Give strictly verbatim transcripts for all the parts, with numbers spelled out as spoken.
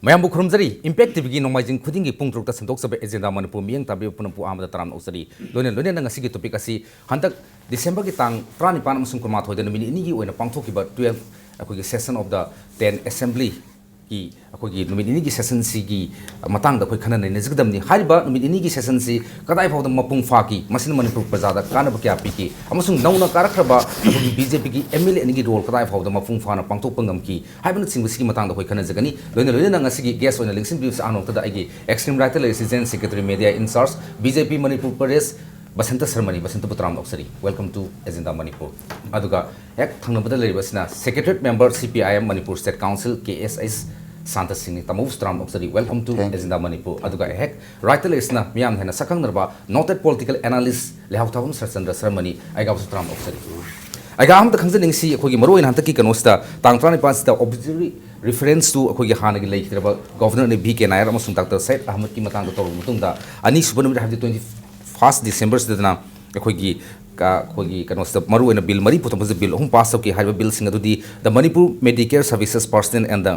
ꯃꯌꯥꯝꯕꯨ ꯈꯨꯔꯨꯝꯖꯔꯤ꯫ Impact ꯇꯤꯚꯤꯒꯤ ꯅꯣꯡꯃꯥꯏꯖꯤꯡ ꯈꯨꯗꯤꯡꯒꯤ ꯄꯨꯡ ꯇꯔꯨꯛꯇ ꯁꯟꯗꯣꯛꯆꯕ ꯑꯦꯖꯦꯟꯗꯥ ꯃꯅꯤꯄꯨꯔ ꯃꯤꯠꯌꯦꯡ ꯇꯥꯕꯤꯕ ꯄꯨꯝꯅꯃꯛꯄꯨ ꯑꯍꯥꯟꯕꯗ ꯇꯔꯥꯝꯅ ꯑꯣꯛꯆꯔꯤ꯫ ꯂꯣꯏꯅ ꯂꯣꯏꯅꯅ ꯉꯁꯤꯒꯤ ꯇꯣꯄꯤꯛ ꯑꯁꯤ ꯍꯟꯗꯛ ꯗꯤꯁꯦꯝꯕꯔꯒꯤ ꯇꯥꯡ ꯇꯔꯥꯅꯤꯄꯥꯟ ꯑꯃꯁꯨꯡ ꯀꯨꯟꯃꯥꯊꯣꯏꯗ ꯅꯨꯃꯤꯠ ꯅꯤꯅꯤꯒꯤ ꯑꯣꯏꯅ ꯄꯥꯡꯊꯣꯛꯈꯤꯕ twelve ꯑꯩꯈꯣꯏꯒꯤ session of the ten assembly ꯒꯤ ꯑꯩꯈꯣꯏꯒꯤ ꯅꯨꯃꯤꯠ ꯅꯤꯅꯤꯒꯤ session ꯁꯤꯒꯤ ꯃꯇꯥꯡꯗ ꯑꯩꯈꯣꯏ ꯈꯟꯅ ꯅꯩꯅꯖꯒꯗꯕꯅꯤ꯫ ꯍꯥꯏꯔꯤꯕ ꯅꯨꯃꯤꯠ ꯅꯤꯅꯤꯒꯤ session ꯁꯤ ꯀꯗꯥꯏ ꯐꯥꯎꯗ ꯃꯄꯨꯡ ꯐꯥꯈꯤ, ꯃꯁꯤꯅ ꯃꯅꯤꯄꯨꯔ ꯄ꯭ꯔꯖꯥꯗ ꯀꯥꯟꯅꯕ ꯀꯌꯥ ꯄꯤꯈꯤ, ꯑꯃꯁꯨꯡ ꯅꯧꯅ ꯀꯥꯔꯛꯈ꯭ꯔꯕ ꯑꯩꯈꯣꯏꯒꯤ BJP ꯒꯤ MLA ꯑꯅꯤꯒꯤ role ꯀꯗꯥꯏ ꯐꯥꯎꯗ ꯃꯄꯨꯡ ꯐꯥꯅ ꯄꯥꯡꯊꯣꯛꯄ ꯉꯝꯈꯤ ꯍꯥꯏꯕꯅꯆꯤꯡꯕꯁꯤꯒꯤ ꯃꯇꯥꯡꯗ ꯑꯩꯈꯣꯏ ꯈꯟꯅꯖꯒꯅꯤ꯫ ꯂꯣꯏꯅ ꯂꯣꯏꯅꯅ ꯉꯁꯤꯒꯤ guest ꯑꯣꯏꯅ ꯂꯦꯡꯁꯤꯟꯕꯤꯕꯁꯤ ꯑꯍꯥꯟꯕ ꯃꯛꯇꯗ ꯑꯩꯒꯤ executive writer ꯂꯩꯔꯤꯁꯤ, General Secretary Media in charge, BJP Manipur Pradesh, Basanta ꯁꯔꯃꯅꯤ꯫ ꯕꯁꯟꯇꯕꯨ ꯇꯔꯥꯝꯅ ꯑꯣꯛꯆꯔꯤ꯫ Welcome to Agenda Manipur꯫ ꯑꯗꯨꯒ ꯍꯦꯛ ꯊꯪꯅꯕꯗ ꯂꯩꯔꯤꯕꯁꯤꯅ Secretariat Member, CPIM Manipur State Council, KSS, Santa ꯁꯤꯡꯅꯤ꯫ ꯇꯥꯃꯣꯕꯨꯁꯨ ꯇꯔꯥꯝꯅ ꯑꯣꯛꯆꯔꯤ꯫ Welcome to Thank you. Agenda Manipur꯫ ꯑꯗꯨꯒ ꯍꯦꯛ right ꯇ ꯂꯩꯔꯤꯁꯤꯅ ꯃꯤꯌꯥꯝꯅ ꯍꯦꯟꯅ ꯁꯛꯈꯪꯅꯔꯕ noted political analyst ꯂꯩꯍꯥꯎ ꯊꯥꯕꯝ ꯁꯔꯆꯟꯗ꯭ꯔ ꯁꯔꯃꯅꯤ꯫ ꯑꯩꯒꯥꯕꯨꯁꯨ ꯇꯔꯥꯝꯅ ꯑꯣꯛꯆꯔꯤ꯫ ꯑꯩꯒ ꯑꯃꯇ ꯈꯪꯖꯅꯤꯡꯁꯤ, ꯑꯩꯈꯣꯏꯒꯤ ꯃꯔꯨꯑꯣꯏꯅ ꯍꯟꯗꯛꯀꯤ ꯀꯩꯅꯣꯁꯤꯗ ꯇꯥꯡ ꯇꯔꯥꯅꯤꯄꯥꯟꯁꯤꯗ obligatory reference to ꯑꯩꯈꯣꯏꯒꯤ ꯍꯥꯟꯅꯒꯤ ꯂꯩꯈꯤꯗ꯭ꯔꯕ Governor ꯅꯤ ꯚꯤ ꯀꯦ ꯅꯥꯌꯔ ꯑꯃꯁꯨꯡ Doctor ꯁꯌꯤꯗ ꯑꯍꯃꯗꯀꯤ ꯃꯇꯥꯡꯗ ꯇꯧꯔꯕ ꯃꯇꯨꯡꯗ, ꯑꯅꯤꯁꯨꯕ ꯅꯨꯃꯤꯠ, ꯍꯥꯏꯕꯗꯤ twenty first December ꯁꯤꯗꯅ ꯑꯩꯈꯣꯏꯒꯤ ꯀ-, ꯑꯩꯈꯣꯏꯒꯤ ꯀꯩꯅꯣꯁꯤꯗ ꯃꯔꯨꯑꯣꯏꯅ bill ꯃꯔꯤ ꯄꯨꯊꯣꯛꯄꯁꯤꯗ bill ꯑꯍꯨꯝ pass ꯇꯧꯈꯤ꯫ ꯍꯥꯏꯔꯤꯕ bill ꯁꯤꯡ ꯑꯗꯨꯗꯤ the Manipur Medicare Services Personnel and the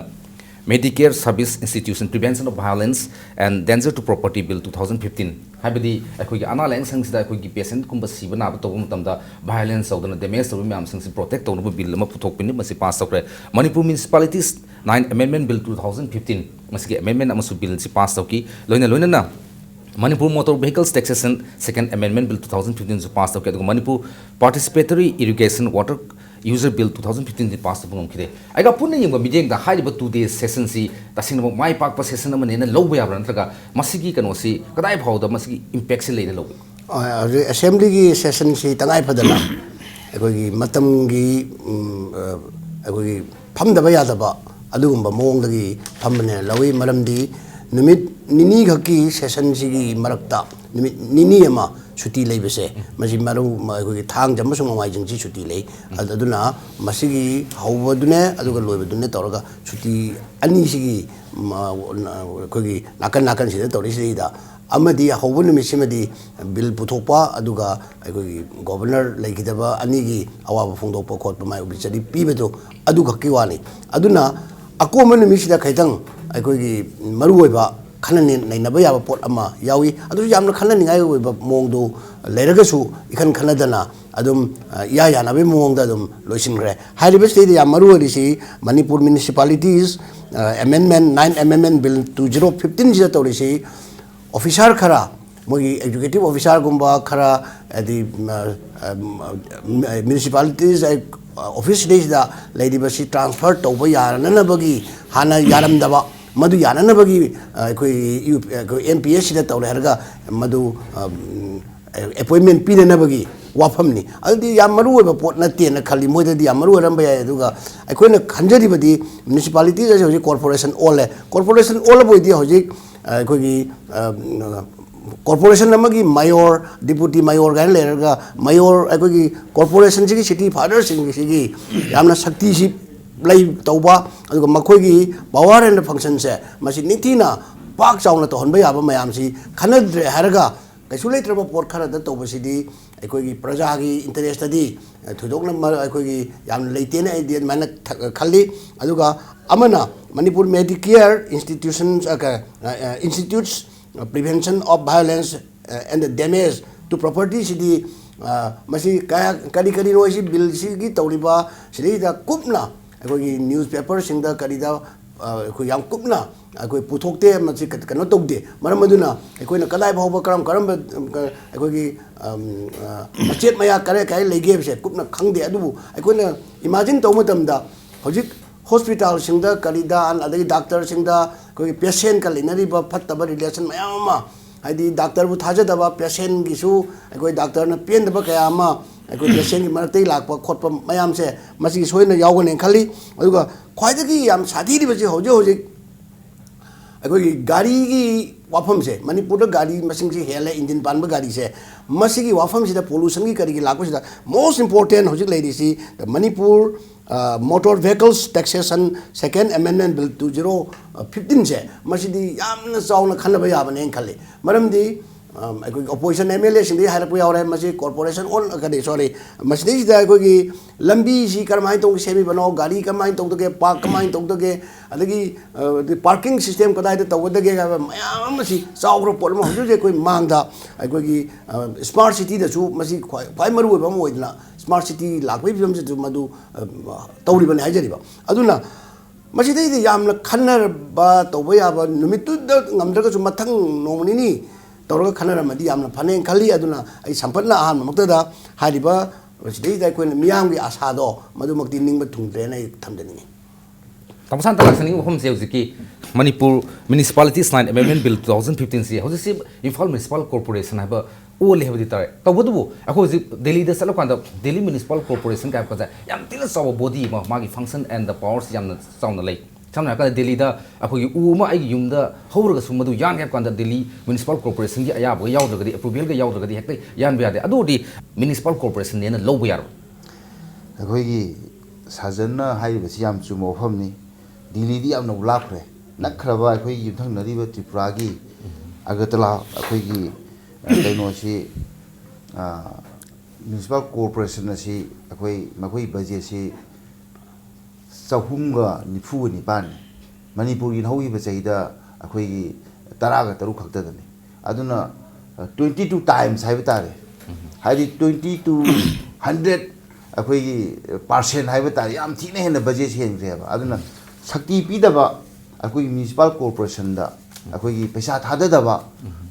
Medicare Service Institution Prevention of Violence and Danger to Property Bill two thousand fifteen, ꯍꯥꯏꯕꯗꯤ ꯑꯩꯈꯣꯏꯒꯤ ꯑꯅꯥ ꯂꯥꯌꯦꯡ ꯁꯪꯁꯤꯗ ꯑꯩꯈꯣꯏꯒꯤ patient ꯀꯨꯝꯕ ꯁꯤꯕ ꯅꯥꯕ ꯇꯧꯕ ꯃꯇꯝꯗ violence ꯇꯧꯗꯅ damage ꯇꯧꯕ ꯃꯌꯥꯝꯁꯤꯡꯁꯤ protect ꯇꯧꯅꯕ bill ꯑꯃ ꯄꯨꯊꯣꯛꯄꯅꯤ꯫ ꯃꯁꯤ pass ꯇꯧꯈ꯭ꯔꯦ꯫ Manipur Municipalities Nine Amendment Bill two thousand fifteen, ꯃꯁꯤꯒꯤ amendment ꯑꯃꯁꯨ bill ꯁꯤ pass ꯇꯧꯈꯤ꯫ ꯂꯣꯏꯅ ꯂꯣꯏꯅꯅ Manipur Motor Vehicles Taxation Second Amendment Bill two thousand fifteen ꯁꯨ pass ꯇꯧꯈꯤ꯫ ꯑꯗꯨꯒ Manipur Participatory Irrigation Water User Bill two thousand fifteen ꯁꯤ pass ꯇꯧꯕ ꯉꯝꯈꯤꯗꯦ꯫ ꯑꯩꯒ ꯄꯨꯟꯅ ꯌꯦꯡꯕ ꯃꯤꯠꯌꯦꯡꯗ ꯍꯥꯏꯔꯤꯕ two day session ꯁꯤ ꯇꯁꯦꯡꯅꯃꯛ ꯃꯥꯏ ꯄꯥꯛꯄ session ꯑꯃꯅꯦꯅ ꯂꯧꯕ ꯌꯥꯕ꯭ꯔꯥ, ꯅꯠꯇ꯭ꯔꯒ ꯃꯁꯤꯒꯤ ꯀꯩꯅꯣꯁꯤ ꯀꯗꯥꯏ ꯐꯥꯎꯗ ꯃꯁꯤꯒꯤ impact ꯁꯤ ꯂꯩꯅ ꯂꯧꯏ? ꯑ, ꯍꯧꯖꯤꯛ assembly ꯒꯤ session ꯁꯤ ꯇꯉꯥꯏ ꯐꯗꯅ ꯑꯩꯈꯣꯏꯒꯤ ꯃꯇꯝꯒꯤ, ꯎꯝ, ꯑ, ꯑꯩꯈꯣꯏꯒꯤ ꯐꯝꯗꯕ ꯌꯥꯗꯕ ꯑꯗꯨꯒꯨꯝꯕ ꯃꯑꯣꯡꯗꯒꯤ ꯐꯝꯕꯅꯦꯅ ꯂꯧꯏ꯫ ꯃꯔꯝꯗꯤ ꯅꯨꯃꯤꯠ ꯅꯤꯅꯤ ꯈꯛꯀꯤ session ꯁꯤꯒꯤ ꯃꯔꯛꯇ ꯅꯨꯃꯤꯠ ꯅꯤꯅꯤ ꯑꯃ ꯁꯨꯇꯤ ꯂꯩꯕꯁꯦ, ꯃꯁꯤ ꯃꯔꯨ ꯑꯩꯈꯣꯏꯒꯤ ꯊꯥꯡꯖ ꯑꯃꯁꯨꯡ ꯅꯣꯡꯃꯥꯏꯖꯤꯡꯁꯤ ꯁꯨꯇꯤ ꯂꯩ꯫ ꯑꯗꯨ-, ꯑꯗꯨꯅ ꯃꯁꯤꯒꯤ ꯍꯧꯕꯗꯨꯅꯦ ꯑꯗꯨꯒ ꯂꯣꯏꯕꯗꯨꯅꯦ ꯇꯧꯔꯒ ꯁꯨꯇꯤ ꯑꯅꯤꯁꯤꯒꯤ ꯃ-, ꯑꯩꯈꯣꯏꯒꯤ ꯅꯥꯀꯟ ꯅꯥꯀꯟꯁꯤꯗ ꯇꯧꯔꯤꯁꯤꯗꯩꯗ ꯑꯃꯗꯤ ꯍꯧꯕ ꯅꯨꯃꯤꯠꯁꯤꯃꯗꯤ bill ꯄꯨꯊꯣꯛꯄ, ꯑꯗꯨꯒ ꯑꯩꯈꯣꯏꯒꯤ governor ꯂꯩꯈꯤꯗꯕ ꯑꯅꯤꯒꯤ ꯑꯋꯥꯕ ꯐꯣꯡꯗꯣꯛꯄ ꯈꯣꯠꯄ, ꯃꯥꯏ obituary ꯄꯤꯕꯗꯣ, ꯑꯗꯨꯈꯛꯀꯤ ꯋꯥꯅꯤ꯫ ꯑꯗꯨꯅ ꯑꯀꯣꯟꯕ ꯅꯨꯃꯤꯠꯁꯤꯗ ꯈꯤꯇꯪ ꯑꯩꯈꯣꯏꯒꯤ ꯃꯔꯨꯑꯣꯏꯕ ꯈꯟꯅ ꯅꯩꯅꯕ ꯌꯥꯕ ꯄꯣꯠ ꯑꯃ ꯌꯥꯎꯏ꯫ ꯑꯗꯨꯁꯨ ꯌꯥꯝꯅ ꯈꯟꯅꯅꯤꯡꯉꯥꯏ ꯑꯣꯏꯕ ꯃꯑꯣꯡꯗꯨ ꯂꯩꯔꯒꯁꯨ, ꯏꯈꯟ ꯈꯟꯅꯗꯅ ꯑꯗꯨꯝ, ꯑ, ꯏꯌꯥ ꯌꯥꯅꯕꯒꯤ ꯃꯑꯣꯡꯗ ꯑꯗꯨꯝ ꯂꯣꯏꯁꯤꯟꯈ꯭ꯔꯦ꯫ ꯍꯥꯏꯔꯤꯕꯁꯤꯗꯩꯗ ꯌꯥꯝ ꯃꯔꯨ ꯑꯣꯏꯔꯤꯁꯤ ꯃꯅꯤꯄꯨꯔ ꯃ꯭ꯌꯨꯅꯤꯁꯤꯄꯥꯂꯤꯇꯤꯁ, ꯑ, ꯑꯦꯃꯦꯟꯃꯦꯟ, ꯅꯥꯏꯟ ꯑꯦꯃꯦꯟꯃꯦꯟ ꯕꯤꯜ ꯇꯨ ꯖꯤꯔꯣ ꯐꯤꯐꯇꯤꯟꯁꯤꯗ ꯇꯧꯔꯤꯁꯤ, ꯑꯣꯐꯤꯁꯥꯔ ꯈꯔ, ꯃꯣꯏꯒꯤ ꯑꯦꯛꯖꯤꯀ꯭ꯌꯨꯇꯤꯚ ꯑꯣꯐꯤꯁꯥꯔꯒꯨꯝꯕ ꯈꯔ, ꯍꯥꯏꯗꯤ, ꯃ-, ꯑ, ꯃ-, ꯃ꯭ꯌꯨꯅꯤꯁꯤꯄꯥꯂꯤꯇꯤꯁ, ꯑ, ꯑꯣꯐꯤꯁꯁꯤꯗꯩꯁꯤꯗ ꯂꯩꯔꯤꯕꯁꯤ ꯇ꯭ꯔꯥꯟꯁꯐꯔ ꯇꯧꯕ ꯌꯥꯅꯅꯕꯒꯤ, ꯍꯥꯟꯅ ꯌꯥꯔꯝꯗꯕ, ꯃꯗꯨ ꯌꯥꯅꯅꯕꯒꯤ, ꯑ, ꯑꯩꯈꯣꯏ ꯌꯨ-, ꯑꯩꯈꯣꯏ ꯑꯦꯝ ꯄꯤ ꯑꯦꯁ ꯁꯤꯗ ꯇꯧꯔꯦ ꯍꯥꯏꯔꯒ ꯃꯗꯨ, ꯑ, ꯎꯝ, ꯑꯦꯄꯣꯏꯟꯃꯦꯟ ꯄꯤꯅꯅꯕꯒꯤ ꯋꯥꯐꯝꯅꯤ꯫ ꯑꯗꯨꯗꯤ ꯌꯥꯝ ꯃꯔꯨ ꯑꯣꯏꯕ ꯄꯣꯠ ꯅꯠꯇꯦꯅ ꯈꯜꯂꯤ꯫ ꯃꯣꯏꯗꯗꯤ ꯌꯥꯝ ꯃꯔꯨ ꯑꯣꯏꯔꯝꯕ ꯌꯥꯏ꯫ ꯑꯗꯨꯒ ꯑꯩꯈꯣꯏꯅ ꯈꯟꯖꯔꯤꯕꯗꯤ ꯃ꯭ꯌꯨꯅꯤꯁꯤꯄꯥꯂꯤꯇꯤꯁ ꯑꯁꯤ ꯍꯧꯖꯤꯛ ꯀꯣꯔꯄꯣꯔꯦꯁꯟ ꯑꯣꯜꯂꯦ꯫ ꯀꯣꯔꯄꯣꯔꯦꯁꯟ ꯑꯣꯜꯂꯕ ꯑꯣꯏꯗꯤ ꯍꯧꯖꯤꯛ, ꯑ, ꯑꯩꯈꯣꯏꯒꯤ, ꯑ, ꯀꯣꯔꯄꯣꯔꯦꯁꯟ ꯑꯃꯒꯤ ꯃꯦꯌꯣꯔ, ꯗꯤꯄꯨꯇꯤ ꯃꯦꯌꯣꯔ ꯀꯥꯏꯅ ꯂꯩꯔꯒ, ꯃꯦꯌꯣꯔ ꯑꯩꯈꯣꯏꯒꯤ ꯀꯣꯔꯄꯣꯔꯦꯁꯟꯁꯤꯒꯤ ꯁꯤꯇꯤ ꯐꯥꯗꯔꯁꯤꯡꯁꯤꯒꯤ ꯌꯥꯝꯅ ꯁꯛꯇꯤꯁꯤ ꯂꯩ ꯇꯧꯕ, ꯑꯗꯨꯒ ꯃꯈꯣꯏꯒꯤ ꯄꯋꯥꯔ ꯑꯦꯟ ꯐꯪꯁꯟꯁꯦ ꯃꯁꯤ ꯅꯤꯡꯊꯤꯅ ꯄꯥꯛ ꯆꯥꯎꯅ ꯇꯧꯍꯟꯕ ꯌꯥꯕ ꯃꯌꯥꯝꯁꯤ ꯈꯟꯅꯗ꯭ꯔꯦ ꯍꯥꯏꯔꯒ ꯀꯩꯁꯨ ꯂꯩꯇ꯭ꯔꯕ ꯄꯣꯠ ꯈꯔꯗ ꯇꯧꯕꯁꯤꯗꯤ ꯑꯩꯈꯣꯏꯒꯤ ꯄ꯭ꯔꯖꯥꯒꯤ ꯏꯟꯇꯔꯦꯁꯇꯗꯤ, ꯑ, ꯊꯣꯏꯗꯣꯛꯅ ꯃ-, ꯑꯩꯈꯣꯏꯒꯤ ꯌꯥꯝꯅ ꯂꯩꯇꯦꯅ ꯑꯩꯗꯤ ꯑꯗꯨꯃꯥꯏꯅ ꯊ-, ꯈꯜꯂꯤ꯫ ꯑꯗꯨꯒ ꯑꯃꯅ ꯃꯅꯤꯄꯨꯔ ꯃꯦꯗꯤꯀꯦꯌꯔ ꯏꯟꯁꯇꯤꯇ꯭ꯌꯨꯁꯟꯁ, ꯑ, ꯀ-, ꯑ, ꯑ, Institutes, ꯑ, Prevention of Violence, ꯑ, and the Damage to Property ꯁꯤꯗꯤ, ꯑ, ꯃꯁꯤ ꯀꯌꯥ, ꯀꯔꯤ ꯀꯔꯤꯅꯣ ꯁꯤ ꯕꯤꯜꯁꯤꯒꯤ ꯇꯧꯔꯤꯕ ꯁꯤꯗꯩꯗ ꯀꯨꯞꯅ ꯑꯩꯈꯣꯏꯒꯤ ꯅ꯭ꯌꯨꯁ ꯄꯦꯄꯔꯁꯤꯡꯗ ꯀꯔꯤꯗ, ꯑ, ꯑꯩꯈꯣꯏ ꯌꯥꯝ ꯀꯨꯞꯅ ꯑꯩꯈꯣꯏ ꯄꯨꯊꯣꯛꯇꯦ, ꯃꯁꯤ ꯀ-, ꯀꯩꯅꯣ ꯇꯧꯗꯦ꯫ ꯃꯔꯝ ꯑꯗꯨꯅ ꯑꯩꯈꯣꯏꯅ ꯀꯗꯥꯏ ꯐꯥꯎꯕ ꯀꯔꯝ ꯀꯔꯝꯕ, ꯑ, ꯑꯩꯈꯣꯏꯒꯤ, ꯑꯝ, ꯑ, ꯃꯆꯦꯠ ꯃꯌꯥ ꯀꯔꯥꯏ ꯀꯔꯥꯏ ꯂꯩꯒꯦ ꯍꯥꯏꯕꯁꯦ ꯀꯨꯞꯅ ꯈꯪꯗꯦ꯫ ꯑꯗꯨꯕꯨ ꯑꯩꯈꯣꯏꯅ ꯏꯃꯥꯖꯤꯟ ꯇꯧꯕ ꯃꯇꯝꯗ ꯍꯧꯖꯤꯛ ꯍꯣꯁꯄꯤꯇꯥꯜꯁꯤꯡꯗ ꯀꯔꯤꯗ, ꯑꯗꯒꯤ ꯗꯥꯛꯇꯔꯁꯤꯡꯗ ꯑꯩꯈꯣꯏꯒꯤ ꯄꯦꯁꯦꯟꯀ ꯂꯩꯅꯔꯤꯕ ꯐꯠꯇꯕ ꯔꯤꯂꯦꯁꯟ ꯃꯌꯥꯝ ꯑꯃ, ꯍꯥꯏꯗꯤ ꯗꯥꯛꯇꯔꯕꯨ ꯊꯥꯖꯗꯕ, ꯄꯦꯁꯦꯟꯒꯤꯁꯨ ꯑꯩꯈꯣꯏ ꯗꯥꯛꯇꯔꯅ ꯄꯦꯟꯗꯕ ꯀꯌꯥ ꯑꯃ ꯑꯩꯈꯣꯏ ꯄꯦꯁꯦꯟꯒꯤ ꯃꯔꯛꯇꯒꯤ ꯂꯥꯛꯄ ꯈꯣꯠꯄ ꯃꯌꯥꯝꯁꯦ ꯃꯁꯤꯒꯤ ꯁꯣꯏꯗꯅ ꯌꯥꯎꯒꯅꯦꯅ ꯈꯜꯂꯤ꯫ ꯑꯗꯨꯒ ꯈ꯭ꯋꯥꯏꯗꯒꯤ ꯌꯥꯝ ꯁꯥꯊꯤꯔꯤꯕꯁꯤ ꯍꯧꯖꯤꯛ ꯍꯧꯖꯤꯛ ꯑꯩꯈꯣꯏꯒꯤ ꯒꯥꯔꯤꯒꯤ ꯋꯥꯐꯝꯁꯦ, ꯃꯅꯤꯄꯨꯔꯗ ꯒꯥꯔꯤ ꯃꯁꯤꯡꯁꯤ ꯍꯦꯜꯂꯦ, ꯏꯟꯖꯤꯟ ꯄꯥꯟꯕ ꯒꯥꯔꯤꯁꯦ, ꯃꯁꯤꯒꯤ ꯋꯥꯐꯝꯁꯤꯗ, ꯄꯣꯂꯨꯁꯟꯒꯤ ꯀꯔꯤꯒꯤ ꯂꯥꯛꯄꯁꯤꯗ most important ꯍꯧꯖꯤꯛ ꯂꯩꯔꯤꯁꯤ the Manipur, ꯑ, Motor Vehicles Taxation Second Amendment Bill two zero fifteen ꯁꯦ, ꯃꯁꯤꯗꯤ ꯌꯥꯝꯅ ꯆꯥꯎꯅ ꯈꯟꯅꯕ ꯌꯥꯕꯅꯦꯅ ꯈꯜꯂꯤ꯫ ꯃꯔꯝꯗꯤ, ꯑꯩꯈꯣꯏꯒꯤ ꯑꯣꯄꯣꯖꯤꯁꯟ ꯑꯦꯝ ꯑꯦꯜ ꯑꯦꯁꯤꯡꯗꯒꯤ ꯍꯥꯏꯔꯛꯄ ꯌꯥꯎꯔꯦ꯫ ꯃꯁꯤ ꯀꯣꯔꯄꯣꯔꯦꯁꯟ ꯑꯣꯟ ꯀꯔꯤ ꯁꯣꯔꯤ, ꯃꯁꯤꯗꯩꯁꯤꯗ ꯑꯩꯈꯣꯏꯒꯤ ꯂꯝꯕꯤꯁꯤ ꯀꯔꯝꯍꯥꯏꯅ ꯇꯧꯅ ꯁꯦꯝꯃꯤꯕꯅꯣ, ꯒꯥꯔꯤ ꯀꯃꯥꯏꯅ ꯇꯧꯗꯒꯦ, ꯄꯥꯔꯛ ꯀꯃꯥꯏꯅ ꯇꯧꯗꯒꯦ, ꯑꯗꯒꯤ ꯄꯥꯔꯀꯤꯡ ꯁꯤꯁꯇꯦꯝ ꯀꯗꯥꯏꯗ ꯇꯧꯒꯗꯒꯦ ꯍꯥꯏꯕ ꯃꯌꯥꯝ ꯑꯃꯁꯤ ꯆꯥꯎꯈ꯭ꯔꯕ ꯄꯣꯠ ꯑꯃ꯫ ꯍꯧꯖꯤꯛ ꯍꯧꯖꯤꯛ ꯑꯩꯈꯣꯏ ꯃꯥꯡꯗ ꯑꯩꯈꯣꯏꯒꯤ ꯁ꯭ꯃꯥꯔꯠ ꯁꯤꯇꯤꯗꯁꯨ ꯃꯁꯤ ꯈ꯭ꯋꯥꯏ ꯈ꯭ꯋꯥꯏ ꯃꯔꯨꯑꯣꯏꯕ ꯑꯃ ꯑꯣꯏꯗꯅ, ꯁ꯭ꯃꯥꯔꯠ ꯁꯤꯇꯤ ꯂꯥꯛꯄꯒꯤ ꯐꯤꯕꯝꯁꯤꯗꯁꯨ ꯃꯗꯨ ꯇꯧꯔꯤꯕꯅꯤ ꯍꯥꯏꯖꯔꯤꯕ꯫ ꯑꯗꯨꯅ ꯃꯁꯤꯗꯩꯗ ꯌꯥꯝꯅ ꯈꯟꯅꯔꯕ ꯇꯧꯕ ꯌꯥꯕ, ꯅꯨꯃꯤꯠꯇꯨꯗ ꯉꯝꯗ꯭ꯔꯒꯁꯨ ꯃꯊꯪ ꯅꯣꯡꯃ ꯅꯤꯅꯤ ꯇꯧꯔꯒ ꯈꯟꯅꯔꯝꯃꯗꯤ ꯌꯥꯝꯅ ꯐꯅꯦꯅ ꯈꯜꯂꯤ꯫ ꯑꯗꯨꯅ ꯑꯩ ꯁꯝꯄꯠꯅ ꯑꯍꯥꯟꯕꯃꯛꯇꯗ ꯍꯥꯏꯔꯤꯕ ꯃꯁꯤꯗꯩꯗ ꯑꯩꯈꯣꯏꯅ ꯃꯤꯌꯥꯝꯒꯤ ꯑꯥꯁꯥꯗꯣ ꯃꯗꯨꯃꯛꯇꯤ ꯅꯤꯡꯕ ꯊꯨꯡꯗ꯭ꯔꯦꯅ ꯑꯩ ꯊꯝꯖꯅꯤꯡꯉꯤ꯫ ꯇꯥꯃꯣ ꯁꯥꯟꯇ ꯂꯥꯛꯆꯅꯤꯡꯕ ꯃꯐꯝꯁꯦ ꯍꯧꯖꯤꯛꯀꯤ Manipur Municipalities Line Amendment Bill two thousand fifteen ꯁꯤ ꯍꯧꯖꯤꯛꯁꯤ ꯏꯝꯐꯥꯜ ꯃ꯭ꯌꯨꯅꯤꯁꯤꯄꯥꯜ ꯀꯣꯔꯄꯣꯔꯦꯁꯟ ꯍꯥꯏꯕ ꯑꯣꯜꯂꯦ ꯍꯥꯏꯕꯗꯤ ꯇꯥꯔꯦ꯫ ꯇꯧꯕꯇꯕꯨ ꯑꯩꯈꯣꯏ ꯍꯧꯖꯤꯛ ꯗꯦꯜꯂꯤꯗ ꯆꯠꯂꯀꯥꯟꯗ ꯗꯦꯜꯂꯤ ꯃ꯭ꯌꯨꯅꯤꯁꯤꯄꯥꯜ ꯀꯣꯔꯄꯣꯔꯦꯁꯟ ꯀꯥꯏꯕꯁꯦ ꯌꯥꯝ ꯊꯤꯅ ꯆꯥꯎꯕ ꯕꯣꯗꯤ ꯑꯃ, ꯃꯥꯒꯤ ꯐꯪꯁꯟ ꯑꯦꯟ ꯗ ꯄꯋꯥꯔꯁ ꯌꯥꯝꯅ ꯆꯥꯎꯅ ꯂꯩ꯫ ꯁꯝꯅ ꯍꯥꯏꯔꯀꯥꯟꯗ ꯗꯦꯜꯂꯤꯗ ꯑꯩꯈꯣꯏꯒꯤ ꯎ ꯑꯃ ꯑꯩꯒꯤ ꯌꯨꯝꯗ ꯍꯧꯔꯒꯁꯨ ꯃꯗꯨ ꯌꯥꯟꯒꯦ ꯍꯥꯏꯕ ꯀꯥꯟꯗ ꯗꯦꯜꯂꯤ ꯃ꯭ꯌꯨꯅꯤꯁꯤꯄꯥꯜ ꯀꯣꯔꯄꯣꯔꯦꯁꯟꯒꯤ ꯑꯌꯥꯕꯒ ꯌꯥꯎꯗ꯭ꯔꯒꯗꯤ, ꯑꯦꯄ꯭ꯔꯨꯚꯦꯜꯒ ꯌꯥꯎꯗ꯭ꯔꯒꯗꯤ ꯍꯦꯛꯇ ꯌꯥꯟꯕ ꯌꯥꯗꯦ꯫ ꯑꯗꯨ ꯑꯣꯏꯔꯗꯤ ꯃ꯭ꯌꯨꯅꯤꯁꯤꯄꯥꯜ ꯀꯣꯔꯄꯣꯔꯦꯁꯟꯅꯦꯅ ꯂꯧꯕ ꯌꯥꯔꯣꯏ꯫ ꯑꯩꯈꯣꯏꯒꯤ ꯁꯥꯖꯟꯅ ꯍꯥꯏꯔꯤꯕꯁꯤ ꯌꯥꯝ ꯆꯨꯝꯕ ꯋꯥꯐꯝꯅꯤ꯫ ꯗꯤꯜꯂꯤꯗꯤ ꯌꯥꯝꯅ ꯂꯥꯞꯈ꯭ꯔꯦ꯫ ꯅꯛꯈ꯭ꯔꯕ ꯑꯩꯈꯣꯏꯒꯤ ꯌꯨꯝꯊꯪꯅꯔꯤꯕ ꯇ꯭ꯔꯤꯄꯨꯔꯥꯒꯤ ꯑꯒꯔꯇꯂꯥ ꯑꯩꯈꯣꯏꯒꯤ ꯀꯩꯅꯣꯁꯤ, ꯃ꯭ꯌꯨꯅꯤꯁꯤꯄꯥꯜ ꯀꯣꯔꯄꯣꯔꯦꯁꯟ ꯑꯁꯤ ꯑꯩꯈꯣꯏ, ꯃꯈꯣꯏ ꯕꯖꯦꯠꯁꯤ ꯆꯍꯨꯝꯒ ꯅꯤꯐꯨꯒ ꯅꯤꯄꯥꯟꯅꯤ꯫ ꯃꯅꯤꯄꯨꯔꯒꯤ ꯍꯧꯈꯤꯕ ꯆꯍꯤꯗ ꯑꯩꯈꯣꯏꯒꯤ ꯇꯔꯥꯒ ꯇꯔꯨꯛ ꯈꯛꯇꯗꯅꯤ꯫ ꯑꯗꯨꯅ twenty two times ꯍꯥꯏꯕ ꯇꯥꯔꯦ, ꯍꯥꯏꯗꯤ twenty to hundred ꯑꯩꯈꯣꯏꯒꯤ percent ꯍꯥꯏꯕ ꯇꯥꯔꯦ, ꯌꯥꯝ ꯊꯤꯅ ꯍꯦꯟꯅ ꯕꯖꯦꯠ ꯍꯦꯟꯈ꯭ꯔꯦꯕ꯫ ꯑꯗꯨꯅ ꯁꯛꯇꯤ ꯄꯤꯗꯕ ꯑꯩꯈꯣꯏꯒꯤ ꯃ꯭ꯌꯨꯅꯤꯁꯤꯄꯥꯜ ꯀꯣꯔꯄꯣꯔꯦꯁꯟꯗ ꯑꯩꯈꯣꯏꯒꯤ ꯄꯩꯁꯥ ꯊꯥꯗꯗꯕ,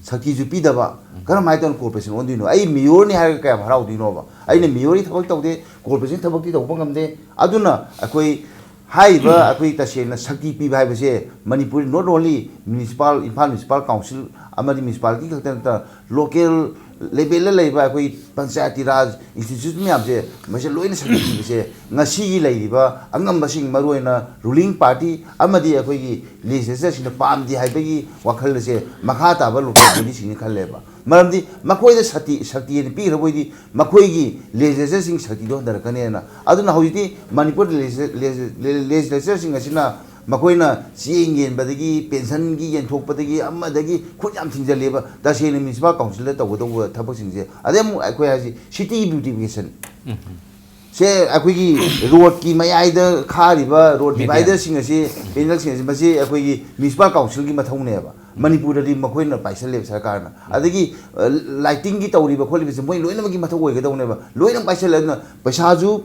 ꯁꯛꯇꯤꯁꯨ ꯄꯤꯗꯕ, ꯀꯔꯝꯍꯥꯏꯅ ꯇꯧꯅ ꯀꯣꯔꯄꯣꯔꯦꯁꯟ ꯑꯣꯟꯗꯣꯏꯅꯣ? ꯑꯩ ꯃꯦꯌꯣꯔꯅꯤ ꯍꯥꯏꯔꯒ ꯀꯌꯥꯝ ꯍꯔꯥꯎꯗꯣꯏꯅꯣꯕ? ꯑꯩꯅ ꯃꯦꯌꯣꯔꯒꯤ ꯊꯕꯛ ꯇꯧꯗꯦ, ꯀꯣꯔꯄꯣꯔꯦꯁꯟ ꯊꯕꯛꯇꯤ ꯇꯧꯕ ꯉꯝꯗꯦ꯫ ꯑꯗꯨꯅ ꯑꯩꯈꯣꯏ ꯍꯥꯏꯔꯤꯕ ꯑꯩꯈꯣꯏ ꯇꯁꯦꯡꯅ ꯁꯛꯇꯤ ꯄꯤꯕ ꯍꯥꯏꯕꯁꯦ Manipur not only municipal, Imphal municipal council ꯑꯃꯗꯤ ꯃ꯭ꯌꯨꯅꯤꯁꯤꯄꯥꯂꯤꯇꯤ ꯈꯛꯇ ꯅꯠꯇꯅ ꯂꯣꯀꯦꯜ ꯂꯦꯕꯦꯜꯗ ꯂꯩꯕ ꯑꯩꯈꯣꯏ ꯄꯟꯆꯥꯌꯇꯤ ꯔꯥꯖ ꯏꯟꯁꯇꯤꯇ꯭ꯌꯨꯁꯟ ꯃꯌꯥꯝꯁꯦ, ꯃꯁꯤ ꯂꯣꯏꯅ ꯁꯛꯇꯤ ꯄꯤꯕꯁꯦ ꯉꯁꯤꯒꯤ ꯂꯩꯔꯤꯕ ꯑꯉꯝꯕꯁꯤꯡ, ꯃꯔꯨꯑꯣꯏꯅ ꯔꯨꯂꯤꯡ ꯄꯥꯔꯇꯤ ꯑꯃꯗꯤ ꯑꯩꯈꯣꯏꯒꯤ ꯂꯦꯖꯤꯁꯂꯦꯆꯔꯁꯤꯡꯅ ꯄꯥꯝꯗꯦ ꯍꯥꯏꯕꯒꯤ ꯋꯥꯈꯜ ꯑꯁꯦ ꯃꯈꯥ ꯇꯥꯕ ꯂꯣꯀꯦꯜ ꯕꯣꯗꯤꯁꯤꯡꯅ ꯈꯜꯂꯦꯕ꯫ ꯃꯔꯝꯗꯤ ꯃꯈꯣꯏꯗ ꯁꯛꯇꯤ, ꯁꯛꯇꯤ ꯑꯣꯏꯅ ꯄꯤꯈ꯭ꯔꯕ ꯑꯣꯏꯗꯤ ꯃꯈꯣꯏꯒꯤ ꯂꯦꯖꯤꯁꯂꯦꯆꯔꯁꯤꯡ ꯁꯛꯇꯤꯗꯣ ꯍꯟꯊꯔꯛꯀꯅꯦꯅ꯫ ꯑꯗꯨꯅ ꯍꯧꯖꯤꯛꯇꯤ ꯃꯅꯤꯄꯨꯔ ꯂꯦꯖꯤꯁꯂꯦꯆꯔꯁꯤꯡ ꯑꯁꯤꯅ ꯃꯈꯣꯏꯅ ꯆꯦꯡ ꯌꯦꯟꯕꯗꯒꯤ, ꯄꯦꯟꯁꯟꯒꯤ ꯌꯦꯟꯊꯣꯛꯄꯗꯒꯤ, ꯑꯃꯗꯒꯤ ꯈꯨꯠ ꯌꯥꯝ ꯊꯤꯡꯖꯤꯜꯂꯦꯕ꯫ ꯇꯁꯦꯡꯅ ꯃ꯭ꯌꯨꯅꯤꯁꯤꯄꯥꯜ ꯀꯥꯎꯟꯁꯤꯜꯗ ꯇꯧꯒꯗꯧꯕ ꯊꯕꯛꯁꯤꯡꯁꯦ꯫ ꯑꯗꯩ ꯑꯃꯨꯛ ꯑꯩꯈꯣꯏ ꯍꯥꯏꯁꯤ ꯁꯤꯇꯤ ꯕ꯭ꯌꯨꯇꯤꯐꯤꯀꯦꯁꯟ꯫ ꯁꯦ ꯑꯩꯈꯣꯏꯒꯤ ꯔꯣꯗꯀꯤ ꯃꯌꯥꯏꯗ ꯈꯥꯔꯤꯕ ꯔꯣꯗ ꯗꯤꯚꯥꯏꯗꯔꯁꯤꯡ ꯑꯁꯤ, ꯄꯦꯅꯦꯜꯁꯤꯡ ꯑꯁꯤ, ꯃꯁꯤ ꯑꯩꯈꯣꯏꯒꯤ ꯃ꯭ꯌꯨꯅꯤꯁꯤꯄꯥꯜ ꯀꯥꯎꯟꯁꯤꯜꯒꯤ ꯃꯊꯧꯅꯦꯕ꯫ ꯃꯅꯤꯄꯨꯔꯗꯗꯤ ꯃꯈꯣꯏꯅ ꯄꯥꯏꯁꯜꯂꯦꯕ ꯁꯔꯀꯥꯔꯅ꯫ ꯑꯗꯒꯤ, ꯑ, ꯂꯥꯏꯇꯤꯡꯒꯤ ꯇꯧꯔꯤꯕ ꯈꯣꯠꯂꯤꯕꯁꯦ ꯃꯣꯏ ꯂꯣꯏꯅꯃꯛꯀꯤ ꯃꯊꯧ ꯑꯣꯏꯒꯗꯧꯅꯦꯕ꯫ ꯂꯣꯏꯅ ꯄꯥꯏꯁꯜꯂꯦ꯫ ꯑꯗꯨꯅ ꯄꯩꯁꯥꯁꯨ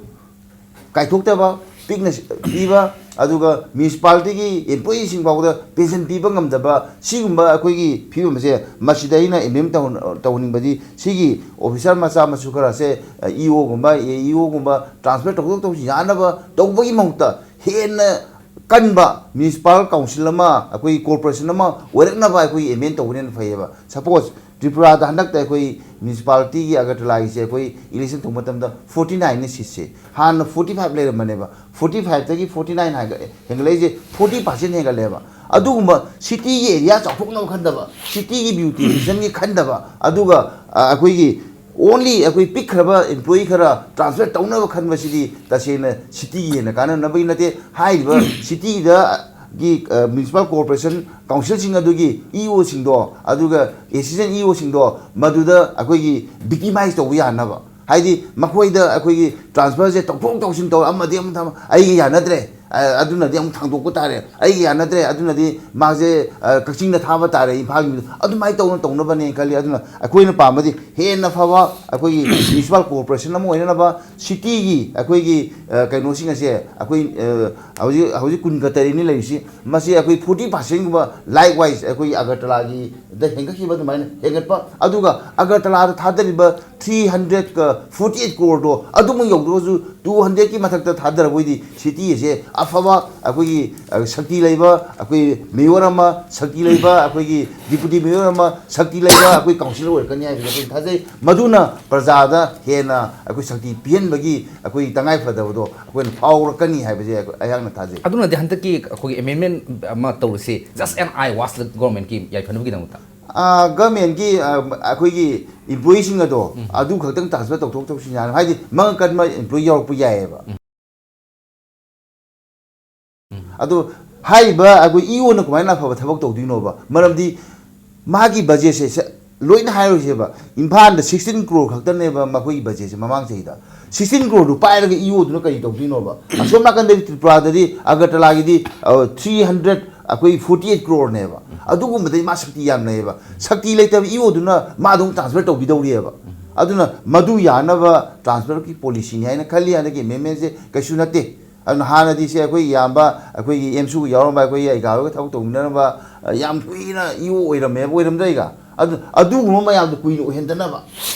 ꯀꯥꯏꯊꯣꯛꯇꯕ, ꯄꯤꯛꯅ ꯄꯤꯕ, ꯑꯗꯨꯒ ꯃ꯭ꯌꯨꯅꯤꯁꯤꯄꯥꯂꯤꯇꯤꯒꯤ ꯑꯦꯝꯄ꯭ꯂꯣꯌꯤꯁꯤꯡ ꯐꯥꯎꯗ ꯄꯦꯟꯁꯟ ꯄꯤꯕ ꯉꯝꯗꯕ ꯁꯤꯒꯨꯝꯕ ꯑꯩꯈꯣꯏꯒꯤ ꯐꯤꯕꯝ ꯑꯁꯦ, ꯃꯁꯤꯗ ꯑꯩꯅ ꯑꯦꯝ ꯑꯦꯝ ꯇꯧꯍꯟ-, ꯇꯧꯍꯟꯅꯤꯡꯕꯗꯤ ꯁꯤꯒꯤ ꯑꯣꯐꯤꯁꯥꯔ ꯃꯆꯥ ꯃꯁꯨ ꯈꯔꯁꯦ, ꯏ ꯑꯣꯒꯨꯝꯕ, ꯑꯦ ꯏ ꯑꯣꯒꯨꯝꯕ ꯇ꯭ꯔꯥꯟꯁꯐꯔ ꯇꯧꯊꯣꯛ ꯇꯧꯁꯤꯟ ꯌꯥꯅꯕ ꯇꯧꯕꯒꯤ ꯃꯍꯨꯠꯇ ꯍꯦꯟꯅ ꯀꯟꯕ ꯃ꯭ꯌꯨꯅꯤꯁꯤꯄꯥꯜ ꯀꯥꯎꯟꯁꯤꯜ ꯑꯃ, ꯑꯩꯈꯣꯏꯒꯤ ꯀꯣꯔꯄꯣꯔꯦꯁꯟ ꯑꯃ ꯑꯣꯏꯔꯛꯅꯕ ꯑꯩꯈꯣꯏꯒꯤ ꯑꯦꯝ ꯑꯦꯟ ꯇꯧꯕꯅ ꯍꯦꯟꯅ ꯐꯩꯌꯦꯕ꯫ ꯁꯄꯣꯁ, ꯇ꯭ꯔꯤꯄꯨꯔꯥꯗ ꯍꯟꯗꯛꯇ ꯑꯩꯈꯣꯏ ꯃ꯭ꯌꯨꯅꯤꯁꯤꯄꯥꯂꯤꯇꯤꯒꯤ ꯑꯒꯔꯇꯂꯥꯒꯤꯁꯦ ꯑꯩꯈꯣꯏ ꯏꯂꯦꯛꯁꯟ ꯇꯧꯕ ꯃꯇꯝꯗ ꯐꯣꯔꯇꯤ ꯅꯥꯏꯟꯅ ꯁꯤꯠꯁꯦ꯫ ꯍꯥꯟꯅ ꯐꯣꯔꯇꯤ ꯐꯥꯏꯚ ꯂꯩꯔꯝꯕꯅꯦꯕ꯫ ꯐꯣꯔꯇꯤ ꯐꯥꯏꯚꯇꯒꯤ ꯐꯣꯔꯇꯤ ꯅꯥꯏꯟ ꯍꯥꯏꯒ-, ꯍꯦꯟꯒꯠꯂꯛꯏꯁꯦ, ꯐꯣꯔꯇꯤ ꯄꯥꯔꯁꯦꯟ ꯍꯦꯟꯒꯠꯂꯦꯕ꯫ ꯑꯗꯨꯒꯨꯝꯕ ꯁꯤꯇꯤꯒꯤ ꯑꯦꯔꯤꯌꯥ ꯆꯥꯎꯊꯣꯛꯅꯕ ꯈꯟꯗꯕ, ꯁꯤꯇꯤꯒꯤ ꯕ꯭ꯌꯨꯇꯤꯐꯤꯀꯦꯁꯟꯒꯤ ꯈꯟꯗꯕ, ꯑꯗꯨꯒ, ꯑ, ꯑꯩꯈꯣꯏꯒꯤ only ꯑꯩꯈꯣꯏ ꯄꯤꯛꯈ꯭ꯔꯕ ꯑꯦꯝꯄ꯭ꯂꯣꯌꯤ ꯈꯔ ꯇ꯭ꯔꯥꯟꯁꯐꯔ ꯇꯧꯅꯕ ꯈꯟꯕꯁꯤꯗꯤ ꯇꯁꯦꯡꯅ ꯁꯤꯇꯤꯒꯤ ꯍꯦꯟꯅ ꯀꯥꯟꯅꯅꯕꯒꯤ ꯅꯠꯇꯦ꯫ ꯍꯥꯏꯔꯤꯕ ꯁꯤꯇꯤꯗ ꯒꯤ, ꯑ, ꯃ꯭ꯌꯨꯅꯤꯁꯤꯄꯥꯜ ꯀꯣꯔꯄꯣꯔꯦꯁꯟ ꯀꯥꯎꯟꯁꯤꯜꯁꯤꯡ ꯑꯗꯨꯒꯤ ꯏ ꯑꯣꯁꯤꯡꯗꯣ, ꯑꯗꯨꯒ ꯑꯦꯁꯤꯁꯇꯦꯟ ꯏ ꯑꯣꯁꯤꯡꯗꯣ ꯃꯗꯨꯗ ꯑꯩꯈꯣꯏꯒꯤ ꯚꯤꯛꯇꯤꯃꯥꯏꯁ ꯇꯧꯕ ꯌꯥꯅꯕ, ꯍꯥꯏꯗꯤ ꯃꯈꯣꯏꯗ ꯑꯩꯈꯣꯏꯒꯤ ꯇ꯭ꯔꯥꯟꯁꯐꯔꯁꯦ ꯇꯧꯊꯣꯛ ꯇꯧꯁꯤꯟ ꯇꯧꯔ ꯑꯃꯗꯤ ꯑꯃꯨꯛ ꯊꯝ-, ꯑꯩꯒ ꯌꯥꯅꯗ꯭ꯔꯦ, ꯑ, ꯑꯗꯨꯅꯗꯤ ꯑꯃꯨꯛ ꯊꯥꯡꯗꯣꯛꯄ ꯇꯥꯔꯦ, ꯑꯩꯒ ꯌꯥꯅꯗ꯭ꯔꯦ, ꯑꯗꯨꯅꯗꯤ ꯃꯥꯁꯦ, ꯑ, ꯀꯛꯆꯤꯡꯗ ꯊꯥꯕ ꯇꯥꯔꯦ, ꯏꯝꯐꯥꯜꯒꯤ ꯃꯤꯗꯨ ꯑꯗꯨꯃꯥꯏꯅ ꯇꯧꯅ ꯇꯧꯅꯕꯅꯦꯅ ꯈꯜꯂꯤ꯫ ꯑꯗꯨꯅ ꯑꯩꯈꯣꯏꯅ ꯄꯥꯝꯕꯗꯤ ꯍꯦꯟꯅ ꯐꯕ ꯑꯩꯈꯣꯏꯒꯤ ꯃ꯭ꯌꯨꯅꯤꯁꯤꯄꯥꯜ ꯀꯣꯔꯄꯣꯔꯦꯁꯟ ꯑꯃ ꯑꯣꯏꯅꯅꯕ ꯁꯤꯇꯤꯒꯤ ꯑꯩꯈꯣꯏꯒꯤ, ꯑ, ꯀꯩꯅꯣꯁꯤꯡ ꯑꯁꯦ ꯑꯩꯈꯣꯏ, ꯑ, ꯍꯧꯖꯤꯛ, ꯍꯧꯖꯤꯛ ꯀꯨꯟꯒ ꯇꯔꯦꯠꯅꯤ ꯂꯩꯔꯤꯁꯤ, ꯃꯁꯤ ꯑꯩꯈꯣꯏ ꯐꯣꯔꯇꯤ ꯄꯥꯔꯁꯦꯟꯒꯨꯝꯕ, ꯂꯥꯏꯛ ꯋꯥꯏꯁ ꯑꯩꯈꯣꯏ ꯑꯒꯔꯇꯂꯥꯒꯤꯗ ꯍꯦꯟꯒꯠꯈꯤꯕ ꯑꯗꯨꯃꯥꯏꯅ ꯍꯦꯟꯒꯠꯄ, ꯑꯗꯨꯒ ꯑꯒꯔꯇꯂꯥꯗ ꯊꯥꯗꯔꯤꯕ ꯊ꯭ꯔꯤ ꯍꯟꯗ꯭ꯔꯦꯠꯀ ꯐꯣꯔꯇꯤ ꯑꯩꯠ ꯀ꯭ꯔꯣꯔꯗꯣ ꯑꯗꯨꯃꯛ ꯌꯧꯗ꯭ꯔꯒꯁꯨ ꯇꯨ ꯍꯟꯗ꯭ꯔꯦꯠꯀꯤ ꯃꯊꯛꯇ ꯊꯥꯗꯔꯕ ꯑꯣꯏꯗꯤ ꯁꯤꯇꯤ ꯑꯁꯦ ꯑꯐꯕ ꯑꯩꯈꯣꯏꯒꯤ, ꯑ, ꯁꯛꯇꯤ ꯂꯩꯕ ꯑꯩꯈꯣꯏ ꯃꯦꯌꯣꯔ ꯑꯃ, ꯁꯛꯇꯤ ꯂꯩꯕ ꯑꯩꯈꯣꯏꯒꯤ ꯗꯤꯄꯨꯇꯤ ꯃꯦꯌꯣꯔ ꯑꯃ, ꯁꯛꯇꯤ ꯂꯩꯕ ꯑꯩꯈꯣꯏ ꯀꯥꯎꯟꯁꯤꯂꯔ ꯑꯣꯏꯔꯛꯀꯅꯤ ꯍꯥꯏꯕꯁꯦ ꯑꯩꯈꯣꯏ ꯊꯥꯖꯩ꯫ ꯃꯗꯨꯅ ꯄ꯭ꯔꯖꯥꯗ ꯍꯦꯟꯅ ꯑꯩꯈꯣꯏ ꯁꯛꯇꯤ ꯄꯤꯍꯟꯕꯒꯤ ꯑꯩꯈꯣꯏ ꯇꯉꯥꯏ ꯐꯗꯕꯗꯣ ꯑꯩꯈꯣꯏꯅ ꯐꯥꯎꯔꯛꯀꯅꯤ ꯍꯥꯏꯕꯁꯦ ꯑꯩꯍꯥꯛꯅ ꯊꯥꯖꯩ꯫ ꯑꯗꯨꯅꯗꯤ ꯍꯟꯗꯛꯀꯤ ꯑꯩꯈꯣꯏꯒꯤ ꯑꯦꯃꯦꯟꯃꯦꯟ ꯑꯃ ꯇꯧꯔꯁꯤ, just an eye watch ꯒꯣꯔꯃꯦꯟꯒꯤ ꯌꯥꯏꯐꯅꯕꯒꯤꯗꯃꯛꯇ꯫ ꯑꯥ, ꯒꯃꯦꯟꯒꯤ, ꯑꯥ, ꯑꯩꯈꯣꯏꯒꯤ ꯏꯝꯄ꯭ꯂꯣꯌꯤꯁꯤꯡ ꯑꯗꯣ ꯎꯝ꯫ ꯑꯗꯨ ꯈꯛꯇꯪ ꯇ꯭ꯔꯥꯟꯁꯐꯔ ꯇꯧꯊꯣꯛ ꯇꯧꯁꯤꯟ ꯌꯥꯅꯤ, ꯍꯥꯏꯗꯤ ꯃꯉꯛ ꯀꯟꯕ ꯏꯝꯄ꯭ꯂꯣꯌꯤ ꯌꯥꯎꯔꯛꯄ ꯌꯥꯏꯑꯕ꯫ ꯎꯝ꯫ ꯑꯗꯣ ꯍꯥꯏꯔꯤꯕ ꯑꯩꯈꯣꯏ ꯏ ꯑꯣꯅ ꯀꯃꯥꯏꯅ ꯑꯐꯕ ꯊꯕꯛ ꯇꯧꯗꯣꯏꯅꯣꯕ? ꯃꯔꯝꯗꯤ ꯃꯥꯒꯤ ꯕꯖꯦꯠꯁꯦ ꯁ- ꯂꯣꯏꯅ ꯍꯥꯏꯔꯣꯏꯁꯦꯕ, ꯏꯝꯐꯥꯜꯗ ꯁꯤꯛꯁꯇꯤꯟ ꯀ꯭ꯔꯣꯔ ꯈꯛꯇꯅꯦꯕ ꯃꯈꯣꯏꯒꯤ ꯕꯖꯦꯠꯁꯦ ꯃꯃꯥꯡ ꯆꯍꯤꯗ꯫ ꯁꯤꯛꯁꯇꯤꯟ ꯀ꯭ꯔꯣꯔꯗꯨ ꯄꯥꯏꯔꯒ ꯏ ꯑꯣꯗꯨꯅ ꯀꯔꯤ ꯇꯧꯗꯣꯏꯅꯣꯕ? ꯑꯁꯣꯝ ꯅꯥꯀꯟꯗꯗꯤ ꯇ꯭ꯔꯤꯄꯨꯔꯥꯗꯗꯤ ꯑꯒꯔꯇꯂꯥꯒꯤꯗꯤ ꯊ꯭ꯔꯤ ꯍꯟꯗ꯭ꯔꯦꯠ, ꯑꯩꯈꯣꯏ ꯐꯣꯔꯇꯤ ꯑꯩꯠ ꯀ꯭ꯔꯣꯔꯅꯦꯕ꯫ ꯑꯗꯨꯒꯨꯝꯕꯗꯩ ꯃꯥ ꯁꯛꯇꯤ ꯌꯥꯝ ꯂꯩꯌꯦꯕ꯫ ꯁꯛꯇꯤ ꯂꯩꯇꯕ ꯏ ꯑꯣꯗꯨꯅ ꯃꯥ ꯑꯗꯨꯝ ꯇ꯭ꯔꯥꯟꯁꯐꯔ ꯇꯧꯕꯤꯗꯧꯔꯤꯑꯕ꯫ ꯑꯗꯨꯅ ꯃꯗꯨ ꯌꯥꯅꯕ ꯇ꯭ꯔꯥꯟꯁꯐꯔꯒꯤ ꯄꯣꯂꯤꯁꯤꯅꯤ ꯍꯥꯏꯅ ꯈꯜꯂꯤ ꯍꯟꯗꯛꯀꯤ ꯑꯦꯃꯦꯟꯃꯦꯟꯁꯦ꯫ ꯀꯩꯁꯨ ꯅꯠꯇꯦ꯫ ꯑꯗꯨꯅ ꯍꯥꯟꯅꯗꯤ ꯁꯦ ꯑꯩꯈꯣꯏ ꯏꯌꯥꯝꯕ ꯑꯩꯈꯣꯏꯒꯤ ꯑꯦꯝꯁꯨ ꯌꯥꯎꯔꯝꯕ ꯑꯩꯈꯣꯏꯒꯤ ꯑꯩꯒꯥꯔꯣꯏꯒ ꯊꯕꯛ ꯇꯧꯃꯤꯟꯅꯔꯝꯕ, ꯑ, ꯌꯥꯝ ꯀꯨꯏꯅ ꯏ ꯑꯣ ꯑꯣꯏꯔꯝꯃꯦꯕ, ꯑꯣꯏꯔꯝꯗ꯭ꯔꯩꯒ? ꯑꯗꯨ, ꯑꯗꯨꯒꯨꯝꯕ ꯃꯌꯥꯝꯗꯣ ꯀꯨꯏꯅ ꯑꯣꯏꯍꯟꯗꯅꯕ,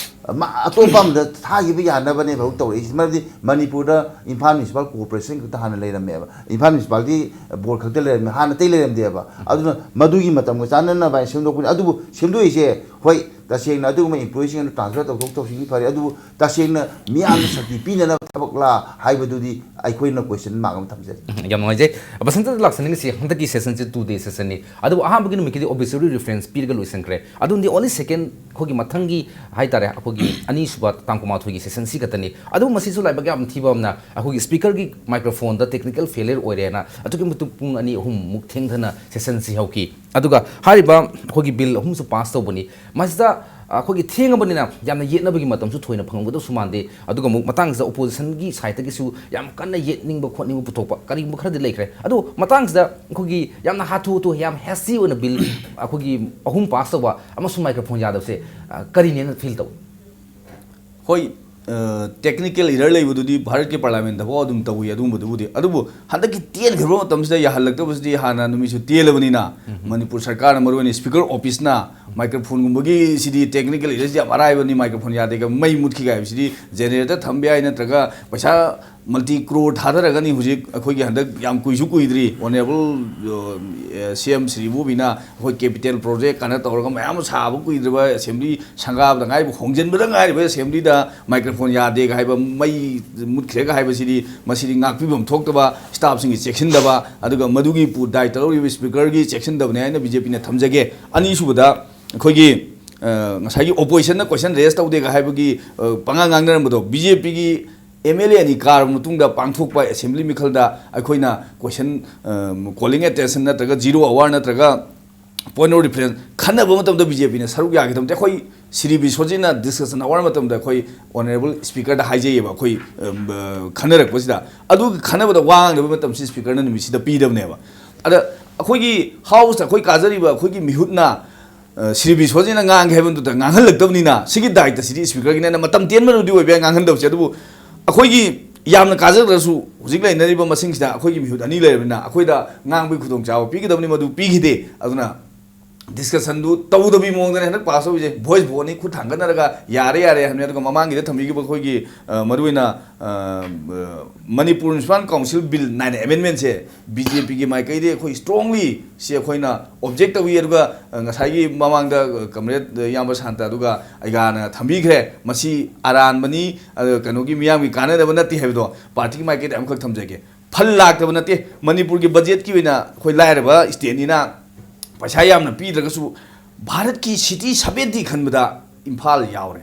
ꯃꯥ ꯑꯇꯣꯞꯄ ꯑꯃꯗ ꯊꯥꯈꯤꯕ ꯌꯥꯅꯕꯅꯦꯕ ꯍꯧꯖꯤꯛ ꯇꯧꯔꯛꯏꯁꯦ꯫ ꯃꯔꯝꯗꯤ ꯃꯅꯤꯄꯨꯔꯗ ꯏꯝꯐꯥꯜ ꯃ꯭ꯌꯨꯅꯤꯁꯤꯄꯥꯜ ꯀꯣꯔꯄꯣꯔꯦꯁꯟ ꯈꯛꯇ ꯍꯥꯟꯅ ꯂꯩꯔꯝꯃꯦꯕ, ꯏꯝꯐꯥꯜ ꯃ꯭ꯌꯨꯅꯤꯁꯤꯄꯥꯂꯤꯇꯤ ꯕꯣꯔꯗ ꯈꯛꯇ ꯂꯩꯔꯝꯃꯦ, ꯍꯥꯟꯅ ꯑꯇꯩ ꯂꯩꯔꯝꯗꯦꯕ꯫ ꯑꯗꯨꯅ ꯃꯗꯨꯒꯤ ꯃꯇꯝꯒ ꯆꯥꯟꯅꯅꯕ ꯍꯥꯏꯅ ꯁꯦꯝꯗꯣꯛꯄꯅꯤ꯫ ꯑꯗꯨꯕꯨ ꯁꯦꯝꯗꯣꯛꯏꯁꯦ, ꯍꯣꯏ, ꯇꯁꯦꯡꯅ ꯑꯗꯨꯒꯨꯝꯕ ꯏꯝꯄ꯭ꯂꯣꯌꯤꯁꯤꯡ ꯑꯗꯨ ꯇ꯭ꯔꯥꯟꯁꯐꯔ ꯇꯧꯊꯣꯛ ꯇꯧꯁꯤꯟꯒꯤ ꯐꯔꯦ, ꯑꯗꯨꯕꯨ ꯇꯁꯦꯡꯅ ꯃꯤꯌꯥꯝꯅ ꯁꯛꯇꯤ ꯄꯤꯅꯅꯕ ꯊꯕꯛꯂꯥ ꯍꯥꯏꯕꯗꯨꯗꯤ ꯑꯩꯈꯣꯏꯅ ꯀꯣꯏꯁꯟ ꯃꯥꯔꯛ ꯑꯃ ꯊꯝꯖꯔꯤ꯫ ꯎꯝ, ꯌꯥꯝ ꯅꯨꯡꯉꯥꯏꯖꯩ꯫ ꯕꯁꯟꯇꯗ ꯂꯥꯛꯆꯅꯤꯡꯉꯤꯁꯤ ꯍꯟꯗꯛꯀꯤ ꯁꯦꯁꯟꯁꯤ ꯇꯨ ꯗꯦ ꯁꯦꯁꯟꯅꯤ, ꯑꯗꯨꯕꯨ ꯑꯍꯥꯟꯕꯒꯤ ꯅꯨꯃꯤꯠꯀꯤꯗꯤ ꯑꯣꯕꯤꯁꯔꯤ ꯔꯤꯐꯔꯦꯟꯁ ꯄꯤꯔꯒ ꯂꯣꯏꯁꯤꯟꯈ꯭ꯔꯦ꯫ ꯑꯗꯨꯝꯗꯤ ꯑꯣꯟꯂꯤ ꯁꯦꯀꯦꯟ ꯑꯩꯈꯣꯏꯒꯤ ꯃꯊꯪꯒꯤ ꯍꯥꯏꯇꯥꯔꯦ, ꯑꯩꯈꯣꯏꯒꯤ ꯑꯅꯤꯁꯨꯕ ꯇꯥꯡ ꯀꯨꯟꯃꯥꯊꯣꯏꯒꯤ ꯁꯦꯁꯟꯁꯤ ꯈꯛꯇꯅꯤ꯫ ꯑꯗꯨꯕꯨ ꯃꯁꯤꯁꯨ ꯂꯥꯏꯕꯛ ꯌꯥꯝ ꯊꯤꯕ ꯑꯃꯅ ꯑꯩꯈꯣꯏꯒꯤ ꯁ꯭ꯄꯤꯀꯔꯒꯤ ꯃꯥꯏꯀ꯭ꯔꯣꯐꯣꯟꯗ ꯇꯦꯛꯅꯤꯀꯦꯜ ꯐꯦꯂꯤꯌꯔ ꯑꯣꯏꯔꯦꯅ ꯑꯗꯨꯛꯀꯤ ꯃꯇꯤꯛ ꯄꯨꯡ ꯑꯅꯤ ꯑꯍꯨꯝꯃꯨꯛ ꯊꯦꯡꯊꯅ ꯁꯦꯁꯟꯁꯤ ꯍꯧꯈꯤ꯫ ꯑꯗꯨꯒ ꯍꯥꯏꯔꯤꯕ ꯑꯩꯈꯣꯏꯒꯤ ꯕꯤꯜ ꯑꯍꯨꯝꯁꯨ ꯄꯥꯁ ꯇꯧꯕꯅꯤ꯫ ꯃꯁꯤꯗ ꯑꯩꯈꯣꯏꯒꯤ ꯊꯦꯡꯉꯕꯅꯤꯅ ꯌꯥꯝꯅ ꯌꯦꯠꯅꯕꯒꯤ ꯃꯇꯝꯁꯨ ꯊꯣꯏꯅ ꯐꯪꯉꯝꯒꯗꯕꯁꯨ ꯃꯥꯟꯗꯦ꯫ ꯑꯗꯨꯒ ꯑꯃꯨꯛ ꯃꯇꯥꯡꯁꯤꯗ ꯑꯣꯄꯣꯖꯤꯁꯟꯒꯤ ꯁꯥꯏꯠꯇꯒꯤꯁꯨ ꯌꯥꯝ ꯀꯟꯅ ꯌꯦꯠꯅꯤꯡꯕ ꯈꯣꯠꯅꯤꯡꯕ ꯄꯨꯊꯣꯛꯄ ꯀꯔꯤꯒꯨꯝꯕ ꯈꯔꯗꯤ ꯂꯩꯈ꯭ꯔꯦ꯫ ꯑꯗꯨ ꯃꯇꯥꯡꯁꯤꯗ ꯑꯩꯈꯣꯏꯒꯤ ꯌꯥꯝꯅ ꯍꯥꯊꯨ ꯍꯥꯊꯨ, ꯌꯥꯝ ꯍꯦꯁꯇꯤ ꯑꯣꯏꯅ ꯕꯤꯜ ꯑꯩꯈꯣꯏꯒꯤ ꯑꯍꯨꯝ ꯄꯥꯁ ꯇꯧꯕ ꯑꯃꯁꯨꯡ ꯃꯥꯏꯀ꯭ꯔꯣꯐꯣꯟ ꯌꯥꯗꯕꯁꯦ, ꯑ, ꯀꯔꯤꯅꯦꯅ ꯐꯤꯜ ꯇꯧꯏ? ꯍꯣꯏ, ꯇꯦꯛꯅꯤꯀꯦꯜ ꯏꯔꯔ ꯂꯩꯕꯗꯨꯗꯤ ꯚꯥꯔꯠꯀꯤ ꯄꯥꯔꯂꯤꯌꯥꯃꯦꯟꯗꯐꯥꯎ ꯑꯗꯨꯝ ꯇꯧꯏ ꯑꯗꯨꯒꯨꯝꯕꯗꯨꯕꯨꯗꯤ꯫ ꯑꯗꯨꯕꯨ ꯍꯟꯗꯛꯀꯤ ꯇꯦꯟꯈ꯭ꯔꯕ ꯃꯇꯝꯁꯤꯗ ꯌꯥꯍꯜꯂꯛꯇꯕꯁꯤꯗꯤ ꯍꯥꯟꯅ ꯅꯨꯃꯤꯠꯁꯨ ꯇꯦꯜꯂꯕꯅꯤꯅ, ꯎꯝ꯫ ꯃꯅꯤꯄꯨꯔ ꯁꯔꯀꯥꯔꯅ, ꯃꯔꯨꯑꯣꯏꯅ ꯁ꯭ꯄꯤꯀꯔ ꯑꯣꯐꯤꯁꯅ ꯃꯥꯏꯀ꯭ꯔꯣꯐꯣꯟꯒꯨꯝꯕꯒꯤꯁꯤꯗꯤ ꯇꯦꯛꯅꯤꯀꯦꯜ ꯏꯔꯔꯁꯤꯗꯤ ꯌꯥꯝ ꯑꯔꯥꯏꯕꯅꯤ, ꯃꯥꯏꯀ꯭ꯔꯣꯐꯣꯟ ꯌꯥꯗꯦꯒ ꯃꯩ ꯃꯨꯠꯈꯤꯒ ꯍꯥꯏꯕꯁꯤꯗꯤ ꯖꯦꯅꯦꯔꯦꯇꯔ ꯊꯝꯕ ꯌꯥꯏ, ꯅꯠꯇ꯭ꯔꯒ ꯄꯩꯁꯥ ꯃꯜꯇꯤ ꯀ꯭ꯔꯣꯔ ꯊꯥꯗꯔꯒꯅꯤ꯫ ꯍꯧꯖꯤꯛ ꯑꯩꯈꯣꯏꯒꯤ ꯍꯟꯗꯛ ꯌꯥꯝ ꯀꯨꯏꯁꯨ ꯀꯨꯏꯗ꯭ꯔꯤ, ꯑꯣꯅꯔꯦꯕꯜ ꯁꯤ ꯑꯦꯝ ꯁ꯭ꯔꯤ ꯏꯕꯣꯕꯤꯅ ꯑꯩꯈꯣꯏ ꯀꯦꯄꯤꯇꯦꯜ ꯄ꯭ꯔꯣꯖꯦꯛ ꯀꯥꯏꯅ ꯇꯧꯔꯒ ꯃꯌꯥꯝ ꯑꯃ ꯁꯥꯕ ꯀꯨꯏꯗ꯭ꯔꯤꯕ, ꯑꯦꯁꯦꯝꯕ꯭ꯂꯤ ꯁꯪꯒꯥꯕꯗ ꯉꯥꯏꯔꯤꯕ, ꯍꯣꯡꯖꯤꯟꯕꯗ ꯉꯥꯏꯔꯤꯕ ꯑꯦꯁꯦꯝꯕ꯭ꯂꯤꯗ ꯃꯥꯏꯀ꯭ꯔꯣꯐꯣꯟ ꯌꯥꯗꯦꯒ ꯍꯥꯏꯕ, ꯃꯩ ꯃꯨꯠꯈ꯭ꯔꯦꯒ ꯍꯥꯏꯕꯁꯤꯗꯤ, ꯃꯁꯤꯗꯤ ꯉꯥꯛꯄꯤꯐꯝ ꯊꯣꯛꯇꯕ, ꯁ꯭ꯇꯥꯐꯁꯤꯡꯒꯤ ꯆꯦꯛꯁꯤꯟꯗꯕ, ꯑꯗꯨꯒ ꯃꯗꯨꯒꯤ ꯄꯨ-, ꯗꯥꯏꯇ ꯂꯧꯔꯤꯕ ꯁ꯭ꯄꯤꯀꯔꯒꯤ ꯆꯦꯛꯁꯤꯟꯗꯕꯅꯤ ꯍꯥꯏꯅ ꯕꯤ ꯖꯦ ꯄꯤꯅ ꯊꯝꯖꯒꯦ꯫ ꯑꯅꯤꯁꯨꯕꯗ ꯑꯩꯈꯣꯏꯒꯤ, ꯑ, ꯉꯁꯥꯏꯒꯤ ꯑꯣꯄꯣꯖꯤꯁꯟꯅ ꯀꯣꯏꯁꯟ ꯔꯦꯖ ꯇꯧꯗꯦꯒ ꯍꯥꯏꯕꯒꯤ, ꯑ, ꯄꯉꯥꯡ ꯉꯥꯡꯅꯔꯝꯕꯗꯣ, ꯕꯤ ꯖꯦ ꯄꯤꯒꯤ ꯑꯦꯝ ꯑꯦꯜ ꯑꯦ ꯑꯅꯤ ꯀꯥꯔꯕ ꯃꯇꯨꯡꯗ ꯄꯥꯡꯊꯣꯛꯄ ꯑꯦꯁꯦꯝꯕ꯭ꯂꯤ ꯃꯤꯈꯜꯗ ꯑꯩꯈꯣꯏꯅ ꯀꯣꯏꯁꯟ, ꯀꯣꯂꯤꯡ ꯑꯦꯇꯦꯟꯁꯟ ꯅꯠꯇ꯭ꯔꯒ ꯖꯤꯔꯣ ꯑꯋꯥꯔ ꯅꯠꯇ꯭ꯔꯒ ꯄꯣꯏꯟ ꯑꯣꯐ ꯔꯤꯐꯔꯦꯟꯁ ꯈꯟꯅꯕ ꯃꯇꯝꯗ ꯕꯤ ꯖꯦ ꯄꯤꯅ ꯁꯔꯨꯛ ꯌꯥꯈꯤꯗꯕꯗꯤ ꯑꯩꯈꯣꯏ ꯁ꯭ꯔꯤ ꯕꯤꯁ꯭ꯋꯖꯤꯠꯅ ꯗꯤꯁꯀꯁꯟ ꯑꯋꯥꯔ ꯃꯇꯝꯗ ꯑꯩꯈꯣꯏ ꯑꯣꯅꯔꯦꯕꯜ ꯁ꯭ꯄꯤꯀꯔꯗ ꯍꯥꯏꯖꯩꯌꯦꯕ, ꯑꯩꯈꯣꯏ, ꯑꯝ, ꯑ, ꯈꯟꯅꯔꯛꯄꯁꯤꯗ꯫ ꯑꯗꯨ ꯈꯟꯅꯕꯗ ꯋꯥ ꯉꯥꯡꯅꯕ ꯃꯇꯝꯁꯤ ꯁ꯭ꯄꯤꯀꯔꯅ ꯅꯨꯃꯤꯠꯁꯤꯗ ꯄꯤꯗꯕꯅꯦꯕ꯫ ꯑꯗ ꯑꯩꯈꯣꯏꯒꯤ ꯍꯥꯎꯁꯇ ꯑꯩꯈꯣꯏ ꯀꯥꯖꯔꯤꯕ ꯑꯩꯈꯣꯏꯒꯤ ꯃꯤꯍꯨꯠꯅ, ꯑ, ꯁ꯭ꯔꯤ ꯕꯤꯁ꯭ꯋꯖꯤꯠꯅ ꯉꯥꯡꯒꯦ ꯍꯥꯏꯕꯗꯨꯗ ꯉꯥꯡꯍꯜꯂꯛꯇꯕꯅꯤꯅ, ꯁꯤꯒꯤ ꯗꯥꯏꯇ ꯁꯤꯗꯤ ꯁ꯭ꯄꯤꯀꯔꯒꯤꯅꯦꯅ ꯃꯇꯝ ꯇꯦꯟꯕꯅꯗꯤ ꯑꯣꯏꯕ ꯌꯥꯏ ꯉꯥꯡꯍꯟꯗꯕꯁꯦ, ꯑꯗꯨꯕꯨ ꯑꯩꯈꯣꯏꯒꯤ ꯌꯥꯝꯅ ꯀꯥꯖꯗ꯭ꯔꯁꯨ ꯍꯧꯖꯤꯛ ꯂꯩꯅꯔꯤꯕ ꯃꯁꯤꯡꯁꯤꯗ ꯑꯩꯈꯣꯏꯒꯤ ꯃꯤꯍꯨꯠ ꯑꯅꯤ ꯂꯩꯔꯕꯅꯤꯅ ꯑꯩꯈꯣꯏꯗ ꯉꯥꯡꯕꯒꯤ ꯈꯨꯗꯣꯡꯆꯥꯕ ꯄꯤꯒꯗꯕꯅꯤ, ꯃꯗꯨ ꯄꯤꯈꯤꯗꯦ꯫ ꯑꯗꯨꯅ ꯗꯤꯁꯀꯁꯟꯗꯨ ꯇꯧꯗꯕꯤ ꯃꯑꯣꯡꯗꯅꯦ ꯍꯟꯗꯛ ꯄꯥꯁ ꯇꯧꯔꯤꯁꯦ꯫ ꯚꯣꯏꯁ ꯚꯣꯠꯅꯤ, ꯈꯨꯠ ꯊꯥꯡꯒꯠꯅꯔꯒ ꯌꯥꯔꯦ ꯌꯥꯔꯦ ꯍꯥꯏꯕꯅꯤ꯫ ꯑꯗꯨꯒ ꯃꯃꯥꯡꯒꯤꯗ ꯊꯝꯕꯤꯈꯤꯕ ꯑꯩꯈꯣꯏꯒꯤ, ꯑ, ꯃꯔꯨꯑꯣꯏꯅ, ꯑ, Manipur municipal council bill nine ꯑꯦꯃꯦꯟꯃꯦꯟꯁꯦ ꯕꯤ ꯖꯦ ꯄꯤꯒꯤ ꯃꯥꯏꯀꯩꯗꯤ ꯑꯩꯈꯣꯏ ꯁ꯭ꯇ꯭ꯔꯣꯡꯂꯤ ꯁꯤ ꯑꯩꯈꯣꯏꯅ ꯑꯣꯕꯖꯦꯛ ꯇꯧꯏ꯫ ꯑꯗꯨꯒ, ꯑ, ꯉꯁꯥꯏꯒꯤ ꯃꯃꯥꯡꯗ, ꯑ, ꯀꯝꯔꯦꯗ ꯏꯌꯥꯝꯕ ꯁꯥꯟꯇ ꯑꯗꯨꯒ ꯑꯩꯒꯥꯅ ꯊꯝꯕꯤꯈ꯭ꯔꯦ꯫ ꯃꯁꯤ ꯑꯔꯥꯟꯕꯅꯤ, ꯑꯗꯨꯒ ꯀꯩꯅꯣꯒꯤ ꯃꯤꯌꯥꯝꯒꯤ ꯀꯥꯟꯅꯗꯕ ꯅꯠꯇꯦ ꯍꯥꯏꯕꯗꯣ ꯄꯥꯔꯇꯤꯒꯤ ꯃꯥꯏꯀꯩꯗ ꯑꯃꯈꯛ ꯊꯝꯖꯒꯦ꯫ ꯐꯟ ꯂꯥꯛꯇꯕ ꯅꯠꯇꯦ꯫ ꯃꯅꯤꯄꯨꯔꯒꯤ ꯕꯖꯦꯠꯀꯤ ꯑꯣꯏꯅ ꯑꯩꯈꯣꯏ ꯂꯥꯏꯔꯕ ꯁ꯭ꯇꯦꯠꯅꯤꯅ ꯄꯩꯁꯥ ꯌꯥꯝꯅ ꯄꯤꯗ꯭ꯔꯒꯁꯨ ꯚꯥꯔꯠꯀꯤ ꯁꯤꯇꯤ ꯁꯕꯦꯟꯇꯤ ꯈꯟꯕꯗ ꯏꯝꯐꯥꯜ ꯌꯥꯎꯔꯦ꯫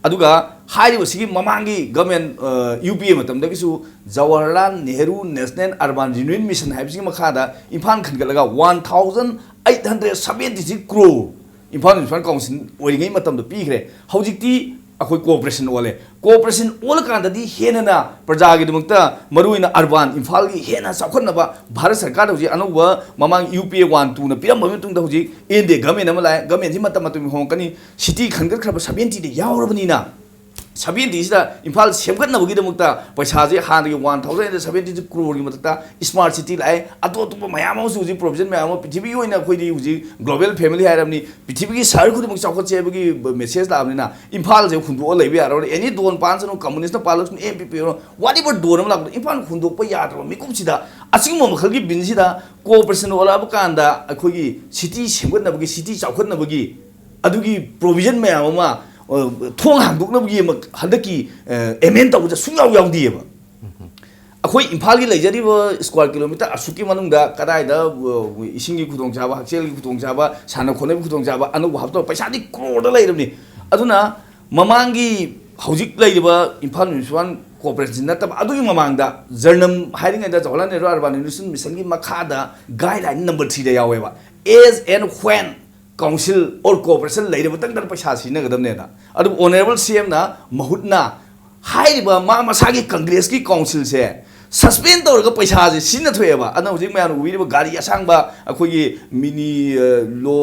ꯑꯗꯨꯒ ꯍꯥꯏꯔꯤꯕꯁꯤꯒꯤ ꯃꯃꯥꯡꯒꯤ ꯒꯃꯦꯟ, ꯑ, ꯌꯨ ꯄꯤ ꯑꯦ ꯃꯇꯝꯗꯒꯤꯁꯨ Jawaharlal Nehru national urban renewal mission ꯍꯥꯏꯕꯁꯤꯒꯤ ꯃꯈꯥꯗ ꯏꯝꯐꯥꯜ ꯈꯟꯒꯠꯂꯒ one thousand eight hundred seventy six crore Imphal municipal council ꯑꯣꯏꯔꯤꯉꯩ ꯃꯇꯝꯗ ꯄꯤꯈ꯭ꯔꯦ꯫ ꯍꯧꯖꯤꯛꯇꯤ ꯑꯩꯈꯣꯏ ꯀꯣꯑꯣꯄꯔꯦꯁꯟ ꯑꯣꯜꯂꯦ꯫ ꯀꯣꯑꯣꯄꯔꯦꯁꯟ ꯑꯣꯜꯂꯀꯥꯟꯗꯗꯤ ꯍꯦꯟꯅ ꯄ꯭ꯔꯖꯥꯒꯤꯗꯃꯛꯇ, ꯃꯔꯨꯑꯣꯏꯅ ꯑꯔꯕꯥꯟ ꯏꯝꯐꯥꯜꯒꯤ ꯍꯦꯟꯅ ꯆꯥꯎꯈꯠꯅꯕ ꯚꯥꯔꯠ ꯁꯔꯀꯥꯔꯗ ꯍꯧꯖꯤꯛ ꯑꯅꯧꯕ ꯃꯃꯥꯡ ꯌꯨ ꯄꯤ ꯑꯦ ꯋꯥꯟ ꯇꯨꯅ ꯄꯤꯔꯝꯕ ꯃꯇꯨꯡꯗ ꯍꯧꯖꯤꯛ ꯑꯦꯟ ꯗꯤ ꯑꯦ ꯒꯃꯦꯟ ꯑꯃ ꯂꯥꯛꯑꯦ꯫ ꯒꯃꯦꯟꯁꯤ ꯃꯇꯝ ꯃꯇꯝꯒꯤ ꯍꯣꯡꯉꯛꯀꯅꯤ꯫ ꯁꯤꯇꯤ ꯈꯟꯒꯠꯈ꯭ꯔꯕ ꯁꯕꯦꯟꯇꯤꯗ ꯌꯥꯎꯔꯕꯅꯤꯅ, ꯁꯕꯦꯟꯇꯤꯁꯤꯗ ꯏꯝꯐꯥꯜ ꯁꯦꯝꯒꯠꯅꯕꯒꯤꯗꯃꯛꯇ ꯄꯩꯁꯥꯁꯦ ꯍꯥꯟꯅꯒꯤ one thousand eight hundred seventy crore ꯒꯤ ꯃꯊꯛꯇ ꯁ꯭ꯃꯥꯔꯠ ꯁꯤꯇꯤ ꯂꯥꯛꯑꯦ, ꯑꯇꯣꯞ ꯑꯇꯣꯞꯄ ꯃꯌꯥꯝ ꯑꯃꯁꯨ ꯍꯧꯖꯤꯛ ꯄ꯭ꯔꯣꯕꯤꯖꯟ ꯃꯌꯥꯝ ꯑꯃ, ꯄ꯭ꯔꯤꯊꯤꯕꯤꯒꯤ ꯑꯣꯏꯅ ꯑꯩꯈꯣꯏꯗꯤ ꯍꯧꯖꯤꯛ ꯒ꯭ꯂꯣꯕꯦꯜ ꯐꯦꯃꯤꯂꯤ ꯍꯥꯏꯔꯕꯅꯤ, ꯄ꯭ꯔꯤꯊꯤꯕꯤꯒꯤ ꯁꯍꯔ ꯈꯨꯗꯤꯡꯃꯛ ꯆꯥꯎꯈꯠꯁꯦ ꯍꯥꯏꯕꯒꯤ ꯃꯦꯁꯦꯖ ꯂꯥꯛꯑꯕꯅꯤꯅ ꯏꯝꯐꯥꯜꯁꯦ ꯍꯨꯟꯗꯣꯛꯑ ꯂꯩꯕ ꯌꯥꯔꯣꯏ꯫ ꯑꯦꯅꯤ ꯗꯣꯟ ꯄꯥꯟꯁꯅꯨ, ꯀꯝꯃꯨꯅꯤꯁꯅ ꯄꯥꯜꯂꯛꯁꯅꯨ, ꯑꯦꯝ ꯄꯤ ꯄꯤ ꯑꯣꯏꯔꯣ, ꯋꯥꯠ ꯑꯦꯚꯔ ꯗꯣꯟ ꯑꯃ ꯂꯥꯛꯄꯗ ꯏꯝꯐꯥꯜ ꯍꯨꯟꯗꯣꯛꯄ ꯌꯥꯗ꯭ꯔꯕ ꯃꯤꯀꯨꯞꯁꯤꯗ, ꯑꯁꯤꯒꯨꯝꯕ ꯃꯈꯜꯒꯤ ꯕꯤꯟꯁꯤꯗ ꯀꯣꯑꯣꯄꯔꯦꯁꯟ ꯑꯣꯜꯂꯛꯑꯕ ꯀꯥꯟꯗ ꯑꯩꯈꯣꯏꯒꯤ ꯁꯤꯇꯤ ꯁꯦꯝꯒꯠꯅꯕꯒꯤ, ꯁꯤꯇꯤ ꯆꯥꯎꯈꯠꯅꯕꯒꯤ ꯑꯗꯨꯒꯤ ꯄ꯭ꯔꯣꯕꯤꯖꯟ ꯃꯌꯥꯝ ꯑꯃ, ꯑ, ꯊꯣꯡ ꯍꯥꯡꯗꯣꯛꯅꯕꯒꯤ ꯑꯃ ꯍꯟꯗꯛꯀꯤ, ꯑ, ꯑꯦꯃꯦꯟ ꯇꯧꯕꯗ ꯁꯨꯡꯌꯥꯎ ꯌꯥꯎꯗꯦꯕ꯫ ꯑꯩꯈꯣꯏ ꯏꯝꯐꯥꯜꯒꯤ ꯂꯩꯖꯔꯤꯕ ꯁ꯭ꯀ꯭ꯋꯥꯔ ꯀꯤꯂꯣꯃꯤꯇꯔ ꯑꯁꯨꯛꯀꯤ ꯃꯅꯨꯡꯗ ꯀꯗꯥꯏꯗ, ꯑ, ꯏꯁꯤꯡꯒꯤ ꯈꯨꯗꯣꯡꯆꯥꯕ, ꯍꯛꯁꯦꯜꯒꯤ ꯈꯨꯗꯣꯡꯆꯥꯕ, ꯁꯥꯟꯅ ꯈꯣꯠꯅꯕꯒꯤ ꯈꯨꯗꯣꯡꯆꯥꯕ ꯑꯅꯧꯕ ꯍꯥꯞꯇꯧꯕ ꯄꯩꯁꯥꯗꯤ ꯀ꯭ꯔꯣꯔꯗ ꯂꯩꯔꯕꯅꯤ꯫ ꯑꯗꯨꯅ ꯃꯃꯥꯡꯒꯤ ꯍꯧꯖꯤꯛ ꯂꯩꯔꯤꯕ ꯏꯝꯐꯥꯜ ꯃ꯭ꯌꯨꯅꯤꯁꯤꯄꯥꯜ ꯀꯣꯔꯄꯣꯔꯦꯁꯟ ꯅꯠꯇꯕ, ꯑꯗꯨꯒꯤ ꯃꯃꯥꯡꯗ ꯖꯔꯅꯝ ꯍꯥꯏꯔꯤꯉꯩꯗ ꯖꯋꯥꯍꯔꯂꯥꯜ ꯅꯦꯍꯔꯨ ꯑꯔꯕꯥꯟ ꯔꯤꯅꯣꯋꯦꯁꯟ ꯃꯤꯁꯟꯒꯤ ꯃꯈꯥꯗ ꯒꯥꯏꯗꯂꯥꯏꯟ ꯅꯝꯕꯔ ꯊ꯭ꯔꯤꯗ ꯌꯥꯎꯋꯦꯕ, as and when council or corporation ꯂꯩꯔꯕ ꯃꯇꯝꯗ ꯄꯩꯁꯥ ꯁꯤꯖꯤꯟꯅꯒꯗꯕꯅꯦꯅ꯫ ꯑꯗꯨꯕꯨ ꯑꯣꯅꯔꯦꯕꯜ ꯁꯤ ꯑꯦꯝꯅ ꯃꯍꯨꯠꯅ ꯍꯥꯏꯔꯤꯕ ꯃꯥ ꯃꯁꯥꯒꯤ ꯀꯪꯒ꯭ꯔꯦꯁꯀꯤ ꯀꯥꯎꯟꯁꯤꯜꯁꯦ ꯁꯁꯄꯦꯟ ꯇꯧꯔꯒ ꯄꯩꯁꯥꯁꯦ ꯁꯤꯖꯤꯟꯅꯊꯣꯛꯑꯦꯕ꯫ ꯑꯗꯨꯅ ꯍꯧꯖꯤꯛ ꯃꯌꯥꯝꯅ ꯎꯕꯤꯔꯤꯕ ꯒꯥꯔꯤ ꯑꯁꯥꯡꯕ ꯑꯩꯈꯣꯏꯒꯤ ꯃꯤꯅꯤ, ꯑ, ꯂꯣ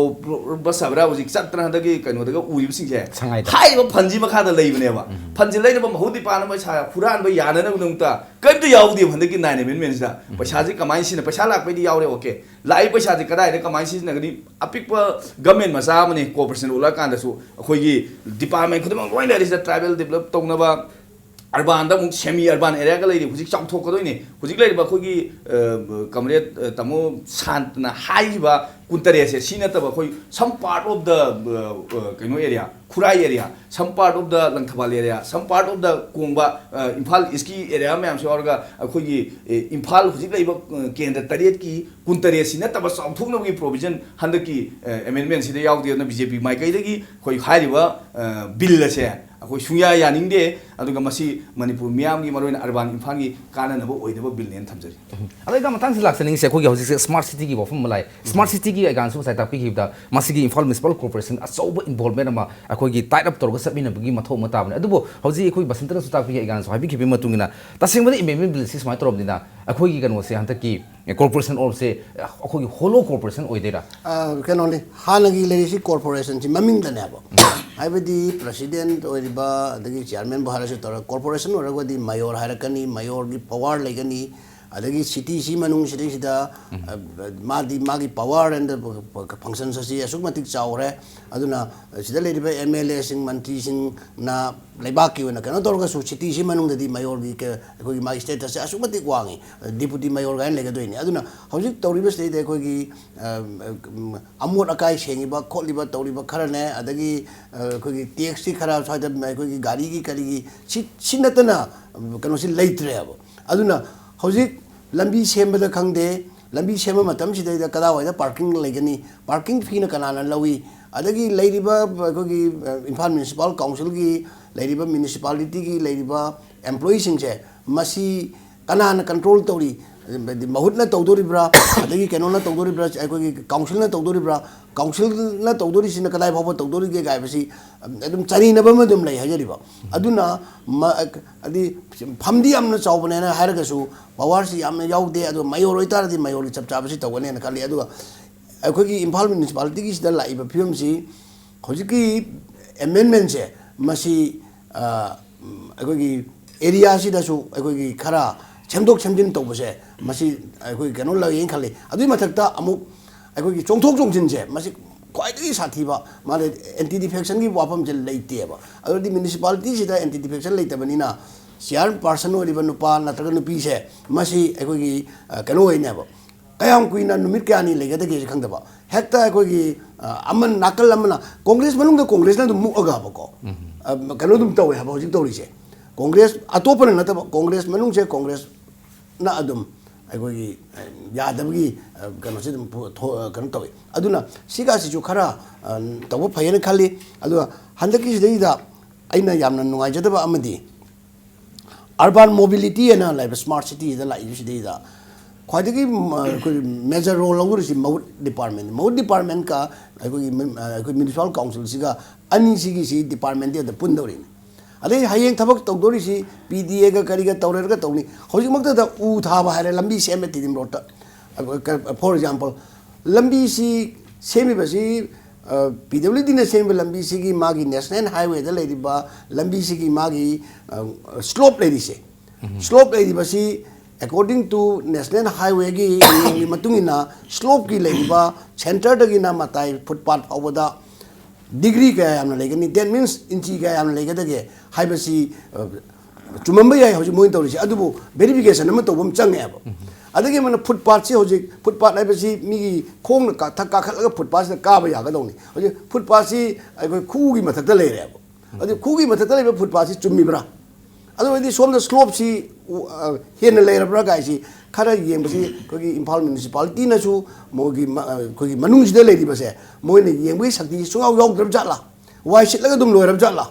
ꯕꯁ ꯍꯥꯏꯕ꯭ꯔꯥ, ꯍꯧꯖꯤꯛ ꯆꯠꯇꯅ ꯍꯟꯗꯛꯀꯤ ꯀꯩꯅꯣꯗꯒ ꯎꯔꯤꯕꯁꯤꯡꯁꯦ, ꯁꯉꯥꯏꯗ꯫ ꯍꯥꯏꯔꯤꯕ ꯐꯟꯁꯤ ꯃꯈꯥꯗ ꯂꯩꯕꯅꯦꯕ꯫ ꯎꯝ꯫ ꯐꯟꯁꯤ ꯂꯩꯅꯕ ꯃꯍꯨꯠ ꯗꯤꯄꯥꯔꯠꯃꯦꯟ ꯄꯩꯁꯥ ꯍꯨꯔꯥꯟꯕ ꯌꯥꯅꯅꯕꯒꯤꯗꯃꯛꯇ ꯀꯔꯤꯝꯇ ꯌꯥꯎꯗꯦꯕ ꯍꯟꯗꯛꯀꯤ ꯅꯥꯏꯟ ꯑꯦꯃꯦꯟꯃꯦꯟꯁꯤꯗ꯫ ꯎꯝ꯫ ꯄꯩꯁꯥꯁꯤ ꯀꯃꯥꯏꯅ ꯁꯤꯖꯤꯟꯅ-, ꯄꯩꯁꯥ ꯂꯥꯛꯄꯩꯗꯤ ꯌꯥꯎꯔꯦ, ꯑꯣꯀꯦ, ꯂꯥꯛꯏ ꯄꯩꯁꯥꯁꯤ ꯀꯗꯥꯏꯗ ꯀꯃꯥꯏꯅ ꯁꯤꯖꯤꯟꯅꯒꯅꯤ? ꯑꯄꯤꯛꯄ ꯒꯃꯦꯟ ꯃꯆꯥ ꯑꯃꯅꯤ, ꯀꯣꯔꯄꯣꯔꯦꯁꯟ ꯑꯣꯜꯂꯛꯑꯀꯥꯟꯗꯁꯨ ꯑꯩꯈꯣꯏꯒꯤ ꯗꯤꯄꯥꯔꯠꯃꯦꯟ ꯈꯨꯗꯤꯡꯃꯛ ꯂꯣꯏ ꯂꯩꯔꯤꯁꯤꯗ, ꯇ꯭ꯔꯥꯏꯕꯦꯜ ꯗꯤꯕꯂꯞ ꯇꯧꯅꯕ, ꯑꯔꯕꯥꯟꯗ ꯑꯃꯨꯛ ꯁꯦꯃꯤ ꯑꯔꯕꯥꯟ ꯑꯦꯔꯤꯌꯥꯒ ꯂꯩꯔꯤ꯫ ꯍꯧꯖꯤꯛ ꯆꯥꯎꯊꯣꯛꯀꯗꯣꯏꯅꯤ꯫ ꯍꯧꯖꯤꯛ ꯂꯩꯔꯤꯕ ꯑꯩꯈꯣꯏꯒꯤ, ꯑ, ꯀꯝꯔꯦꯗ, ꯑ, ꯇꯥꯃꯣ ꯁꯥꯟꯇꯅ ꯍꯥꯏꯈꯤꯕ ꯀꯨꯟꯇꯔꯦꯠꯁꯦ ꯁꯤ ꯅꯠꯇꯕ ꯑꯩꯈꯣꯏ some part of the, ꯑ, ꯑ, ꯀꯩꯅꯣ area, Khurai area, some part of the Langthabal area, some part of the ꯀꯣꯡꯕ, ꯑ, ꯏꯝꯐꯥꯜ ꯏꯁꯀꯤ ꯑꯦꯔꯤꯌꯥ ꯃꯌꯥꯝꯁꯨ ꯌꯥꯎꯔꯒ ꯑꯩꯈꯣꯏꯒꯤ, ꯑꯦ, ꯏꯝꯐꯥꯜ ꯍꯧꯖꯤꯛ ꯂꯩꯔꯤꯕ, ꯑ, ꯀꯦꯟꯗ꯭ꯔ ꯇꯔꯦꯠꯀꯤ ꯀꯨꯟꯇꯔꯦꯠꯁꯤ ꯅꯠꯇꯕ ꯆꯥꯎꯊꯣꯛꯅꯕꯒꯤ ꯄ꯭ꯔꯣꯚꯤꯖꯟ ꯍꯟꯗꯛꯀꯤ, ꯑ, ꯑꯦꯃꯦꯟꯃꯦꯟꯁꯤꯗ ꯌꯥꯎꯗꯦ꯫ ꯑꯗꯨꯅ ꯕꯤ ꯖꯦ ꯄꯤ ꯃꯥꯏꯀꯩꯗꯒꯤ ꯑꯩꯈꯣꯏ ꯍꯥꯏꯔꯤꯕ, ꯑ, ꯕꯤꯜ ꯑꯁꯦ ꯑꯩꯈꯣꯏ ꯁꯨꯡꯌꯥ ꯌꯥꯅꯤꯡꯗꯦ, ꯑꯗꯨꯒ ꯃꯁꯤ ꯃꯅꯤꯄꯨꯔ ꯃꯤꯌꯥꯝꯒꯤ, ꯃꯔꯨꯑꯣꯏꯅ ꯑꯔꯕꯥꯟ ꯏꯝꯐꯥꯜꯒꯤ ꯀꯥꯟꯅꯅꯕ ꯑꯣꯏꯗꯕ ꯕꯤꯜꯅꯦꯅ ꯊꯝꯖꯔꯤ꯫ ꯑꯗꯣ ꯑꯩꯅ ꯃꯊꯪꯁꯤ ꯂꯥꯛꯆꯅꯤꯡꯉꯤꯁꯦ, ꯑꯩꯈꯣꯏꯒꯤ ꯍꯧꯖꯤꯛꯁꯦ ꯁ꯭ꯃꯥꯔꯠ ꯁꯤꯇꯤꯒꯤ ꯋꯥꯐꯝ ꯑꯃ ꯂꯥꯛꯑꯦ꯫ ꯁ꯭ꯃꯥꯔꯠ ꯁꯤꯇꯤꯒꯤ ꯑꯩꯒꯥꯟꯁꯨ ꯉꯁꯥꯏ ꯇꯥꯛꯄꯤꯈꯤꯕꯗ, ꯃꯁꯤꯒꯤ ꯏꯝꯐꯥꯜ ꯃ꯭ꯌꯨꯅꯤꯁꯤꯄꯥꯜ ꯀꯣꯔꯄꯣꯔꯦꯁꯟ ꯑꯆꯧꯕ ꯏꯟꯚꯣꯜꯕꯃꯦꯟ ꯑꯃ ꯑꯩꯈꯣꯏꯒꯤ ꯇꯥꯏꯠ ꯑꯞ ꯇꯧꯔꯒ ꯆꯠꯃꯤꯟꯅꯕꯒꯤ ꯃꯊꯧ ꯑꯃ ꯇꯥꯕꯅꯤ꯫ ꯑꯗꯨꯕꯨ ꯍꯧꯖꯤꯛ ꯑꯩꯈꯣꯏ ꯕꯁꯟꯇꯅꯁꯨ ꯇꯥꯛꯄꯤꯈꯤ, ꯑꯩꯒꯥꯟꯁꯨ ꯍꯥꯏꯕꯤꯈꯤꯕꯒꯤ ꯃꯇꯨꯡ ꯏꯟꯅ, ꯇꯁꯦꯡꯕꯗ ꯑꯦꯃꯦꯟꯃꯦꯟ ꯕꯤꯜꯁꯤ ꯁꯨꯃꯥꯏꯅ ꯇꯧꯔꯕꯅꯤꯅ ꯑꯩꯈꯣꯏꯒꯤ ꯀꯩꯅꯣꯁꯦ ꯍꯟꯗꯛꯀꯤ ꯀꯣꯔꯄꯣꯔꯦꯁꯟ ꯑꯣꯜꯁꯦ ꯑꯩꯈꯣꯏꯒꯤ ꯍꯣꯂꯣ ꯀꯣꯔꯄꯣꯔꯦꯁꯟ ꯑꯣꯏꯗꯣꯏꯔꯥ? ꯑ, ꯀꯩꯅꯣꯅꯤ, ꯍꯥꯟꯅꯒꯤ ꯂꯩꯔꯤꯁꯤ ꯀꯣꯔꯄꯣꯔꯦꯁꯟꯁꯤ ꯃꯃꯤꯡꯗꯅꯦꯕ꯫ ꯍꯥꯏꯕꯗꯤ ꯄ꯭ꯔꯁꯤꯗꯦꯟ ꯑꯣꯏꯔꯤꯕ, ꯑꯗꯒꯤ ꯆꯤꯌꯥꯔꯃꯦꯟꯕꯨ ꯍꯥꯏꯔꯁꯨ ꯇꯧꯔꯒ, ꯀꯣꯔꯄꯣꯔꯦꯁꯟ ꯑꯣꯏꯔꯒꯗꯤ ꯃꯌꯣꯔ ꯍꯥꯏꯔꯛꯀꯅꯤ, ꯃꯌꯣꯔꯒꯤ ꯄꯋꯥꯔ ꯂꯩꯒꯅꯤ, ꯑꯗꯒꯤ ꯁꯤꯇꯤꯁꯤ ꯃꯅꯨꯡꯁꯤꯗꯩꯁꯤꯗ, ꯎꯝ꯫ ꯑ, ꯃꯥꯗꯤ ꯃꯥꯒꯤ ꯄꯋꯥꯔ ꯑꯦꯟ ꯐꯪꯁꯟꯁ ꯑꯁꯤ ꯑꯁꯨꯛ ꯃꯇꯤꯛ ꯆꯥꯎꯔꯦ꯫ ꯑꯗꯨꯅ ꯁꯤꯗ ꯂꯩꯔꯤꯕ ꯑꯦꯝ ꯑꯦꯜ ꯑꯦꯁꯤꯡ, ꯃꯟꯇ꯭ꯔꯤꯁꯤꯡꯅ ꯂꯩꯕꯥꯛꯀꯤ ꯑꯣꯏꯅ ꯀꯩꯅꯣ ꯇꯧꯔꯒꯁꯨ ꯁꯤꯇꯤꯁꯤ ꯃꯅꯨꯡꯗꯗꯤ ꯃꯌꯣꯔꯒꯤ ꯀ-, ꯑꯩꯈꯣꯏꯒꯤ ꯃꯥꯒꯤ ꯁ꯭ꯇꯦꯇꯁꯁꯦ ꯑꯁꯨꯛ ꯃꯇꯤꯛ ꯋꯥꯡꯉꯤ, ꯗꯤꯄꯨꯇꯤ ꯃꯌꯣꯔ ꯀꯥꯏꯅ ꯂꯩꯒꯗꯣꯏꯅꯤ꯫ ꯑꯗꯨꯅ ꯍꯧꯖꯤꯛ ꯇꯧꯔꯤꯕꯁꯤꯗꯩꯗ ꯑꯩꯈꯣꯏꯒꯤ, ꯑ, ꯑꯃꯣꯠ ꯑꯀꯥꯏ ꯁꯦꯡꯉꯤꯕ ꯈꯣꯠꯂꯤꯕ ꯇꯧꯔꯤꯕ ꯈꯔꯅꯦ, ꯑꯗꯒꯤ, ꯑ, ꯑꯩꯈꯣꯏꯒꯤ ꯇꯦꯛꯁꯁꯤ ꯈꯔ ꯁ꯭ꯋꯥꯏꯗ ꯑꯩꯈꯣꯏꯒꯤ ꯒꯥꯔꯤꯒꯤ ꯀꯔꯤꯒꯤ ꯁꯤ, ꯁꯤ ꯅꯠꯇꯅ, ꯑ, ꯀꯩꯅꯣꯁꯤ ꯂꯩꯇ꯭ꯔꯦꯕ꯫ ꯑꯗꯨꯅ ꯍꯧꯖꯤꯛ ꯂꯝꯕꯤ ꯁꯦꯝꯕꯗ ꯈꯪꯗꯦ, ꯂꯝꯕꯤ ꯁꯦꯝꯕ ꯃꯇꯝꯁꯤꯗꯩꯗ ꯀꯗꯥꯏꯋꯥꯏꯗ ꯄꯥꯔꯀꯤꯡ ꯂꯩꯒꯅꯤ, ꯄꯥꯔꯀꯤꯡ ꯐꯤꯅ ꯀꯅꯥꯅ ꯂꯧꯏ, ꯑꯗꯒꯤ ꯂꯩꯔꯤꯕ ꯑꯩꯈꯣꯏꯒꯤ, ꯑ, ꯏꯝꯐꯥꯜ ꯃ꯭ꯌꯨꯅꯤꯁꯤꯄꯥꯜ ꯀꯥꯎꯟꯁꯤꯜꯒꯤ ꯂꯩꯔꯤꯕ ꯃ꯭ꯌꯨꯅꯤꯁꯤꯄꯥꯂꯤꯇꯤꯒꯤ ꯂꯩꯔꯤꯕ ꯑꯦꯝꯄ꯭ꯂꯣꯌꯤꯁꯤꯡꯁꯦ, ꯃꯁꯤ ꯀꯅꯥꯅ ꯀꯟꯇ꯭ꯔꯣꯜ ꯇꯧꯔꯤ? ꯍꯥꯏꯗꯤ ꯃꯍꯨꯠꯅ ꯇꯧꯗꯣꯔꯤꯕ꯭ꯔꯥ, ꯑꯗꯒꯤ ꯀꯩꯅꯣꯅ ꯇꯧꯗꯣꯔꯤꯕ꯭ꯔꯥ, ꯑꯩꯈꯣꯏꯒꯤ ꯀꯥꯎꯟꯁꯤꯜꯅ ꯇꯧꯗꯣꯔꯤꯕ꯭ꯔꯥ, ꯀꯥꯎꯟꯁꯤꯜꯅ ꯇꯧꯗꯣꯔꯤꯁꯤꯅ ꯀꯗꯥꯏ ꯐꯥꯎꯕ ꯇꯧꯗꯣꯔꯤꯒꯦ ꯍꯥꯏꯕꯁꯤ ꯑꯗꯨꯝ ꯆꯥꯅꯤꯡꯅꯕ ꯑꯃ ꯑꯗꯨꯝ ꯂꯩ ꯍꯥꯏꯖꯔꯤꯕ꯫ ꯑꯗꯨꯅ ꯃ-, ꯍꯥꯏꯗꯤ ꯐꯝꯗꯤ ꯌꯥꯝꯅ ꯆꯥꯎꯕꯅꯦꯅ ꯍꯥꯏꯔꯒꯁꯨ, ꯄꯋꯥꯔꯁꯤ ꯌꯥꯝꯅ ꯌꯥꯎꯗꯦ, ꯑꯗꯨꯒ ꯃꯌꯣꯔ ꯑꯣꯏꯇꯥꯔꯗꯤ ꯃꯌꯣꯔꯒꯤ ꯆꯞ ꯆꯥꯕꯁꯤ ꯇꯧꯒꯅꯦꯅ ꯈꯜꯂꯤ꯫ ꯑꯗꯨꯒ ꯑꯩꯈꯣꯏꯒꯤ ꯏꯝꯐꯥꯜ ꯃ꯭ꯌꯨꯅꯤꯁꯤꯄꯥꯂꯤꯇꯤꯒꯤꯁꯤꯗ ꯂꯥꯛꯏꯕ ꯐꯤꯕꯝꯁꯤ, ꯍꯧꯖꯤꯛꯀꯤ ꯑꯦꯃꯦꯟꯃꯦꯟꯁꯦ, ꯃꯁꯤ, ꯑ, ꯑꯩꯈꯣꯏꯒꯤ ꯑꯦꯔꯤꯌꯥꯁꯤꯗꯁꯨ ꯑꯩꯈꯣꯏꯒꯤ ꯈꯔ ꯁꯦꯝꯗꯣꯛ ꯁꯦꯝꯖꯤꯟ ꯇꯧꯕꯁꯦ, ꯃꯁꯤ ꯑꯩꯈꯣꯏ ꯀꯩꯅꯣ ꯂꯩꯌꯦꯅ ꯈꯜꯂꯤ꯫ ꯑꯗꯨꯒꯤ ꯃꯊꯛꯇ ꯑꯃꯨꯛ ꯑꯩꯈꯣꯏꯒꯤ ꯆꯣꯡꯊꯣꯛ ꯆꯣꯡꯁꯤꯟꯁꯦ, ꯃꯁꯤ ꯈ꯭ꯋꯥꯏꯗꯒꯤ ꯁꯥꯊꯤꯕ, ꯃꯥꯅ ꯑꯦꯟꯇꯤ ꯗꯤꯐꯦꯛꯁꯟꯒꯤ ꯋꯥꯐꯝꯁꯦ ꯂꯩꯇꯦꯕ꯫ ꯑꯗꯨꯗꯤ ꯃ꯭ꯌꯨꯅꯤꯁꯤꯄꯥꯂꯤꯇꯤꯁꯤꯗ ꯑꯦꯟꯇꯤ ꯗꯤꯐꯦꯛꯁꯟ ꯂꯩꯇꯕꯅꯤꯅ, ꯆꯤꯌꯥꯔ ꯄꯥꯔꯁꯟ ꯑꯣꯏꯔꯤꯕ ꯅꯨꯄꯥ ꯅꯠꯇ꯭ꯔꯒ ꯅꯨꯄꯤꯁꯦ, ꯃꯁꯤ ꯑꯩꯈꯣꯏꯒꯤ, ꯑ, ꯀꯩꯅꯣ ꯑꯣꯏꯅꯦꯕ꯫ ꯀꯌꯥꯝ ꯀꯨꯏꯅ, ꯅꯨꯃꯤꯠ ꯀꯌꯥꯅꯤ ꯂꯩꯒꯗꯒꯦꯁꯦ ꯈꯪꯗꯕ꯫ ꯍꯦꯛꯇ ꯑꯩꯈꯣꯏꯒꯤ, ꯑ, ꯑꯃ ꯅꯥꯀꯜ ꯑꯃꯅ, ꯀꯣꯡꯒ꯭ꯔꯦꯁ ꯃꯅꯨꯡꯗ ꯀꯣꯡꯒ꯭ꯔꯦꯁꯅ ꯑꯗꯨꯝ ꯃꯨꯛꯑꯒꯕꯀꯣ, ꯑ, ꯀꯩꯅꯣ ꯑꯗꯨꯝ ꯇꯧꯋꯦ ꯍꯥꯏꯕ ꯍꯧꯖꯤꯛ ꯇꯧꯔꯤꯁꯦ꯫ ꯀꯣꯡꯒ꯭ꯔꯦꯁ ꯑꯇꯣꯞꯄꯅ ꯅꯠꯇꯕ, ꯀꯣꯡꯒ꯭ꯔꯦꯁ ꯃꯅꯨꯡꯁꯦ ꯀꯣꯡꯒ꯭ꯔꯦꯁꯅ ꯑꯗꯨꯝ ꯑꯩꯈꯣꯏꯒꯤ, ꯑ, ꯌꯥꯗꯕꯒꯤ, ꯑ, ꯀꯩꯅꯣꯁꯦ ꯑꯗꯨꯝ ꯄꯨ-, ꯊꯣ-, ꯑ, ꯀꯩꯅꯣ ꯇꯧꯋꯤ꯫ ꯑꯗꯨꯅ ꯁꯤꯒꯁꯤꯁꯨ ꯈꯔ, ꯑ, ꯇꯧꯕ ꯐꯩꯌꯦꯅ ꯈꯜꯂꯤ꯫ ꯑꯗꯨꯒ ꯍꯟꯗꯛꯀꯤꯁꯤꯗꯩꯗ ꯑꯩꯅ ꯌꯥꯝꯅ ꯅꯨꯡꯉꯥꯏꯖꯗꯕ ꯑꯃꯗꯤ, ꯑꯔꯕꯥꯟ ꯃꯣꯕꯤꯂꯤꯇꯤ ꯍꯥꯏꯅ ꯂꯩꯕ ꯁ꯭ꯃꯥꯔꯠ ꯁꯤꯇꯤꯗ ꯂꯥꯛꯏꯕꯁꯤꯗꯩꯗ ꯈ꯭ꯋꯥꯏꯗꯒꯤ ꯃ-, ꯑꯩꯈꯣꯏ ꯃꯦꯖꯔ ꯔꯣꯜ ꯂꯧꯗꯣꯔꯤꯁꯤ ꯃꯍꯨꯠ ꯗꯤꯄꯥꯔꯠꯃꯦꯟ, ꯃꯍꯨꯠ ꯗꯤꯄꯥꯔꯠꯃꯦꯟꯒ ꯑꯩꯈꯣꯏꯒꯤ ꯃ꯭ꯌꯨ-, ꯑꯩꯈꯣꯏ ꯃ꯭ꯌꯨꯅꯤꯁꯤꯄꯥꯜ ꯀꯥꯎꯟꯁꯤꯜꯁꯤꯒ, ꯑꯅꯤꯁꯤꯒꯤꯁꯤ ꯗꯤꯄꯥꯔꯠꯃꯦꯟꯗꯤ ꯑꯗ ꯄꯨꯟꯗꯧꯔꯤꯅꯤ꯫ ꯑꯗꯩ ꯍꯌꯦꯡ ꯊꯕꯛ ꯇꯧꯗꯣꯔꯤꯁꯤ ꯄꯤ ꯗꯤ ꯑꯦꯒ ꯀꯔꯤꯒ ꯇꯧꯔꯦꯔꯒ ꯇꯧꯅꯤ꯫ ꯍꯧꯖꯤꯛꯃꯛꯇꯗ ꯎ ꯊꯥꯕ ꯍꯥꯏꯔꯦ, ꯂꯝꯕꯤ ꯁꯦꯝꯃꯦ ꯇꯤ ꯗꯤ ꯑꯦꯝ ꯔꯣꯗꯇ꯫ ꯐꯣꯔ ꯑꯦꯛꯖꯥꯝꯄꯜ, ꯂꯝꯕꯤꯁꯤ ꯁꯦꯝꯃꯤꯕꯁꯤ, ꯄꯤ ꯗꯕ꯭ꯂꯤꯎ ꯗꯤꯅ ꯁꯦꯝꯃꯤꯕ ꯂꯝꯕꯤꯁꯤꯒꯤ ꯃꯥꯒꯤ ꯅꯦꯁꯅꯦꯜ ꯍꯥꯏꯋꯦꯗ ꯂꯩꯔꯤꯕ ꯂꯝꯕꯤꯁꯤꯒꯤ ꯃꯥꯒꯤ ꯁ꯭ꯂꯣꯞ ꯂꯩꯔꯤꯁꯦ, ꯁ꯭ꯂꯣꯞ ꯂꯩꯔꯤꯕꯁꯤ according to ꯅꯦꯁꯅꯦꯜ ꯍꯥꯏꯋꯦꯒꯤ ꯅꯤꯌꯣꯝꯒꯤ ꯃꯇꯨꯡ ꯏꯟꯅ ꯁ꯭ꯂꯣꯞꯀꯤ ꯂꯩꯔꯤꯕ ꯁꯦꯟꯇꯔꯗꯒꯤꯅ ꯃꯇꯥꯏ ꯐꯨꯠꯄꯥꯠ ꯐꯥꯎꯕꯗ ꯗꯤꯒ꯭ꯔꯤ ꯀꯌꯥ ꯌꯥꯝꯅ ꯂꯩꯒꯅꯤ, that means ꯏꯟꯆꯤ ꯀꯌꯥ ꯌꯥꯝꯅ ꯂꯩꯒꯗꯒꯦ ꯍꯥꯏꯕꯁꯤ, ꯑ, ꯆꯨꯝꯃꯝꯕ ꯌꯥꯏ ꯍꯧꯖꯤꯛ ꯃꯣꯏꯅ ꯇꯧꯔꯤꯁꯦ, ꯑꯗꯨꯕꯨ ꯚꯦꯔꯤꯐꯤꯀꯦꯁꯟ ꯑꯃ ꯇꯧꯕ ꯑꯃ ꯆꯪꯉꯦꯕ꯫ ꯑꯗꯒꯤ ꯑꯃꯅ ꯐꯨꯠꯄꯥꯠꯁꯤ ꯍꯧꯖꯤꯛ, ꯐꯨꯠꯄꯥꯠ ꯍꯥꯏꯕꯁꯤ ꯃꯤꯒꯤ ꯈꯣꯡꯅ ꯀꯥ-, ꯊꯛ ꯀꯥꯈꯠꯂꯒ ꯐꯨꯠꯄꯥꯠꯁꯤꯗ ꯀꯥꯕ ꯌꯥꯒꯗꯧꯅꯤ꯫ ꯍꯧꯖꯤꯛ ꯐꯨꯠꯄꯥꯠꯁꯤ ꯑꯩꯈꯣꯏ ꯈꯨꯒꯤ ꯃꯊꯛꯇ ꯂꯩꯔꯦꯕ꯫ ꯑꯗꯨ ꯈꯨꯒꯤ ꯃꯊꯛꯇ ꯂꯩꯕ ꯐꯨꯠꯄꯥꯠꯁꯤ ꯆꯨꯝꯃꯤꯕ꯭ꯔꯥ? ꯑꯗꯨ ꯑꯣꯏꯔꯗꯤ ꯁꯣꯝꯗ ꯁ꯭ꯂꯣꯞꯁꯤ, ꯎ-, ꯑ, ꯍꯦꯟꯅ ꯂꯩꯔꯕ꯭ꯔꯥ ꯀꯥꯏꯁꯤ ꯈꯔ ꯌꯦꯡꯕꯁꯤ ꯑꯩꯈꯣꯏꯒꯤ ꯏꯝꯐꯥꯜ ꯃ꯭ꯌꯨꯅꯤꯁꯤꯄꯥꯂꯤꯇꯤꯅꯁꯨ ꯃꯣꯏꯒꯤ ꯃ-, ꯑ, ꯑꯩꯈꯣꯏꯒꯤ ꯃꯅꯨꯡꯁꯤꯗ ꯂꯩꯔꯤꯕꯁꯦ ꯃꯣꯏꯅ ꯌꯦꯡꯕꯒꯤ ꯁꯛꯇꯤ ꯁꯨꯡꯌꯥꯎ ꯌꯥꯎꯗ꯭ꯔꯕ ꯖꯥꯠꯂꯥ? ꯋꯥꯏ ꯁꯤꯠꯂꯒ ꯑꯗꯨꯝ ꯂꯣꯏꯔꯕ ꯖꯥꯠꯂꯥ?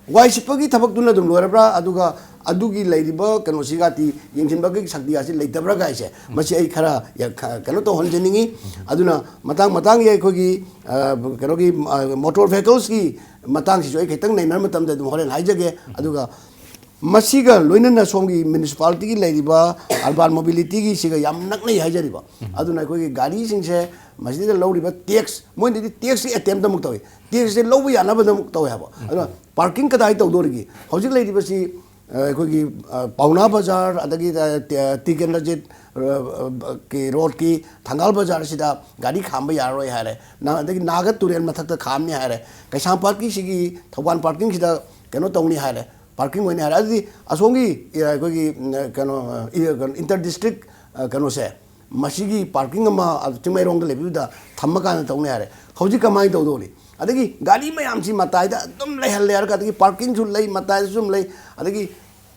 ꯋꯥꯏ ꯁꯤꯠꯄꯒꯤ ꯊꯕꯛꯇꯨꯅ ꯑꯗꯨꯝ ꯂꯣꯏꯔꯕ꯭ꯔꯥ? ꯑꯗꯨꯒ ꯑꯗꯨꯒꯤ ꯂꯩꯔꯤꯕ ꯀꯩꯅꯣꯁꯤꯒꯗꯤ ꯌꯦꯡꯁꯤꯟꯕꯒꯤ ꯁꯛꯇꯤꯒꯁꯤ ꯂꯩꯇꯕ꯭ꯔꯥ ꯀꯥꯏꯁꯦ, ꯃꯁꯤ ꯑꯩ ꯈꯔ ꯌꯥ-, ꯈ-, ꯀꯩꯅꯣ ꯇꯧꯍꯟꯖꯅꯤꯡꯉꯤ꯫ ꯑꯗꯨꯅ ꯃꯇꯥꯡ ꯃꯇꯥꯡꯒꯤ ꯑꯩꯈꯣꯏꯒꯤ, ꯑ, ꯀꯩꯅꯣꯒꯤ, ꯑ, ꯃꯣꯇꯣꯔ ꯚꯦꯍꯤꯀꯜꯁꯀꯤ ꯃꯇꯥꯡꯁꯤꯁꯨ ꯑꯩ ꯈꯤꯇꯪ ꯅꯩꯅꯔ ꯃꯇꯝꯗ ꯑꯗꯨꯝ ꯍꯣꯔꯦꯟ ꯍꯥꯏꯖꯒꯦ꯫ ꯑꯗꯨꯒ ꯃꯁꯤꯒ ꯂꯣꯏꯅꯅ ꯁꯣꯝꯒꯤ ꯃ꯭ꯌꯨꯅꯤꯁꯤꯄꯥꯂꯤꯇꯤꯒꯤ ꯂꯩꯔꯤꯕ ꯑꯔꯕꯥꯟ ꯃꯣꯕꯤꯂꯤꯇꯤꯒꯤ ꯁꯤꯒ ꯌꯥꯝ ꯅꯛꯅꯩ ꯍꯥꯏꯖꯔꯤꯕ꯫ ꯑꯗꯨꯅ ꯑꯩꯈꯣꯏꯒꯤ ꯒꯥꯔꯤꯁꯤꯡꯁꯦ ꯃꯁꯤꯗ ꯂꯧꯔꯤꯕ ꯇꯦꯛꯁ, ꯃꯣꯏꯅꯗꯤ ꯇꯦꯛꯁꯀꯤ ꯑꯦꯇꯦꯝꯞꯇ ꯑꯃꯨꯛ ꯇꯧꯏ, ꯇꯦꯛꯁꯁꯦ ꯂꯧꯕ ꯌꯥꯅꯕꯗ ꯑꯃꯨꯛ ꯇꯧꯋꯦ ꯍꯥꯏꯕ꯫ ꯑꯗꯨꯅ ꯄꯥꯔꯀꯤꯡ ꯀꯗꯥꯏ ꯇꯧꯗꯣꯔꯤꯒꯦ? ꯍꯧꯖꯤꯛ ꯂꯩꯔꯤꯕꯁꯤ, ꯑ, ꯑꯩꯈꯣꯏꯒꯤ, ꯑ, ꯄꯥꯎꯅꯥ ꯕꯖꯥꯔ, ꯑꯗꯒꯤ, ꯑ, ꯇꯤ-, ꯇꯤꯀꯦꯟꯗ꯭ꯔꯖꯤꯠ, ꯑ, ꯑ, ꯀꯤ ꯔꯣꯗꯀꯤ ꯊꯪꯒꯥꯜ ꯕꯖꯥꯔꯁꯤꯗ ꯒꯥꯔꯤ ꯈꯥꯝꯕ ꯌꯥꯔꯔꯣꯏ ꯍꯥꯏꯔꯦ, ꯅ-, ꯑꯗꯒꯤ ꯅꯥꯒ ꯇꯨꯔꯦꯜ ꯃꯊꯛꯇ ꯈꯥꯝꯅꯤ ꯍꯥꯏꯔꯦ, ꯀꯩꯁꯥꯝꯄꯥꯠꯀꯤ ꯁꯤꯒꯤ ꯊꯧꯕꯥꯜ ꯄꯥꯔꯀꯤꯡꯁꯤꯗ ꯀꯩꯅꯣ ꯇꯧꯅꯤ ꯍꯥꯏꯔꯦ, ꯄꯥꯔꯀꯤꯡ ꯑꯣꯏꯅꯤ ꯍꯥꯏꯔꯦ꯫ ꯑꯗꯨꯗꯤ ꯑꯁꯣꯝꯒꯤ, ꯑ, ꯑꯩꯈꯣꯏꯒꯤ, ꯎꯝ, ꯀꯩꯅꯣ, ꯑ, ꯏ-, ꯀꯩꯅꯣ, ꯏꯟꯇꯔ ꯗꯤꯁꯇ꯭ꯔꯤꯛ, ꯑ, ꯀꯩꯅꯣꯁꯦ, ꯃꯁꯤꯒꯤ ꯄꯥꯔꯀꯤꯡ ꯑꯃ, ꯑ, ꯆꯤꯡꯃꯩꯔꯣꯡꯗ ꯂꯩꯕꯗꯨꯗ ꯊꯝꯃꯀꯥꯟꯗ ꯇꯧꯅꯤ ꯍꯥꯏꯔꯦ꯫ ꯍꯧꯖꯤꯛ ꯀꯃꯥꯏꯅ ꯇꯧꯗꯧꯔꯤ? ꯑꯗꯒꯤ ꯒꯥꯔꯤ ꯃꯌꯥꯝꯁꯤ ꯃꯇꯥꯏꯗ ꯑꯗꯨꯝ ꯂꯩꯍꯜꯂꯦ ꯍꯥꯏꯔꯒ, ꯑꯗꯒꯤ ꯄꯥꯔꯀꯤꯡꯁꯨ ꯂꯩ, ꯃꯇꯥꯏꯗꯁꯨ ꯑꯗꯨꯝ ꯂꯩ, ꯑꯗꯒꯤ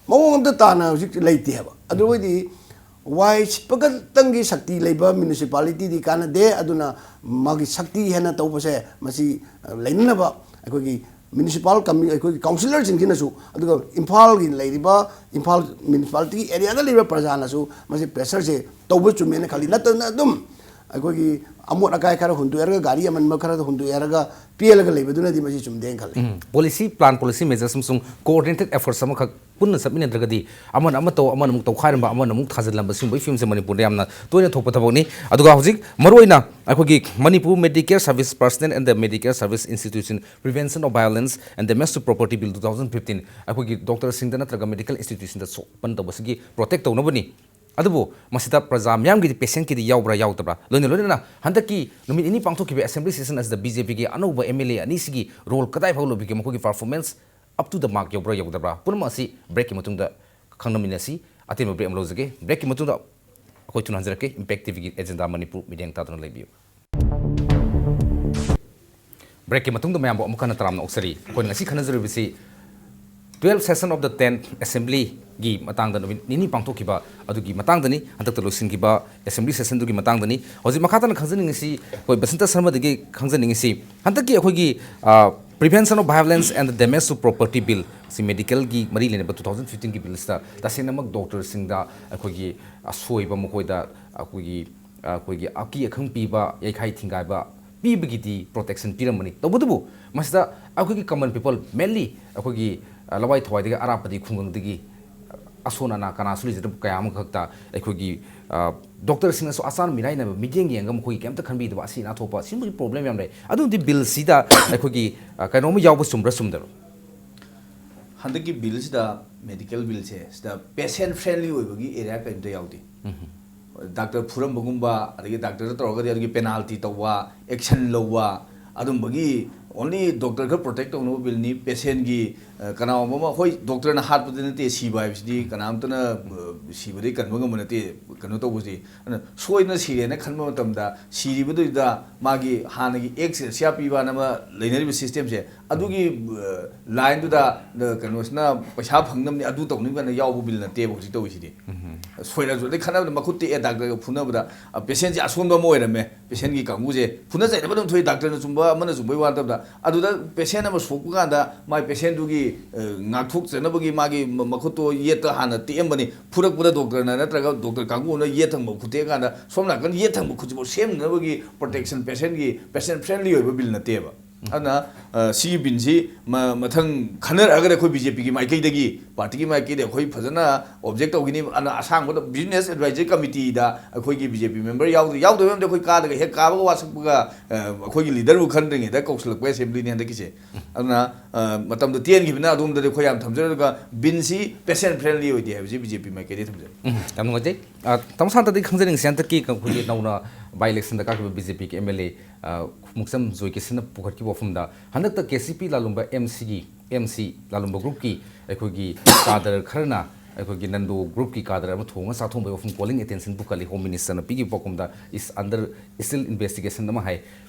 ꯃꯑꯣꯡ ꯑꯝꯇ ꯇꯥꯅ ꯍꯧꯖꯤꯛ ꯂꯩꯇꯦ ꯍꯥꯏꯕ꯫ ꯑꯗꯨ ꯑꯣꯏꯗꯤ ꯋꯥꯏ ꯁꯤꯠꯄ ꯈꯛꯇꯪꯒꯤ ꯁꯛꯇꯤ ꯂꯩꯕ ꯃ꯭ꯌꯨꯅꯤꯁꯤꯄꯥꯂꯤꯇꯤꯗꯤ ꯀꯥꯟꯅꯗꯦ꯫ ꯑꯗꯨꯅ ꯃꯥꯒꯤ ꯁꯛꯇꯤ ꯍꯦꯟꯅ ꯇꯧꯕꯁꯦ, ꯃꯁꯤ, ꯑ, ꯂꯩꯅꯅꯕ ꯑꯩꯈꯣꯏꯒꯤ ꯃ꯭ꯌꯨꯅꯤꯁꯤꯄꯥꯜ ꯀꯝꯃꯤ-, ꯑꯩꯈꯣꯏꯒꯤ ꯀꯥꯎꯟꯁꯤꯂꯔꯁꯤꯡꯁꯤꯅꯁꯨ, ꯑꯗꯨꯒ ꯏꯝꯐꯥꯜꯒꯤ ꯂꯩꯔꯤꯕ, ꯏꯝꯐꯥꯜ ꯃ꯭ꯌꯨꯅꯤꯁꯤꯄꯥꯂꯤꯇꯤꯒꯤ ꯑꯦꯔꯤꯌꯥꯗ ꯂꯩꯔꯤꯕ ꯄ꯭ꯔꯖꯥꯅꯁꯨ ꯃꯁꯤ ꯄ꯭ꯔꯦꯁꯔꯁꯦ ꯇꯧꯕ ꯆꯨꯝꯃꯦꯅ ꯈꯜꯂꯤ꯫ ꯅꯠꯇꯅ ꯑꯗꯨꯝ ꯑꯩꯈꯣꯏꯒꯤ ꯑꯃꯣꯠ ꯑꯀꯥꯏ ꯈꯔ ꯍꯨꯟꯗꯣꯛꯑꯦꯔꯒ, ꯒꯥꯔꯤ ꯑꯃꯟꯕ ꯈꯔ ꯍꯨꯟꯗꯣꯛꯑꯦꯔꯒ ꯄꯦꯜꯂꯒ ꯂꯩꯕꯗꯨꯅꯗꯤ ꯃꯁꯤ ꯆꯨꯝꯗꯦꯅ ꯈꯜꯂꯤ꯫ ꯎꯝ, ꯄꯣꯂꯤꯁꯤ, ꯄ꯭ꯂꯥꯟ, ꯄꯣꯂꯤꯁꯤ ꯃꯦꯖꯔꯁ ꯑꯃꯁꯨꯡ ꯀꯣꯑꯣꯔꯗꯤꯅꯦꯇꯦꯗ ꯑꯦꯐꯔꯠꯁ ꯑꯃꯈꯛ ꯄꯨꯟꯅ ꯆꯠꯃꯤꯟꯅꯗ꯭ꯔꯒꯗꯤ ꯑꯃꯅ ꯑꯃ ꯇꯧ, ꯑꯃꯅ ꯑꯃꯨꯛ ꯇꯧꯈꯥꯏꯔꯝꯕ, ꯑꯃꯅ ꯑꯃꯨꯛ ꯊꯥꯖꯤꯜꯂꯝꯕ, ꯁꯤꯒꯨꯝꯕꯒꯤ ꯐꯤꯕꯝꯁꯦ ꯃꯅꯤꯄꯨꯔꯗ ꯌꯥꯝꯅ ꯇꯣꯏꯅ ꯊꯣꯛꯄ ꯊꯕꯛꯅꯤ꯫ ꯑꯗꯨꯒ ꯍꯧꯖꯤꯛ ꯃꯔꯨꯑꯣꯏꯅ ꯑꯩꯈꯣꯏꯒꯤ Manipur Medicare Service Personnel and the Medicare Service Institution Prevention of Violence and Damage to Property Bill two thousand fifteen, ꯑꯩꯈꯣꯏꯒꯤ ꯗꯣꯛꯇꯔꯁꯤꯡꯗ ꯅꯠꯇ꯭ꯔꯒ ꯃꯦꯗꯤꯀꯦꯜ ꯏꯟꯁꯇꯤꯇ꯭ꯌꯨꯁꯟꯗ ꯁꯣꯛꯍꯟꯗꯕꯁꯤꯒꯤ ꯄ꯭ꯔꯣꯇꯦꯛ ꯇꯧꯅꯕꯅꯤ꯫ ꯑꯗꯨꯕꯨ ꯃꯁꯤꯗ ꯄ꯭ꯔꯖꯥ ꯃꯤꯌꯥꯝꯒꯤꯗꯤ, ꯄꯦꯁꯦꯟꯒꯤꯗꯤ ꯌꯥꯎꯕ꯭ꯔꯥ ꯌꯥꯎꯗꯕ꯭ꯔꯥ? ꯂꯣꯏꯅ ꯂꯣꯏꯅꯅ ꯍꯟꯗꯛꯀꯤ ꯅꯨꯃꯤꯠ ꯅꯤꯅꯤ ꯄꯥꯡꯊꯣꯛꯈꯤꯕ ꯑꯦꯁꯦꯝꯕ꯭ꯂꯤ ꯁꯦꯁꯟ ꯑꯁꯤꯗ ꯕꯤ ꯖꯦ ꯄꯤꯒꯤ ꯑꯅꯧꯕ ꯑꯦꯝ ꯑꯦꯜ ꯑꯦ ꯑꯅꯤꯁꯤꯒꯤ ꯔꯣꯜ ꯀꯗꯥꯏ ꯐꯥꯎ ꯂꯧꯕꯤꯒꯦ? ꯃꯈꯣꯏꯒꯤ performance up to the mark ꯌꯧꯕ꯭ꯔꯥ ꯌꯧꯗꯕ꯭ꯔꯥ? ꯄꯨꯝꯅꯃꯛ ꯑꯁꯤ ꯕ꯭ꯔꯦꯛꯀꯤ ꯃꯇꯨꯡꯗ ꯈꯪꯅꯃꯤꯟꯅꯁꯤ꯫ ꯑꯇꯦꯟꯕ ꯕ꯭ꯔꯦꯛ ꯑꯃ ꯂꯧꯖꯒꯦ꯫ ꯕ꯭ꯔꯦꯛꯀꯤ ꯃꯇꯨꯡꯗ ꯑꯩꯈꯣꯏ ꯊꯨꯅ ꯍꯟꯖꯔꯛꯀꯦ꯫ ꯏꯝꯄꯦꯛ ꯇꯤ ꯚꯤꯒꯤ ꯑꯦꯖꯦꯟꯗꯥ ꯃꯅꯤꯄꯨꯔ ꯃꯤꯠꯌꯦꯡ ꯇꯥꯗꯨꯅ ꯂꯩꯕꯤꯌꯨ꯫ ꯕ꯭ꯔꯦꯛꯀꯤ ꯃꯇꯨꯡꯗ ꯃꯌꯥꯝꯕꯨ ꯑꯃꯨꯛ ꯍꯟꯅ ꯇꯔꯥꯝꯅ ꯑꯣꯛꯆꯔꯤ꯫ ꯑꯩꯈꯣꯏꯅ ꯉꯁꯤ ꯈꯟꯅꯖꯔꯤꯕꯁꯤ twelfth session of the tenth assemblyꯒꯤ ꯃꯇꯥꯡꯗ, ꯅꯨꯃꯤꯠ ꯅꯤꯅꯤ ꯄꯥꯡꯊꯣꯛꯈꯤꯕ ꯑꯗꯨꯒꯤ ꯃꯇꯥꯡꯗꯅꯤ, ꯍꯟꯗꯛꯇ ꯂꯣꯏꯁꯤꯟꯈꯤꯕ ꯑꯦꯁꯦꯝꯕ꯭ꯂꯤ ꯁꯦꯁꯟꯗꯨꯒꯤ ꯃꯇꯥꯡꯗꯅꯤ꯫ ꯍꯧꯖꯤꯛ ꯃꯈꯥ ꯇꯥꯅ ꯈꯪꯖꯅꯤꯡꯉꯤꯁꯤ, ꯑꯩꯈꯣꯏ ꯕꯁꯟꯇ ꯁꯔꯃꯗꯒꯤ ꯈꯪꯖꯅꯤꯡꯉꯤꯁꯤ, ꯍꯟꯗꯛꯀꯤ ꯑꯩꯈꯣꯏꯒꯤ, ꯑ, Prevention of Violence and the Damage to Property Bill, ꯁꯤ ꯃꯦꯗꯤꯀꯦꯜꯒꯤ ꯃꯔꯤ ꯂꯩꯅꯕ ꯇꯨ ꯊꯥꯎꯖꯟ ꯐꯤꯐꯇꯤꯟꯒꯤ ꯕꯤꯜꯁꯤꯗ ꯇꯁꯦꯡꯅꯃꯛ ꯗꯣꯛꯇꯔꯁꯤꯡꯗ ꯑꯩꯈꯣꯏꯒꯤ ꯑꯁꯣꯏꯕ, ꯃꯈꯣꯏꯗ ꯑꯩꯈꯣꯏꯒꯤ, ꯑꯩꯈꯣꯏꯒꯤ ꯑꯀꯤ ꯑꯈꯪ ꯄꯤꯕ, ꯌꯩꯈꯥꯏ ꯊꯤꯡꯒꯥꯏꯕ ꯄꯤꯕꯒꯤꯗꯤ ꯄ꯭ꯔꯣꯇꯦꯛꯁꯟ ꯄꯤꯔꯝꯕꯅꯤ꯫ ꯇꯧꯕꯇꯕꯨ ꯃꯁꯤꯗ ꯑꯩꯈꯣꯏꯒꯤ ꯀꯃꯟ ꯄꯤꯄꯜ, ꯃꯦꯟꯂꯤ ꯑꯩꯈꯣꯏꯒꯤ, ꯑ, ꯂꯋꯥꯏ ꯊꯋꯥꯏꯗꯒꯤ ꯑꯔꯥꯞꯄꯗꯤ ꯈꯨꯡꯒꯪꯗꯒꯤ ꯑꯁꯣꯟ ꯑꯅꯥ ꯀꯅꯥꯁꯨ ꯂꯩꯖꯗꯕ ꯀꯌꯥ ꯑꯃꯈꯛꯇ ꯑꯩꯈꯣꯏꯒꯤ, ꯑ, ꯗꯣꯛꯇꯔꯁꯤꯡꯅꯁꯨ ꯑꯆꯥꯟ ꯃꯤꯔꯥꯏꯅꯕ ꯃꯤꯠꯌꯦꯡ ꯌꯦꯡꯉꯒ ꯃꯈꯣꯏꯒꯤ ꯀꯩꯝꯇ ꯈꯟꯕꯤꯗꯕ, ꯑꯁꯤ ꯑꯅꯥ ꯊꯣꯛꯄ, ꯁꯤꯒꯨꯝꯕꯒꯤ ꯄ꯭ꯔꯣꯕ꯭ꯂꯦꯝ ꯌꯥꯝ ꯂꯩ꯫ ꯑꯗꯨꯕꯨꯗꯤ ꯕꯤꯜꯁꯤꯗ ꯑꯩꯈꯣꯏꯒꯤ, ꯑ, ꯀꯩꯅꯣꯝꯃ ꯌꯥꯎꯕ ꯆꯨꯝꯕ꯭ꯔꯥ ꯆꯨꯝꯗꯕ꯭ꯔꯥ? ꯍꯟꯗꯛꯀꯤ ꯕꯤꯜꯁꯤꯗ, ꯃꯦꯗꯤꯀꯦꯜ ꯕꯤꯜꯁꯦ, ꯁꯤꯗ ꯄꯦꯁꯦꯟ ꯐ꯭ꯔꯦꯟꯂꯤ ꯑꯣꯏꯕꯒꯤ ꯑꯦꯔꯤꯌꯥ ꯀꯔꯤꯝꯇ ꯌꯥꯎꯗꯦ꯫ ꯗꯥꯛꯇꯔ ꯐꯨꯔꯝꯕꯒꯨꯝꯕ, ꯑꯗꯒꯤ ꯗꯥꯛꯇꯔꯗ ꯇꯧꯔꯒꯗꯤ ꯑꯗꯨꯒꯤ ꯄꯦꯅꯥꯜꯇꯤ ꯇꯧꯕ, ꯑꯦꯛꯁꯟ ꯂꯧꯕ, ꯑꯗꯨꯝꯕꯒꯤ ꯑꯣꯟꯂꯤ ꯗꯣꯛꯇꯔ ꯈꯔ ꯄ꯭ꯔꯣꯇꯦꯛ ꯇꯧꯅꯕ ꯕꯤꯜꯅꯤ꯫ ꯄꯦꯁꯦꯟꯒꯤ, ꯑ, ꯀꯅꯥꯒꯨꯝꯕ ꯑꯃ, ꯍꯣꯏ, ꯗꯣꯛꯇꯔꯅ ꯍꯥꯠꯄꯗꯤ ꯅꯠꯇꯦ, ꯁꯤꯕ ꯍꯥꯏꯕꯁꯤꯗꯤ ꯀꯅꯥꯝꯇꯅ, ꯑ, ꯁꯤꯕꯗꯒꯤ ꯀꯟꯕ ꯉꯝꯕ ꯅꯠꯇꯦ꯫ ꯀꯩꯅꯣ ꯇꯧꯕꯁꯤ, ꯑꯗꯨꯅ ꯁꯣꯏꯗꯅ ꯁꯤꯔꯦꯅ ꯈꯟꯕ ꯃꯇꯝꯗ ꯁꯤꯔꯤꯕꯗꯨꯗ ꯃꯥꯒꯤ ꯍꯥꯟꯅꯒꯤ ꯑꯦꯛꯁ ꯁꯤꯌꯥ ꯄꯤꯕꯅ ꯑꯃ ꯂꯩꯅꯔꯤꯕ ꯁꯤꯁꯇꯦꯝꯁꯦ, ꯑꯗꯨꯒꯤ, ꯑ, ꯂꯥꯏꯟꯗꯨꯗ, ꯑ, ꯀꯩꯅꯣꯁꯤꯅ ꯄꯩꯁꯥ ꯐꯪꯅꯕꯅꯤ, ꯑꯗꯨ ꯇꯧꯅꯕꯅ ꯌꯥꯎꯕ ꯕꯤꯜ ꯅꯠꯇꯦꯕ ꯍꯧꯖꯤꯛ ꯇꯧꯔꯤꯁꯤꯗꯤ꯫ ꯁꯣꯏꯔꯁꯨ ꯑꯗꯩ ꯈꯠꯅꯕꯗ ꯃꯈꯨꯠ ꯇꯦꯛꯑꯦ ꯗꯥꯛꯇꯔꯒ ꯐꯨꯅꯕꯗ, ꯑ, ꯄꯦꯁꯦꯟꯁꯦ ꯑꯁꯣꯟꯕ ꯑꯃ ꯑꯣꯏꯔꯝꯃꯦ, ꯄꯦꯁꯦꯟꯒꯤ ꯀꯥꯡꯕꯨꯁꯦ ꯐꯨꯅ ꯆꯩꯅꯕ ꯑꯗꯨꯝ ꯊꯣꯛꯏ, ꯗꯥꯛꯇꯔꯅ ꯆꯨꯝꯕ ꯑꯃꯅ ꯆꯨꯝꯕꯒꯤ ꯋꯥ ꯅꯠꯇꯕꯗ꯫ ꯑꯗꯨꯗ ꯄꯦꯁꯦꯟ ꯑꯃ ꯁꯣꯛꯄ ꯀꯥꯟꯗ ꯃꯥꯏ ꯄꯦꯁꯦꯟꯗꯨꯒꯤ, ꯑ, ꯉꯥꯛꯊꯣꯛꯆꯅꯕꯒꯤ ꯃꯥꯒꯤ ꯃ-, ꯃꯈꯨꯠꯇꯣ ꯌꯦꯠꯇ ꯍꯥꯟꯅ ꯇꯦꯛꯑꯝꯕꯅꯤ, ꯐꯨꯔꯛꯄꯗ ꯗꯣꯛꯇꯔꯅ ꯅꯠꯇ꯭ꯔꯒ ꯗꯣꯛꯇꯔ ꯀꯥꯡꯕꯨ ꯑꯃꯅ ꯌꯦꯠ ꯊꯪꯕ ꯈꯨꯠ ꯇꯦꯛꯑꯀꯥꯟꯗ ꯁꯣꯝ ꯅꯥꯀꯟ ꯌꯦꯠ ꯊꯪꯕ ꯈꯨꯠꯁꯤꯐꯥꯎ ꯁꯦꯝꯅꯅꯕꯒꯤ ꯄ꯭ꯔꯣꯇꯦꯛꯁꯟ, ꯄꯦꯁꯦꯟꯒꯤ, ꯄꯦꯁꯦꯟ ꯐ꯭ꯔꯦꯟꯂꯤ ꯑꯣꯏꯕ ꯕꯤꯜ ꯅꯠꯇꯦꯕ꯫ ꯑꯗꯨꯅ, ꯑ, ꯁꯤꯒꯤ ꯕꯤꯜꯁꯤ ꯃ-, ꯃꯊꯪ ꯈꯟꯅꯔꯛꯑꯒꯗꯤ ꯑꯩꯈꯣꯏ ꯕꯤ ꯖꯦ ꯄꯤꯒꯤ ꯃꯥꯏꯀꯩꯗꯒꯤ, ꯄꯥꯔꯇꯤꯒꯤ ꯃꯥꯏꯀꯩꯗꯒꯤ ꯑꯩꯈꯣꯏ ꯐꯖꯅ ꯑꯣꯕꯖꯦꯛ ꯇꯧꯒꯅꯤ꯫ ꯑꯗꯨꯅ ꯑꯁꯥꯡꯕꯗ ꯕꯤꯖꯤꯅꯦꯁ ꯑꯦꯗꯚꯥꯏꯖꯔꯤ ꯀꯃꯤꯇꯤꯗ ꯑꯩꯈꯣꯏꯒꯤ ꯕꯤ ꯖꯦ ꯄꯤ ꯃꯦꯝꯕꯔ ꯌꯥꯎꯗ-, ꯌꯥꯎꯗꯕ ꯑꯃꯗꯤ ꯑꯩꯈꯣꯏ ꯀꯥꯗꯒ ꯍꯦꯛ ꯀꯥꯕꯒ ꯋꯥꯁꯛꯄꯒ, ꯑ, ꯑꯩꯈꯣꯏꯒꯤ ꯂꯤꯗꯔꯕꯨ ꯈꯟꯗ꯭ꯔꯤꯉꯩꯗ ꯀꯧꯁꯤꯜꯂꯛꯄ ꯑꯦꯁꯦꯝꯕ꯭ꯂꯤꯅꯤ ꯍꯟꯗꯛꯀꯤꯁꯦ꯫ ꯑꯗꯨꯅ, ꯑ, ꯃꯇꯝꯗꯣ ꯇꯦꯟꯈꯤꯕꯅ ꯑꯗꯣꯝꯗꯗꯤ ꯑꯩꯈꯣꯏ ꯌꯥꯝ ꯊꯝꯖꯔꯦ꯫ ꯑꯗꯨꯒ ꯕꯤꯜꯁꯤ ꯄꯦꯁꯦꯟ ꯐ꯭ꯔꯦꯟꯂꯤ ꯑꯣꯏꯗꯦ ꯍꯥꯏꯕꯁꯤ ꯕꯤ ꯖꯦ ꯄꯤ ꯃꯥꯏꯀꯩꯗꯒꯤ ꯊꯝꯖꯔꯦ꯫ ꯎꯝ, ꯌꯥꯝ ꯅꯨꯡꯉꯥꯏꯖꯩ꯫ ꯑ, ꯇꯥꯃꯣ ꯁꯥꯟꯇꯗꯒꯤ ꯈꯪꯖꯅꯤꯡꯉꯤꯁꯦ, ꯍꯟꯗꯛꯀꯤ ꯑꯩꯈꯣꯏꯒꯤ ꯅꯧꯅ ꯕꯥꯏ ꯏꯂꯦꯛꯁꯟꯗ ꯀꯥꯈꯤꯕ ꯕꯤ ꯖꯦ ꯄꯤꯒꯤ ꯑꯦꯝ ꯑꯦꯜ ꯑꯦ, ꯑ, ꯈꯨꯃꯨꯛꯆꯝ ꯖꯣꯏꯀꯤꯁꯟꯅ ꯄꯨꯈꯠꯈꯤꯕ ꯋꯥꯐꯝꯗ, ꯍꯟꯗꯛꯇ ꯀꯦ ꯁꯤ ꯄꯤ ꯂꯥꯂꯨꯝꯕ ꯑꯦꯝ ꯁꯤꯒꯤ, ꯑꯦꯝ ꯁꯤ ꯂꯥꯂꯨꯝꯕ ꯒ꯭ꯔꯨꯞꯀꯤ ꯑꯩꯈꯣꯏꯒꯤ ꯀꯥꯗꯔ ꯈꯔꯅ ꯑꯩꯈꯣꯏꯒꯤ ꯅꯟꯗꯣ ꯒ꯭ꯔꯨꯞꯀꯤ ꯀꯥꯗꯔ ꯑꯃ ꯊꯣꯡꯉ ꯆꯥꯊꯣꯡꯕꯒꯤ ꯋꯥꯐꯝ, ꯀꯣꯂꯤꯡ ꯑꯦꯇꯦꯟꯁꯟ ꯄꯨꯈꯠꯂꯤ꯫ ꯍꯣꯝ ꯃꯤꯅꯤꯁꯇꯔꯅ ꯄꯤꯈꯤꯕ ꯄꯥꯎꯈꯨꯝꯗ, "Is under still investigation" ꯑꯃ ꯍꯥꯏ꯫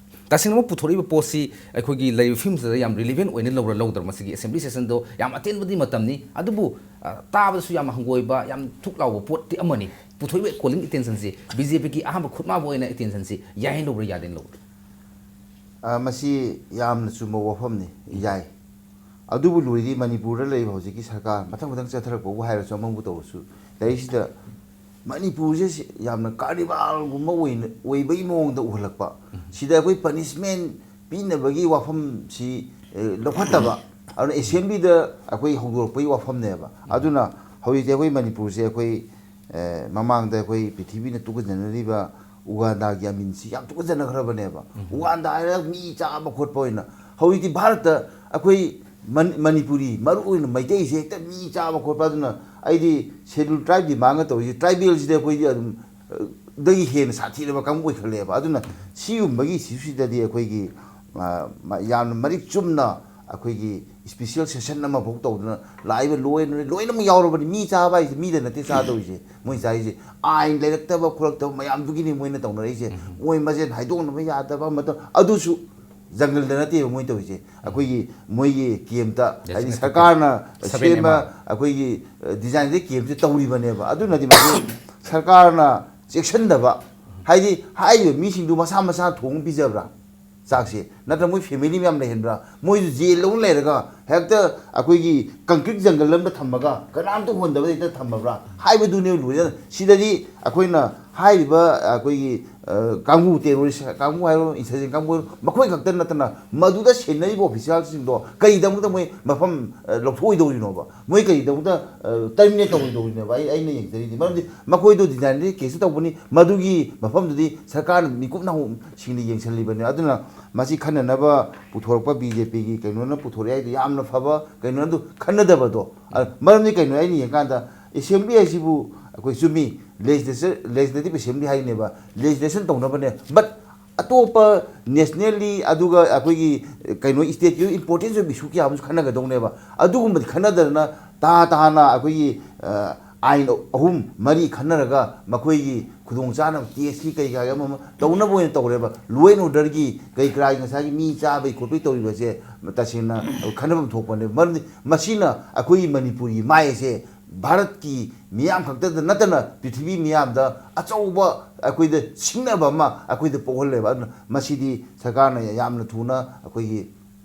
ꯇꯁꯦꯡꯅꯃꯛ ꯄꯨꯊꯣꯔꯛꯏꯕ ꯄꯣꯠꯁꯤ ꯑꯩꯈꯣꯏꯒꯤ ꯂꯩꯔꯤꯕ ꯐꯤꯕꯝꯁꯤꯗ ꯌꯥꯝ ꯔꯤꯂꯤꯚꯦꯟ ꯑꯣꯏꯅ ꯂꯧꯔ ꯂꯧꯗ꯭ꯔ? ꯃꯁꯤꯒꯤ ꯑꯦꯁꯦꯝꯕ꯭ꯂꯤ ꯁꯦꯁꯟꯗꯣ ꯌꯥꯝ ꯑꯇꯦꯟꯕꯗꯤ ꯃꯇꯝꯅꯤ, ꯑꯗꯨꯕꯨ, ꯑ, ꯇꯥꯕꯗꯁꯨ ꯌꯥꯝ ꯍꯪꯒꯣꯏꯕ, ꯌꯥꯝ ꯊꯨꯛ ꯂꯥꯎꯕ ꯄꯣꯠꯇꯤ ꯑꯃꯅꯤ꯫ ꯄꯨꯊꯣꯛꯏꯕ ꯀꯣꯂꯤꯡ ꯑꯦꯇꯦꯟꯁꯟꯁꯤ ꯕꯤ ꯖꯦ ꯄꯤꯒꯤ ꯑꯍꯥꯟꯕ ꯈꯨꯠꯃꯥꯕꯨ ꯑꯣꯏꯅ ꯑꯦꯇꯦꯟꯁꯟꯁꯤ ꯌꯥꯏꯍꯟ ꯂꯧꯕ꯭ꯔꯥ, ꯌꯥꯗꯦꯟ ꯂꯧꯕ꯭ꯔꯥ? ꯑ, ꯃꯁꯤ ꯌꯥꯝꯅ ꯆꯨꯝꯕ ꯋꯥꯐꯝꯅꯤ꯫ ꯌꯥꯏ꯫ ꯑꯗꯨꯕꯨ ꯂꯣꯏꯔꯗꯤ ꯃꯅꯤꯄꯨꯔꯗ ꯂꯩꯔꯤꯕ ꯍꯧꯖꯤꯛꯀꯤ ꯁꯔꯀꯥꯔ ꯃꯊꯪ ꯃꯊꯪ ꯆꯠꯊꯔꯛꯄꯕꯨ ꯍꯥꯏꯔꯁꯨ, ꯑꯃꯕꯨ ꯇꯧꯔꯁꯨ, ꯂꯩꯔꯤꯁꯤꯗ ꯃꯅꯤꯄꯨꯔꯁꯦ ꯁꯤ ꯌꯥꯝꯅ ꯀꯥꯔꯅꯤꯚꯥꯜꯒꯨꯝꯕ ꯑꯣꯏꯅ, ꯑꯣꯏꯕꯒꯤ ꯃꯑꯣꯡꯗ ꯎꯍꯜꯂꯛꯄ꯫ ꯁꯤꯗ ꯑꯩꯈꯣꯏ ꯄꯅꯤꯁꯃꯦꯟ ꯄꯤꯅꯕꯒꯤ ꯋꯥꯐꯝꯁꯤ, ꯑꯦ, ꯂꯧꯈꯠꯇꯕ꯫ ꯑꯗꯨꯅ ꯑꯦꯁꯦꯝꯕ꯭ꯂꯤꯗ ꯑꯩꯈꯣꯏ ꯍꯧꯗꯣꯔꯛꯄꯒꯤ ꯋꯥꯐꯝꯅꯦꯕ꯫ ꯑꯗꯨꯅ ꯍꯧꯖꯤꯛꯇꯤ ꯑꯩꯈꯣꯏ ꯃꯅꯤꯄꯨꯔꯁꯦ ꯑꯩꯈꯣꯏ, ꯑꯦ, ꯃꯃꯥꯡꯗ ꯑꯩꯈꯣꯏ ꯄ꯭ꯔꯤꯊꯤꯕꯤꯅ ꯇꯨꯀꯠꯆꯅꯔꯤꯕ ꯎꯒꯥꯟꯗꯥꯒꯤ ꯑꯃꯤꯟꯁꯤ ꯌꯥꯝ ꯇꯨꯀꯠꯆꯅꯈ꯭ꯔꯕꯅꯦꯕ꯫ ꯎꯒꯥꯟꯗꯥ ꯍꯥꯏꯔꯒ ꯃꯤ ꯆꯥꯕ ꯈꯣꯠꯄ ꯑꯣꯏꯅ꯫ ꯍꯧꯖꯤꯛꯇꯤ ꯚꯥꯔꯠꯇ ꯑꯩꯈꯣꯏ ꯃꯅꯤ-, ꯃꯅꯤꯄꯨꯔꯤ, ꯃꯔꯨ ꯑꯣꯏꯅ ꯃꯩꯇꯩꯁꯦ ꯍꯦꯛꯇ ꯃꯤ ꯆꯥꯕ ꯈꯣꯠꯄ꯫ ꯑꯗꯨꯅ ꯑꯩꯗꯤ ꯁꯦꯗꯨꯜ ꯇ꯭ꯔꯥꯏꯕ ꯗꯤꯃꯥꯟꯒ ꯇꯧꯔꯤꯁꯦ, ꯇ꯭ꯔꯥꯏꯕꯦꯜꯁꯤꯗꯤ ꯑꯩꯈꯣꯏꯗꯤ ꯑꯗꯨꯝ, ꯑ, ꯗꯒꯤ ꯍꯦꯟꯅ ꯁꯥꯊꯤꯔꯕ ꯀꯥꯡꯕꯨ ꯑꯣꯏꯈꯠꯂꯛꯑꯦꯕ꯫ ꯑꯗꯨꯅ ꯁꯤꯒꯨꯝꯕꯒꯤ ꯏꯁꯨꯁꯤꯗꯗꯤ ꯑꯩꯈꯣꯏꯒꯤ, ꯑ, ꯃ-, ꯌꯥꯝꯅ ꯃꯔꯤꯛ ꯆꯨꯝꯅ ꯑꯩꯈꯣꯏꯒꯤ ꯏꯁꯄꯤꯁꯦꯜ ꯁꯦꯁꯟ ꯑꯃꯐꯥꯎ ꯇꯧꯗꯅ ꯂꯥꯛꯏꯕ ꯂꯣꯏꯅ, ꯂꯣꯏꯅꯃꯛ ꯌꯥꯎꯔꯕꯅꯤ꯫ ꯃꯤ ꯆꯥꯕ ꯍꯥꯏꯁꯦ ꯃꯤꯗ ꯅꯠꯇꯦ ꯆꯥꯗꯧꯔꯤꯁꯦ꯫ ꯃꯣꯏ ꯆꯥꯔꯤꯁꯦ ꯑꯥꯏꯟ ꯂꯩꯔꯛꯇꯕ ꯈꯣꯠꯂꯛꯇꯕ ꯃꯌꯥꯝꯗꯨꯒꯤꯅꯤ ꯃꯣꯏꯅ ꯇꯧꯅꯔꯛꯏꯁꯦ꯫ ꯃꯣꯏ ꯃꯁꯦꯟ ꯍꯥꯏꯗꯣꯛꯅꯕ ꯌꯥꯗꯕ ꯑꯃ ꯇꯧ-, ꯑꯗꯨꯁꯨ ꯖꯪꯒꯜꯗ ꯅꯠꯇꯦꯕ ꯃꯣꯏ ꯇꯧꯔꯤꯁꯦ꯫ ꯑꯩꯈꯣꯏꯒꯤ ꯃꯣꯏꯒꯤ ꯀꯦꯝꯇ, ꯍꯥꯏꯗꯤ ꯁꯔꯀꯥꯔꯅ ꯁꯦꯝꯕ ꯑꯩꯈꯣꯏꯒꯤ, ꯑ, ꯗꯤꯖꯥꯏꯟꯗ ꯀꯦꯝꯁꯦ ꯇꯧꯔꯤꯕꯅꯦꯕ꯫ ꯑꯗꯨꯅꯗꯤ ꯃꯁꯤ ꯁꯔꯀꯥꯔꯅ ꯆꯦꯛꯁꯤꯟꯗꯕ, ꯍꯥꯏꯗꯤ ꯍꯥꯏꯔꯤꯕ ꯃꯤꯁꯤꯡꯗꯨ ꯃꯁꯥ ꯃꯁꯥ ꯊꯣꯡ ꯄꯤꯖꯕ꯭ꯔꯥ? ꯆꯥꯛꯁꯦ ꯅꯠꯇ꯭ꯔ ꯃꯣꯏ ꯐꯦꯃꯤꯂꯤ ꯃꯌꯥꯝ ꯂꯩꯍꯟꯕ꯭ꯔꯥ? ꯃꯣꯏꯁꯨ ꯖꯦꯜꯗꯧꯅ ꯂꯩꯔꯒ ꯍꯦꯛꯇ ꯑꯩꯈꯣꯏꯒꯤ ꯀꯪꯀ꯭ꯔꯤꯠ ꯖꯪꯒꯜ ꯑꯃꯗ ꯊꯝꯃꯒ ꯀꯅꯥꯝꯇ ꯍꯣꯟꯗꯕꯗ ꯍꯦꯛꯇ ꯊꯝꯃꯕ꯭ꯔꯥ ꯍꯥꯏꯕꯗꯨꯅꯦ ꯂꯨꯔꯤꯁꯦ꯫ ꯁꯤꯗꯗꯤ ꯑꯩꯈꯣꯏꯅ ꯍꯥꯏꯔꯤꯕ ꯑꯩꯈꯣꯏꯒꯤ, ꯑ, ꯀꯥꯡꯕꯨ, ꯇꯦꯔꯣꯔꯤꯁ ꯀꯥꯡꯕꯨ ꯍꯥꯏꯔꯣ, ꯏꯟꯁꯔꯖꯦꯟ ꯀꯥꯡꯕꯨ ꯍꯥꯏꯔꯣ, ꯃꯈꯣꯏ ꯈꯛꯇ ꯅꯠꯇꯅ ꯃꯗꯨꯗ ꯁꯦꯟꯅꯔꯤꯕ ꯑꯣꯐꯤꯁꯤꯌꯦꯜꯁꯤꯡꯗꯣ ꯀꯔꯤꯒꯤꯗꯃꯛꯇ ꯃꯣꯏ ꯃꯐꯝ, ꯑ, ꯂꯧꯊꯣꯛꯑꯣꯏꯗꯧꯔꯤꯅꯣꯕ? ꯃꯣꯏ ꯀꯔꯤꯒꯤꯗꯃꯛꯇ, ꯑ, ꯇꯔꯃꯤꯅꯦꯠ ꯇꯧꯔꯣꯏꯗꯧꯔꯤꯅꯣꯕ? ꯑꯩ, ꯑꯩꯅ ꯌꯦꯡꯖꯔꯤꯗꯤ, ꯃꯔꯝꯗꯤ ꯃꯈꯣꯏꯗꯣ ꯗꯤꯖꯥꯏꯟꯗꯤ ꯀꯦꯁ ꯇꯧꯕꯅꯤ, ꯃꯗꯨꯒꯤ ꯃꯐꯝꯗꯨꯗꯤ ꯁꯔꯀꯥꯔꯅ ꯃꯤꯀꯨꯞ ꯅꯥꯍꯨꯝꯁꯤꯡꯅ ꯌꯦꯡꯁꯤꯜꯂꯤꯕꯅꯤ꯫ ꯑꯗꯨꯅ ꯃꯁꯤ ꯈꯟꯅꯅꯕ ꯄꯨꯊꯣꯔꯛꯄ ꯕꯤ ꯖꯦ ꯄꯤꯒꯤ ꯀꯩꯅꯣꯅ ꯄꯨꯊꯣꯔꯛꯑꯦ ꯍꯥꯏꯗꯣ ꯌꯥꯝꯅ ꯐꯕ ꯀꯩꯅꯣ, ꯑꯗꯨ ꯈꯟꯅꯗꯕꯗꯣ꯫ ꯑ, ꯃꯔꯝꯗꯤ ꯀꯩꯅꯣ, ꯑꯩꯅ ꯌꯦꯡꯀꯥꯟꯗ ꯑꯦꯁꯦꯝꯕ꯭ꯂꯤ ꯍꯥꯏꯁꯤꯕꯨ ꯑꯩꯈꯣꯏ ꯆꯨꯝꯃꯤ, ꯂꯦꯖꯤꯁꯂꯦꯆꯔ, ꯂꯦꯖꯤꯁꯂꯦꯇꯤꯚ ꯑꯦꯁꯦꯝꯕ꯭ꯂꯤ ꯍꯥꯏꯅꯦꯕ, ꯂꯦꯖꯤꯁꯂꯦꯁꯟ ꯇꯧꯅꯕꯅꯦ꯫ ꯕꯠ ꯑꯇꯣꯞꯄ ꯅꯦꯁꯅꯦꯜꯂꯤ, ꯑꯗꯨꯒ ꯑꯩꯈꯣꯏꯒꯤ ꯀꯩꯅꯣ, ꯏꯁꯇꯦꯠꯀꯤ ꯑꯣꯏꯕ ꯏꯝꯄꯣꯔꯇꯦꯟꯁ ꯑꯣꯏꯕ ꯏꯁꯨ ꯀꯌꯥ ꯑꯃꯁꯨ ꯈꯟꯅꯒꯗꯧꯅꯦꯕ꯫ ꯑꯗꯨꯒꯨꯝꯕꯗꯤ ꯈꯟꯅꯗꯗꯅ ꯇꯥ ꯇꯥꯅ ꯑꯩꯈꯣꯏꯒꯤ, ꯑ, ꯑꯥꯏꯟ ꯑꯍꯨꯝ ꯃꯔꯤ ꯈꯟꯅꯔꯒ ꯃꯈꯣꯏꯒꯤ ꯈꯨꯗꯣꯡ ꯆꯥꯅꯕ ꯇꯦꯛꯁꯀꯤ ꯀꯩ ꯀꯥꯒꯤ ꯑꯃ ꯑꯃ ꯇꯧꯅꯕ ꯑꯣꯏꯅ ꯇꯧꯔꯦꯕ꯫ ꯂꯣ ꯑꯦꯟ ꯑꯣꯔꯗꯔꯒꯤ ꯀꯩ ꯀꯔꯥꯒꯤ ꯉꯁꯥꯏꯒꯤ ꯃꯤ ꯆꯥꯕꯩ ꯈꯣꯠꯄꯩ ꯇꯧꯔꯤꯕꯁꯦ ꯇꯁꯦꯡꯅ ꯈꯟꯅꯐꯝ ꯊꯣꯛꯄꯅꯦꯕ꯫ ꯃꯔꯝꯗꯤ ꯃꯁꯤꯅ ꯑꯩꯈꯣꯏꯒꯤ ꯃꯅꯤꯄꯨꯔꯒꯤ ꯃꯥꯏ ꯑꯁꯦ ꯚꯥꯔꯠꯀꯤ ꯃꯤꯌꯥꯝ ꯈꯛꯇꯗ ꯅꯠꯇꯅ ꯄ꯭ꯔꯤꯊꯤꯕꯤ ꯃꯤꯌꯥꯝꯗ ꯑꯆꯧꯕ ꯑꯩꯈꯣꯏꯗ ꯁꯤꯡꯅꯕ ꯑꯃ ꯑꯩꯈꯣꯏꯗ ꯄꯣꯛꯍꯜꯂꯦꯕ꯫ ꯑꯗꯨꯅ ꯃꯁꯤꯗꯤ ꯁꯔꯀꯥꯔꯅ ꯌꯥꯝꯅ ꯊꯨꯅ ꯑꯩꯈꯣꯏꯒꯤ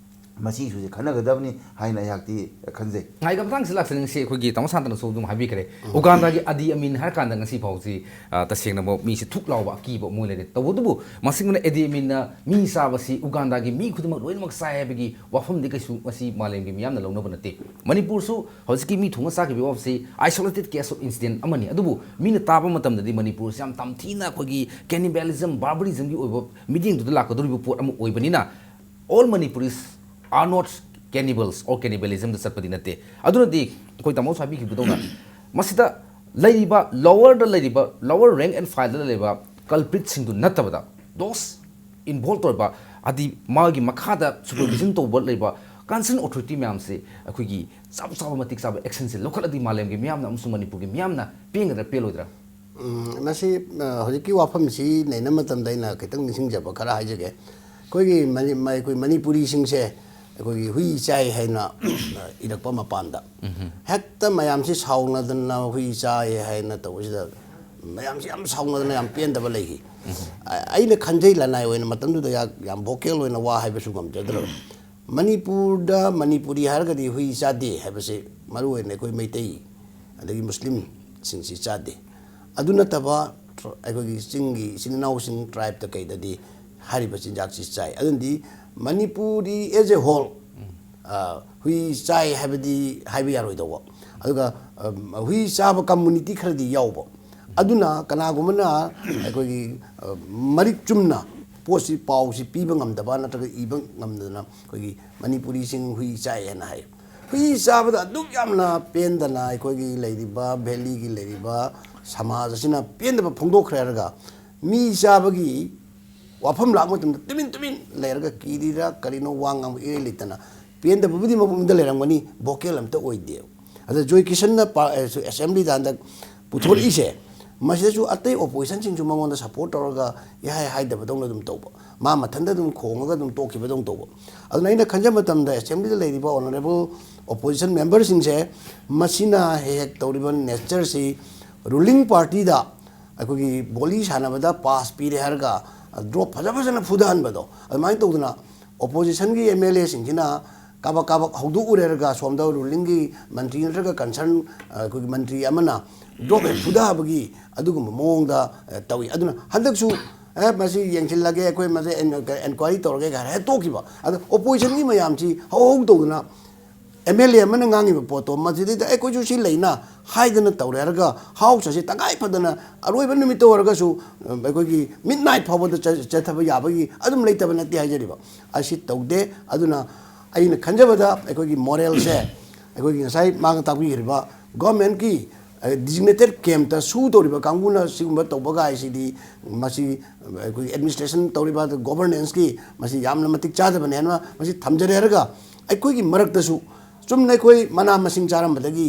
ꯃꯁꯤ ꯏꯁꯨꯁꯦ ꯈꯟꯅꯒꯗꯕꯅꯤ ꯍꯥꯏꯅ ꯑꯩꯍꯥꯛꯇꯤ ꯈꯟꯖꯩ꯫ ꯉꯥꯏꯒ ꯃꯇꯥꯡꯁꯤ ꯂꯥꯛꯆꯅꯤꯡꯁꯤ ꯑꯩꯈꯣꯏꯒꯤ ꯇꯥꯃꯣ ꯁꯥꯟꯇꯅꯁꯨ ꯑꯗꯨꯝ ꯍꯥꯏꯕꯤꯈ꯭ꯔꯦ꯫ ꯎꯒꯥꯟꯗꯥꯒꯤ ꯑꯗꯤ ꯑꯃꯤꯟ ꯍꯥꯏꯔ ꯀꯥꯟꯗ ꯉꯁꯤ ꯐꯥꯎꯁꯤ, ꯑ, ꯇꯁꯦꯡꯅꯃꯛ ꯃꯤꯁꯤ ꯊꯨꯛ ꯂꯥꯎꯕ ꯑꯀꯤꯕ ꯑꯃ ꯑꯣꯏ ꯂꯩꯔꯦ꯫ ꯇꯧꯕꯇꯕꯨ ꯃꯁꯤꯡꯅ ꯑꯗꯤ ꯑꯃꯤꯟꯅ ꯃꯤ ꯆꯥꯕꯁꯤ ꯎꯒꯥꯟꯗꯥꯒꯤ ꯃꯤ ꯈꯨꯗꯤꯡꯃꯛ ꯂꯣꯏꯅꯃꯛ ꯆꯥꯏ ꯍꯥꯏꯕꯒꯤ ꯋꯥꯐꯝꯗꯤ ꯀꯩꯁꯨ ꯉꯁꯤ ꯃꯥꯂꯦꯝꯒꯤ ꯃꯤꯌꯥꯝꯅ ꯂꯧꯅꯕ ꯅꯠꯇꯦ꯫ ꯃꯅꯤꯄꯨꯔꯁꯨ ꯍꯧꯖꯤꯛꯀꯤ ꯃꯤ ꯊꯣꯡꯉ ꯆꯥꯈꯤꯕ ꯋꯥꯐꯝꯁꯤ isolated case of incident ꯑꯃꯅꯤ꯫ ꯑꯗꯨꯕꯨ ꯃꯤꯅ ꯇꯥꯕ ꯃꯇꯝꯗꯗꯤ ꯃꯅꯤꯄꯨꯔꯁꯤ ꯌꯥꯝ ꯇꯝꯊꯤꯅ ꯑꯩꯈꯣꯏꯒꯤ cannibalism, barbarismꯒꯤ ꯑꯣꯏꯕ ꯃꯤꯠꯌꯦꯡꯗꯨꯗ ꯂꯥꯛꯀꯗꯧꯔꯤꯕ ꯄꯣꯠ ꯑꯃ ꯑꯣꯏꯕꯅꯤꯅ, all Manipuris are not cannibals or cannibalismꯗ ꯆꯠꯄꯗꯤ ꯅꯠꯇꯦ꯫ ꯑꯗꯨꯅꯗꯤ ꯑꯩꯈꯣꯏ ꯇꯥꯃꯣꯁꯨ ꯍꯥꯏꯕꯤꯈꯤꯕꯗꯧꯅ ꯃꯁꯤꯗ ꯂꯩꯔꯤꯕ lowerꯗ ꯂꯩꯔꯤꯕ, lower rank and fileꯗ ꯂꯩꯔꯤꯕ culpritꯁꯤꯡꯗꯨ ꯅꯠꯇꯕꯗ, those involved ꯑꯣꯏꯕ, ꯍꯥꯏꯗꯤ ꯃꯥꯒꯤ ꯃꯈꯥꯗ supervision ꯇꯧꯕ ꯂꯩꯕ concerned authority ꯃꯌꯥꯝꯁꯦ ꯑꯩꯈꯣꯏꯒꯤ ꯆꯞ ꯆꯥꯕ ꯃꯇꯤꯛ ꯆꯥꯕ actionꯁꯦ ꯂꯧꯈꯠꯂꯗꯤ ꯃꯥꯂꯦꯝꯒꯤ ꯃꯤꯌꯥꯝꯅ ꯑꯃꯁꯨꯡ ꯃꯅꯤꯄꯨꯔꯒꯤ ꯃꯤꯌꯥꯝꯅ ꯄꯦꯟꯒꯗ꯭ꯔꯥ ꯄꯦꯜꯂꯣꯏꯗ꯭ꯔꯥ? ꯎꯝ, ꯃꯁꯤ, ꯑ, ꯍꯧꯖꯤꯛꯀꯤ ꯋꯥꯐꯝꯁꯤ ꯅꯩꯅꯕ ꯃꯇꯝꯗ ꯑꯩꯅ ꯈꯤꯇꯪ ꯅꯤꯡꯁꯤꯡꯖꯕ ꯈꯔ ꯍꯥꯏꯖꯒꯦ꯫ ꯑꯩꯈꯣꯏꯒꯤ ꯃꯅꯤ-, ꯃ-, ꯑꯩꯈꯣꯏ ꯃꯅꯤꯄꯨꯔꯤꯁꯤꯡꯁꯦ ꯑꯩꯈꯣꯏꯒꯤ ꯍꯨꯏ ꯆꯥꯏ ꯍꯥꯏꯅ, ꯑ, ꯏꯔꯛꯄ ꯃꯄꯥꯟꯗ ꯍꯦꯛꯇ ꯃꯌꯥꯝꯁꯤ ꯁꯥꯎꯅꯗꯅ ꯍꯨꯏ ꯆꯥꯏ ꯍꯥꯏꯅ ꯇꯧꯕꯁꯤꯗ ꯃꯌꯥꯝꯁꯤ ꯌꯥꯝ ꯁꯥꯎꯅꯗꯅ ꯌꯥꯝ ꯄꯦꯟꯗꯕ ꯂꯩꯈꯤ꯫ ꯑ-, ꯑꯩꯅ ꯈꯟꯖꯩ, ꯂꯅꯥꯏ ꯑꯣꯏꯅ ꯃꯇꯝꯗꯨꯗ ꯌꯥ-, ꯌꯥꯝ vocal ꯑꯣꯏꯅ ꯋꯥ ꯍꯥꯏꯕꯁꯨ ꯉꯝꯖꯗ꯭ꯔꯕ꯫ ꯃꯅꯤꯄꯨꯔꯗ ꯃꯅꯤꯄꯨꯔꯤ ꯍꯥꯏꯔꯒꯗꯤ ꯍꯨꯏ ꯆꯥꯗꯦ ꯍꯥꯏꯕꯁꯦ ꯃꯔꯨ ꯑꯣꯏꯅ ꯑꯩꯈꯣꯏ ꯃꯩꯇꯩ ꯑꯗꯒꯤ ꯃꯨꯁꯂꯤꯝꯁꯤꯡꯁꯤ ꯆꯥꯗꯦ꯫ ꯑꯗꯨ ꯅꯠꯇꯕ ꯇ꯭ꯔ-, ꯑꯩꯈꯣꯏꯒꯤ ꯆꯤꯡꯒꯤ ꯏꯆꯤꯟ ꯏꯅꯥꯎꯁꯤꯡ tribeꯇ ꯀꯩꯗꯗꯤ ꯍꯥꯏꯔꯤꯕ ꯆꯤꯟꯖꯥꯛꯁꯤ ꯆꯥꯏ꯫ ꯑꯗꯨꯅꯗꯤ ꯃꯅꯤꯄꯨꯔꯤ as a whole, ꯑ, ꯍꯨꯏ ꯆꯥꯏ ꯍꯥꯏꯕꯗꯤ ꯍꯥꯏꯕ ꯌꯥꯔꯣꯏꯗꯧꯕ꯫ ꯑꯗꯨꯒ, ꯑ, ꯍꯨꯏ ꯆꯥꯕ community ꯈꯔꯗꯤ ꯌꯥꯎꯕ꯫ ꯑꯗꯨꯅ ꯀꯅꯥꯒꯨꯝꯕꯅ ꯑꯩꯈꯣꯏꯒꯤ, ꯑ, ꯃꯔꯤꯛ ꯆꯨꯝꯅ ꯄꯣꯠꯁꯤ, ꯄꯥꯎꯁꯤ ꯄꯤꯕ ꯉꯝꯗꯕ ꯅꯠꯇ꯭ꯔꯒ ꯏꯕ ꯉꯝꯗꯅ ꯑꯩꯈꯣꯏꯒꯤ ꯃꯅꯤꯄꯨꯔꯤꯁꯤꯡ ꯍꯨꯏ ꯆꯥꯏ ꯍꯥꯏꯅ ꯍꯥꯏ꯫ ꯍꯨꯏ ꯆꯥꯕꯗ ꯑꯗꯨꯛ ꯌꯥꯝꯅ ꯄꯦꯟꯗꯅ ꯑꯩꯈꯣꯏꯒꯤ ꯂꯩꯔꯤꯕ valleyꯒꯤ ꯂꯩꯔꯤꯕ ꯁꯃꯥꯖ ꯑꯁꯤꯅ ꯄꯦꯟꯗꯕ ꯐꯣꯡꯗꯣꯛꯈ꯭ꯔꯦ ꯍꯥꯏꯔꯒ ꯃꯤ ꯆꯥꯕꯒꯤ ꯋꯥꯐꯝ ꯂꯥꯛꯄ ꯃꯇꯝꯗ ꯇꯨꯃꯤꯟ ꯇꯨꯃꯤꯟ ꯂꯩꯔꯒ ꯀꯤꯔꯤꯔꯥ ꯀꯔꯤꯅꯣ ꯋꯥ ꯉꯥꯡꯕ ꯏꯔꯩ ꯂꯩꯇꯅ ꯄꯦꯟꯗꯕꯕꯨꯗꯤ ꯃꯄꯨꯝꯗ ꯂꯩꯔꯝꯒꯅꯤ, vocal ꯑꯝꯇ ꯑꯣꯏꯗꯦꯕ꯫ ꯑꯗ ꯖꯣꯏ ꯀꯤꯁꯟꯅ ꯄꯥ-, ꯑꯦ, assemblyꯗ ꯍꯟꯗꯛ ꯄꯨꯊꯣꯔꯛꯏꯁꯦ, ꯃꯁꯤꯗꯁꯨ ꯑꯇꯩ ꯑꯣꯄꯣꯖꯤꯁꯟꯁꯤꯡꯁꯨ ꯃꯉꯣꯟꯗ ꯁꯄꯣꯔꯠ ꯇꯧꯔꯒ ꯏꯍꯥꯏ ꯍꯥꯏꯗꯕꯗꯧꯅ ꯑꯗꯨꯝ ꯇꯧꯕ, ꯃꯥ ꯃꯊꯟꯇ ꯑꯗꯨꯝ ꯈꯣꯡꯉꯒ ꯑꯗꯨꯝ ꯇꯣꯛꯈꯤꯕꯗꯧꯅ ꯇꯧꯕ꯫ ꯑꯗꯨꯅ ꯑꯩꯅ ꯈꯟꯖꯕ ꯃꯇꯝꯗ ꯑꯦꯁꯦꯝꯕ꯭ꯂꯤꯗ ꯂꯩꯔꯤꯕ ꯑꯣꯅꯔꯦꯕꯜ ꯑꯣꯄꯣꯖꯤꯁꯟ ꯃꯦꯝꯕꯔꯁꯤꯡꯁꯦ ꯃꯁꯤꯅ ꯍꯦꯛ ꯍꯦꯛ ꯇꯧꯔꯤꯕ ꯅꯦꯆꯔꯁꯤ ꯔꯨꯂꯤꯡ ꯄꯥꯔꯇꯤꯗ ꯑꯩꯈꯣꯏꯒꯤ ꯕꯣꯂꯤ ꯁꯥꯟꯅꯕꯗ ꯄꯥꯁ ꯄꯤꯔꯦ ꯍꯥꯏꯔꯒ ꯗ꯭ꯔꯣꯞ ꯐꯖ ꯐꯖꯅ ꯐꯨꯊꯍꯟꯕꯗꯣ, ꯑꯗꯨꯃꯥꯏꯅ ꯇꯧꯗꯅ ꯑꯣꯄꯣꯖꯤꯁꯟꯒꯤ ꯑꯦꯝ ꯑꯦꯜ ꯑꯦꯁꯤꯡꯁꯤꯅ ꯀꯥꯕꯛ ꯀꯥꯕꯛ ꯍꯧꯗꯣꯛꯎꯔꯦꯔꯒ ꯁꯣꯝꯗ ꯔꯨꯂꯤꯡꯒꯤ ꯃꯟꯇ꯭ꯔꯤ ꯅꯠꯇ꯭ꯔꯒ ꯀꯟꯁꯔꯟ ꯑꯩꯈꯣꯏꯒꯤ ꯃꯟꯇ꯭ꯔꯤ ꯑꯃꯅ ꯗ꯭ꯔꯣꯞ ꯍꯦꯛ ꯐꯨꯊꯕꯒꯤ ꯑꯗꯨꯒꯨꯝꯕ ꯃꯑꯣꯡꯗ ꯇꯧꯏ꯫ ꯑꯗꯨꯅ ꯍꯟꯗꯛꯁꯨ ꯑꯦ ꯃꯁꯤ ꯌꯦꯡꯁꯤꯜꯂꯒꯦ, ꯑꯩꯈꯣꯏ ꯃꯁꯤ ꯏꯟꯀ꯭ꯋꯥꯏꯔꯤ ꯇꯧꯔꯒꯦ ꯍꯥꯏꯔ ꯍꯦꯛ ꯇꯣꯛꯈꯤꯕ꯫ ꯑꯗꯣ ꯑꯣꯄꯣꯖꯤꯁꯟꯒꯤ ꯃꯌꯥꯝꯁꯤ ꯍꯧ ꯍꯧ ꯇꯧꯗꯅ ꯑꯦꯝ ꯑꯦꯜ ꯑꯦ ꯑꯃꯅ ꯉꯥꯡꯉꯤꯕ ꯄꯣꯠꯇꯣ ꯃꯁꯤꯗꯩꯗ ꯑꯩꯈꯣꯏꯁꯨ ꯁꯤ ꯂꯩꯅ ꯍꯥꯏꯗꯅ ꯇꯧꯔꯦ ꯍꯥꯏꯔꯒ ꯍꯥꯎꯁ ꯑꯁꯤ ꯇꯉꯥꯏ ꯐꯗꯅ ꯑꯔꯣꯏꯕ ꯅꯨꯃꯤꯠꯇ ꯑꯣꯏꯔꯒꯁꯨ ꯑꯩꯈꯣꯏꯒꯤ ꯃꯤꯠ ꯅꯥꯏꯠ ꯐꯥꯎꯕꯗ ꯆ- ꯆꯠꯊꯕ ꯌꯥꯕꯒꯤ ꯑꯗꯨꯝ ꯂꯩꯇꯕ ꯅꯠꯇꯦ ꯍꯥꯏꯖꯔꯤꯕ꯫ ꯑꯁꯤ ꯇꯧꯗꯦ꯫ ꯑꯗꯨꯅ ꯑꯩꯅ ꯈꯟꯖꯕꯗ ꯑꯩꯈꯣꯏꯒꯤ ꯃꯣꯔꯦꯜꯁꯦ ꯑꯩꯈꯣꯏꯒꯤ ꯉꯁꯥꯏ ꯃꯥꯅ ꯇꯥꯛꯄꯤꯈ꯭ꯔꯤꯕ ꯒꯣꯔꯃꯦꯟꯠꯀꯤ ꯗꯤꯖꯤꯒꯅꯦꯇꯦꯠ ꯀꯦꯝꯞꯇ ꯁꯨ ꯇꯧꯔꯤꯕ ꯀꯥꯡꯕꯨꯅ ꯁꯤꯒꯨꯝꯕ ꯇꯧꯕꯒꯥꯏꯁꯤꯗꯤ ꯃꯁꯤ ꯑꯩꯈꯣꯏꯒꯤ ꯑꯦꯗꯃꯤꯅꯤꯁꯇ꯭ꯔꯦꯁꯟ ꯇꯧꯔꯤꯕ ꯒꯣꯕꯔꯅꯦꯟꯁꯀꯤ ꯃꯁꯤ ꯌꯥꯝꯅ ꯃꯇꯤꯛ ꯆꯥꯗꯕꯅꯦ ꯍꯥꯏꯅ ꯃꯁꯤ ꯊꯝꯖꯔꯦ ꯍꯥꯏꯔꯒ ꯑꯩꯈꯣꯏꯒꯤ ꯃꯔꯛꯇꯁꯨ ꯆꯨꯝꯅ ꯑꯩꯈꯣꯏ ꯃꯅꯥ ꯃꯁꯤꯡ ꯆꯥꯔꯝꯕꯗꯒꯤ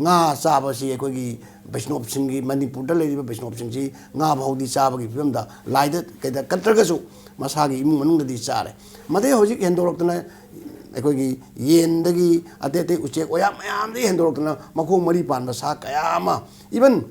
ꯉꯥ ꯆꯥꯕꯁꯤ ꯑꯩꯈꯣꯏꯒꯤ ꯕꯩꯁꯅꯣꯞꯁꯤꯡꯒꯤ, ꯃꯅꯤꯄꯨꯔꯗ ꯂꯩꯔꯤꯕ ꯕꯩꯁꯅꯣꯞꯁꯤꯡꯁꯤ ꯉꯥ ꯐꯥꯎꯗꯤ ꯆꯥꯕꯒꯤ ꯐꯤꯕꯝꯗ ꯂꯥꯏꯗ ꯀꯩꯗ ꯀꯠꯇ꯭ꯔꯒꯁꯨ ꯃꯁꯥꯒꯤ ꯏꯃꯨꯡ ꯃꯅꯨꯡꯗꯗꯤ ꯆꯥꯔꯦ꯫ ꯃꯗꯩ ꯍꯧꯖꯤꯛ ꯍꯦꯟꯗꯣꯔꯛꯇꯅ ꯑꯩꯈꯣꯏꯒꯤ ꯌꯦꯟꯗꯒꯤ ꯑꯇꯩ ꯑꯇꯩ ꯎꯆꯦꯛ ꯋꯥꯌꯥ ꯃꯌꯥꯝꯗꯒꯤ ꯍꯦꯟꯗꯣꯔꯛꯇꯅ ꯃꯈꯣꯡ ꯃꯔꯤ ꯄꯥꯟꯕ ꯁꯥ ꯀꯌꯥ ꯑꯃ, ꯏꯚꯟ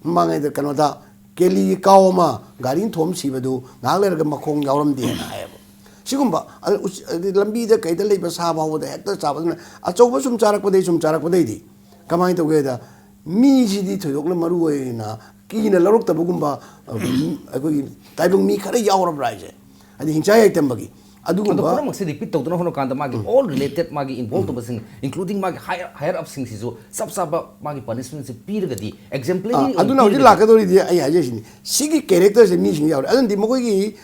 ꯃꯃꯥꯡꯉꯩꯗ ꯀꯩꯅꯣꯗ ꯀꯦꯂꯤ ꯀꯥꯎ ꯑꯃ ꯒꯥꯔꯤꯅ ꯊꯣꯝ ꯁꯤꯕꯗꯨ ꯉꯥꯏꯍꯥꯛ ꯂꯩꯔꯒ ꯃꯈꯣꯡ ꯌꯥꯎꯔꯝꯗꯦꯅ ꯍꯥꯏꯌꯦꯕ꯫ ꯁꯤꯒꯨꯝꯕ ꯑꯗ ꯎꯆ-, ꯑꯗꯤ ꯂꯝꯕꯤꯗ ꯀꯩꯗ ꯂꯩꯕ ꯁꯥ ꯐꯥꯎꯕꯗ ꯍꯦꯛꯇ ꯆꯥꯕ꯫ ꯑꯗꯨꯅ ꯑꯆꯧꯕ ꯁꯨꯝ ꯆꯥꯔꯛꯄꯗꯩ ꯁꯨꯝ ꯆꯥꯔꯛꯄꯗꯩꯗꯤ ꯀꯃꯥꯏꯅ ꯇꯧꯒꯦꯗ, ꯃꯤꯁꯤꯗꯤ ꯊꯣꯏꯗꯣꯛꯅ ꯃꯔꯨ ꯑꯣꯏꯅ ꯀꯤꯅ ꯂꯧꯔꯛꯇꯕꯒꯨꯝꯕ, ꯑ, ꯑꯩꯈꯣꯏꯒꯤ ꯇꯥꯏꯕꯪ ꯃꯤ ꯈꯔ ꯌꯥꯎꯔꯕ꯭ꯔꯥ ꯍꯥꯏꯁꯦ? ꯍꯥꯏꯗꯤ ꯍꯤꯡꯆꯥꯏ ꯌꯥꯏꯇꯝꯕꯒꯤ ꯑꯗꯣ ꯑꯗꯨꯒꯨꯝꯕ ꯄꯨꯝꯅꯃꯛꯁꯦ ꯔꯤꯄꯤꯠ ꯇꯧꯗꯅ ꯍꯣꯠꯅ ꯀꯥꯟꯗ ꯃꯥꯒꯤ ꯑꯣꯜ ꯔꯤꯂꯦꯇꯦꯠ ꯃꯥꯒꯤ ꯏꯟꯚꯣꯜꯕ ꯇꯧꯕꯁꯤꯡ, ꯏꯟꯀ꯭ꯂꯨꯗꯤꯡ ꯃꯥꯒꯤ ꯍꯥꯌꯔ, ꯍꯥꯌꯔ ꯑꯞꯁꯤꯡꯁꯤꯁꯨ ꯆꯞ ꯆꯥꯕ ꯃꯥꯒꯤ ꯄꯅꯤꯁꯃꯦꯟꯁꯦ ꯄꯤꯔꯒꯗꯤ ꯑꯦꯛꯖꯦꯝꯄ꯭ꯂꯔꯤ ꯑꯥ, ꯑꯣꯏꯅ ꯑꯗꯨꯅ ꯍꯧꯖꯤꯛ ꯄꯤꯔꯒꯗꯤ ꯂꯥꯛꯀꯗꯧꯔꯤꯗꯤ ꯑꯩ ꯍꯥꯏꯖꯩꯁꯤꯅꯤ, ꯁꯤꯒꯤ ꯀꯦꯔꯦꯛꯇꯔꯁꯦ ꯃꯤꯁꯤꯡ ꯌꯥꯎꯔꯦ꯫ ꯑꯗꯨꯅꯗꯤ ꯃꯈꯣꯏꯒꯤ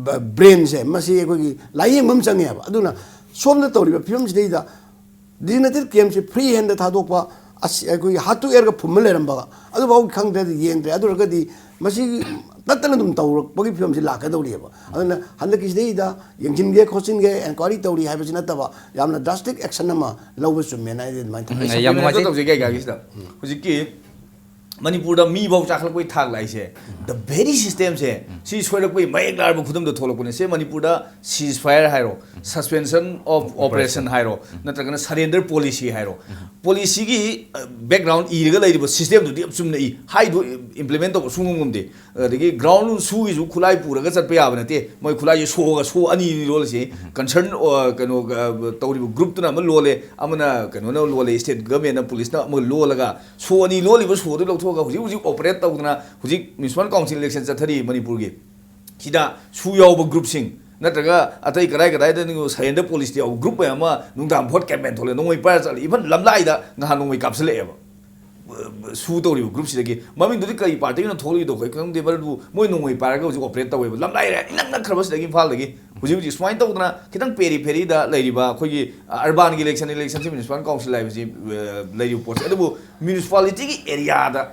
ꯕ-, ꯕ꯭ꯔꯦꯟꯁꯦ ꯃꯁꯤ ꯑꯩꯈꯣꯏꯒꯤ ꯂꯥꯏꯌꯦꯡꯕ ꯑꯃ ꯆꯪꯉꯦꯕ꯫ ꯑꯗꯨꯅ ꯁꯣꯝꯗ ꯇꯧꯔꯤꯕ ꯐꯤꯕꯝꯁꯤꯗꯩꯗ ꯗꯤꯖꯤꯒꯅꯦꯇꯦꯠ ꯀꯦꯝꯞꯁꯦ ꯐ꯭ꯔꯤ ꯍꯦꯟꯗ ꯊꯥꯗꯣꯛꯄ, ꯑꯁ, ꯑꯩꯈꯣꯏꯒꯤ ꯍꯥꯠꯇꯣꯛꯑꯦꯔꯒ ꯐꯨꯝꯃ ꯂꯩꯔꯝꯕ, ꯑꯗꯨꯐꯥꯎ ꯈꯪꯗ꯭ꯔꯗꯤ ꯌꯦꯡꯗ꯭ꯔꯦ꯫ ꯑꯗꯨ ꯑꯣꯏꯔꯒꯗꯤ ꯃꯁꯤ ꯇꯠꯇꯅ ꯑꯗꯨꯝ ꯇꯧꯔꯛꯄꯒꯤ ꯐꯤꯕꯝꯁꯤ ꯂꯥꯛꯀꯗꯧꯔꯤꯑꯕ꯫ ꯑꯗꯨꯅ ꯍꯟꯗꯛꯀꯤꯁꯤꯗꯩꯗ ꯌꯦꯡꯁꯤꯟꯒꯦ ꯈꯣꯠꯆꯤꯟꯒꯦ, ꯑꯦꯟꯀ꯭ꯋꯥꯏꯔꯤ ꯇꯧꯔꯤ ꯍꯥꯏꯕꯁꯤ ꯅꯠꯇꯕ, ꯌꯥꯝꯅ ꯗ꯭ꯔꯥꯁꯇꯤꯛ ꯑꯦꯛꯁꯟ ꯑꯃ ꯂꯧꯕ ꯆꯨꯝꯃꯦꯅ ꯑꯩꯗꯤ ꯑꯗꯨꯃꯥꯏꯅ ꯊꯝꯖꯩ꯫ ꯎꯝ, ꯌꯥꯝ ꯁꯕꯖꯦꯛ ꯅꯨꯡꯉꯥꯏꯖꯩ꯫ ꯇꯧꯖꯒꯦ ꯑꯩ ꯒꯥꯔꯤꯁꯤꯗ꯫ ꯍꯧꯖꯤꯛꯀꯤ ꯃꯅꯤꯄꯨꯔꯗ ꯃꯤ ꯐꯥꯎ ꯆꯥꯈꯠꯂꯛꯄꯒꯤ ꯊꯥꯛ ꯂꯥꯛꯏꯁꯦ, the very system ꯁꯦ, ꯁꯤ ꯁꯣꯏꯔꯛꯄꯒꯤ ꯃꯌꯦꯛ ꯂꯥꯔꯕ ꯈꯨꯗꯝꯗ ꯊꯣꯛꯂꯛꯄꯅꯦ꯫ ꯁꯦ ꯃꯅꯤꯄꯨꯔꯗ ceasefire ꯍꯥꯏꯔꯣ, suspension of operation ꯍꯥꯏꯔꯣ, ꯅꯠꯇ꯭ꯔꯒꯅ surrender policy ꯍꯥꯏꯔꯣ, policy ꯒꯤ background ꯏꯔꯒ ꯂꯩꯔꯤꯕ system ꯗꯨꯗꯤ ꯌꯥꯝ ꯆꯨꯝꯅ ꯏ, ꯍꯥꯏꯗꯣ implement ꯇꯧꯕ ꯁꯨꯡꯉꯝ ꯉꯝꯗꯦ꯫ ꯑꯗꯒꯤ ground ꯁꯨꯒꯤꯁꯨ ꯈꯨꯠꯂꯥꯏ ꯄꯨꯔꯒ ꯆꯠꯄ ꯌꯥꯕ ꯅꯠꯇꯦ꯫ ꯃꯣꯏ ꯈꯨꯠꯂꯥꯏꯁꯦ ꯁꯣꯒ, ꯁꯣ ꯑꯅꯤꯅꯤ ꯂꯣꯜꯂꯤꯁꯦ꯫ Concern, ꯑ, ꯀꯩꯅꯣ, ꯑ, ꯇꯧꯔꯤꯕ group ꯇꯨꯅ ꯑꯃ ꯂꯣꯜꯂꯦ, ꯑꯃꯅ ꯀꯩꯅꯣꯅ ꯂꯣꯜꯂꯦ, state government ꯅ, police ꯅ ꯑꯃ ꯂꯣꯜꯂꯒ, ꯁꯣ ꯑꯅꯤ ꯂꯣꯜꯂꯤꯕ ꯁꯣꯗꯨ ꯂꯧꯊꯣꯛꯑꯒ ꯍꯧꯖꯤꯛ ꯍꯧꯖꯤꯛ operate ꯇꯧꯗꯅ ꯍꯧꯖꯤꯛ municipal council election ꯆꯠꯊꯔꯤ ꯃꯅꯤꯄꯨꯔꯒꯤ꯫ ꯁꯤꯗ ꯁꯨ ꯌꯥꯎꯕ group ꯁꯤꯡ ꯅꯠꯇ꯭ꯔꯒ ꯑꯇꯩ ꯀꯗꯥꯏ ꯀꯗꯥꯏꯗ surrender policy ꯇ ꯌꯥꯎꯕ group ꯃꯌꯥꯝ ꯑꯃ ꯅꯨꯡꯗꯥꯡ vote campaign ꯊꯣꯛꯂꯦ, ꯅꯣꯡꯃꯩ ꯄꯥꯏꯔ ꯆꯠꯂꯦ, even ꯂꯝꯂꯥꯏꯗ ꯅꯍꯥꯟ ꯅꯣꯡꯃꯩ ꯀꯥꯞꯁꯤꯜꯂꯛꯑꯦꯕ꯫ ꯁꯨ ꯇꯧꯔꯤꯕ group ꯁꯤꯗꯒꯤ꯫ ꯃꯃꯤꯡꯗꯨꯗꯤ ꯀꯔꯤ party ꯒꯤꯅꯣ ꯊꯣꯛꯂꯛꯏꯗꯣ ꯑꯩꯈꯣꯏ ꯈꯪꯗꯦ, ꯃꯗꯨꯕꯨ ꯃꯣꯏ ꯅꯣꯡꯃꯩ ꯄꯥꯏꯔꯒ ꯍꯧꯖꯤꯛ operate ꯇꯧꯋꯦꯕ꯫ ꯂꯝꯂꯥꯏ area ꯏꯅꯛ ꯅꯛꯈ꯭ꯔꯕ ꯁꯤꯗꯒꯤ, ꯏꯝꯐꯥꯜꯗꯒꯤ꯫ ꯍꯧꯖꯤꯛ ꯍꯧꯖꯤꯛ ꯁꯨꯃꯥꯏꯅ ꯇꯧꯗꯅ ꯈꯤꯇꯪ periphery ꯗ ꯂꯩꯔꯤꯕ ꯑꯩꯈꯣꯏꯒꯤ, ꯑ, urban ꯒꯤ election, election ꯁꯤ municipal council ꯍꯥꯏꯕꯁꯤ, ꯑ, ꯂꯩꯔꯤꯕ ꯄꯣꯠꯁꯦ꯫ ꯑꯗꯨꯕꯨ municipality ꯒꯤ area ꯗ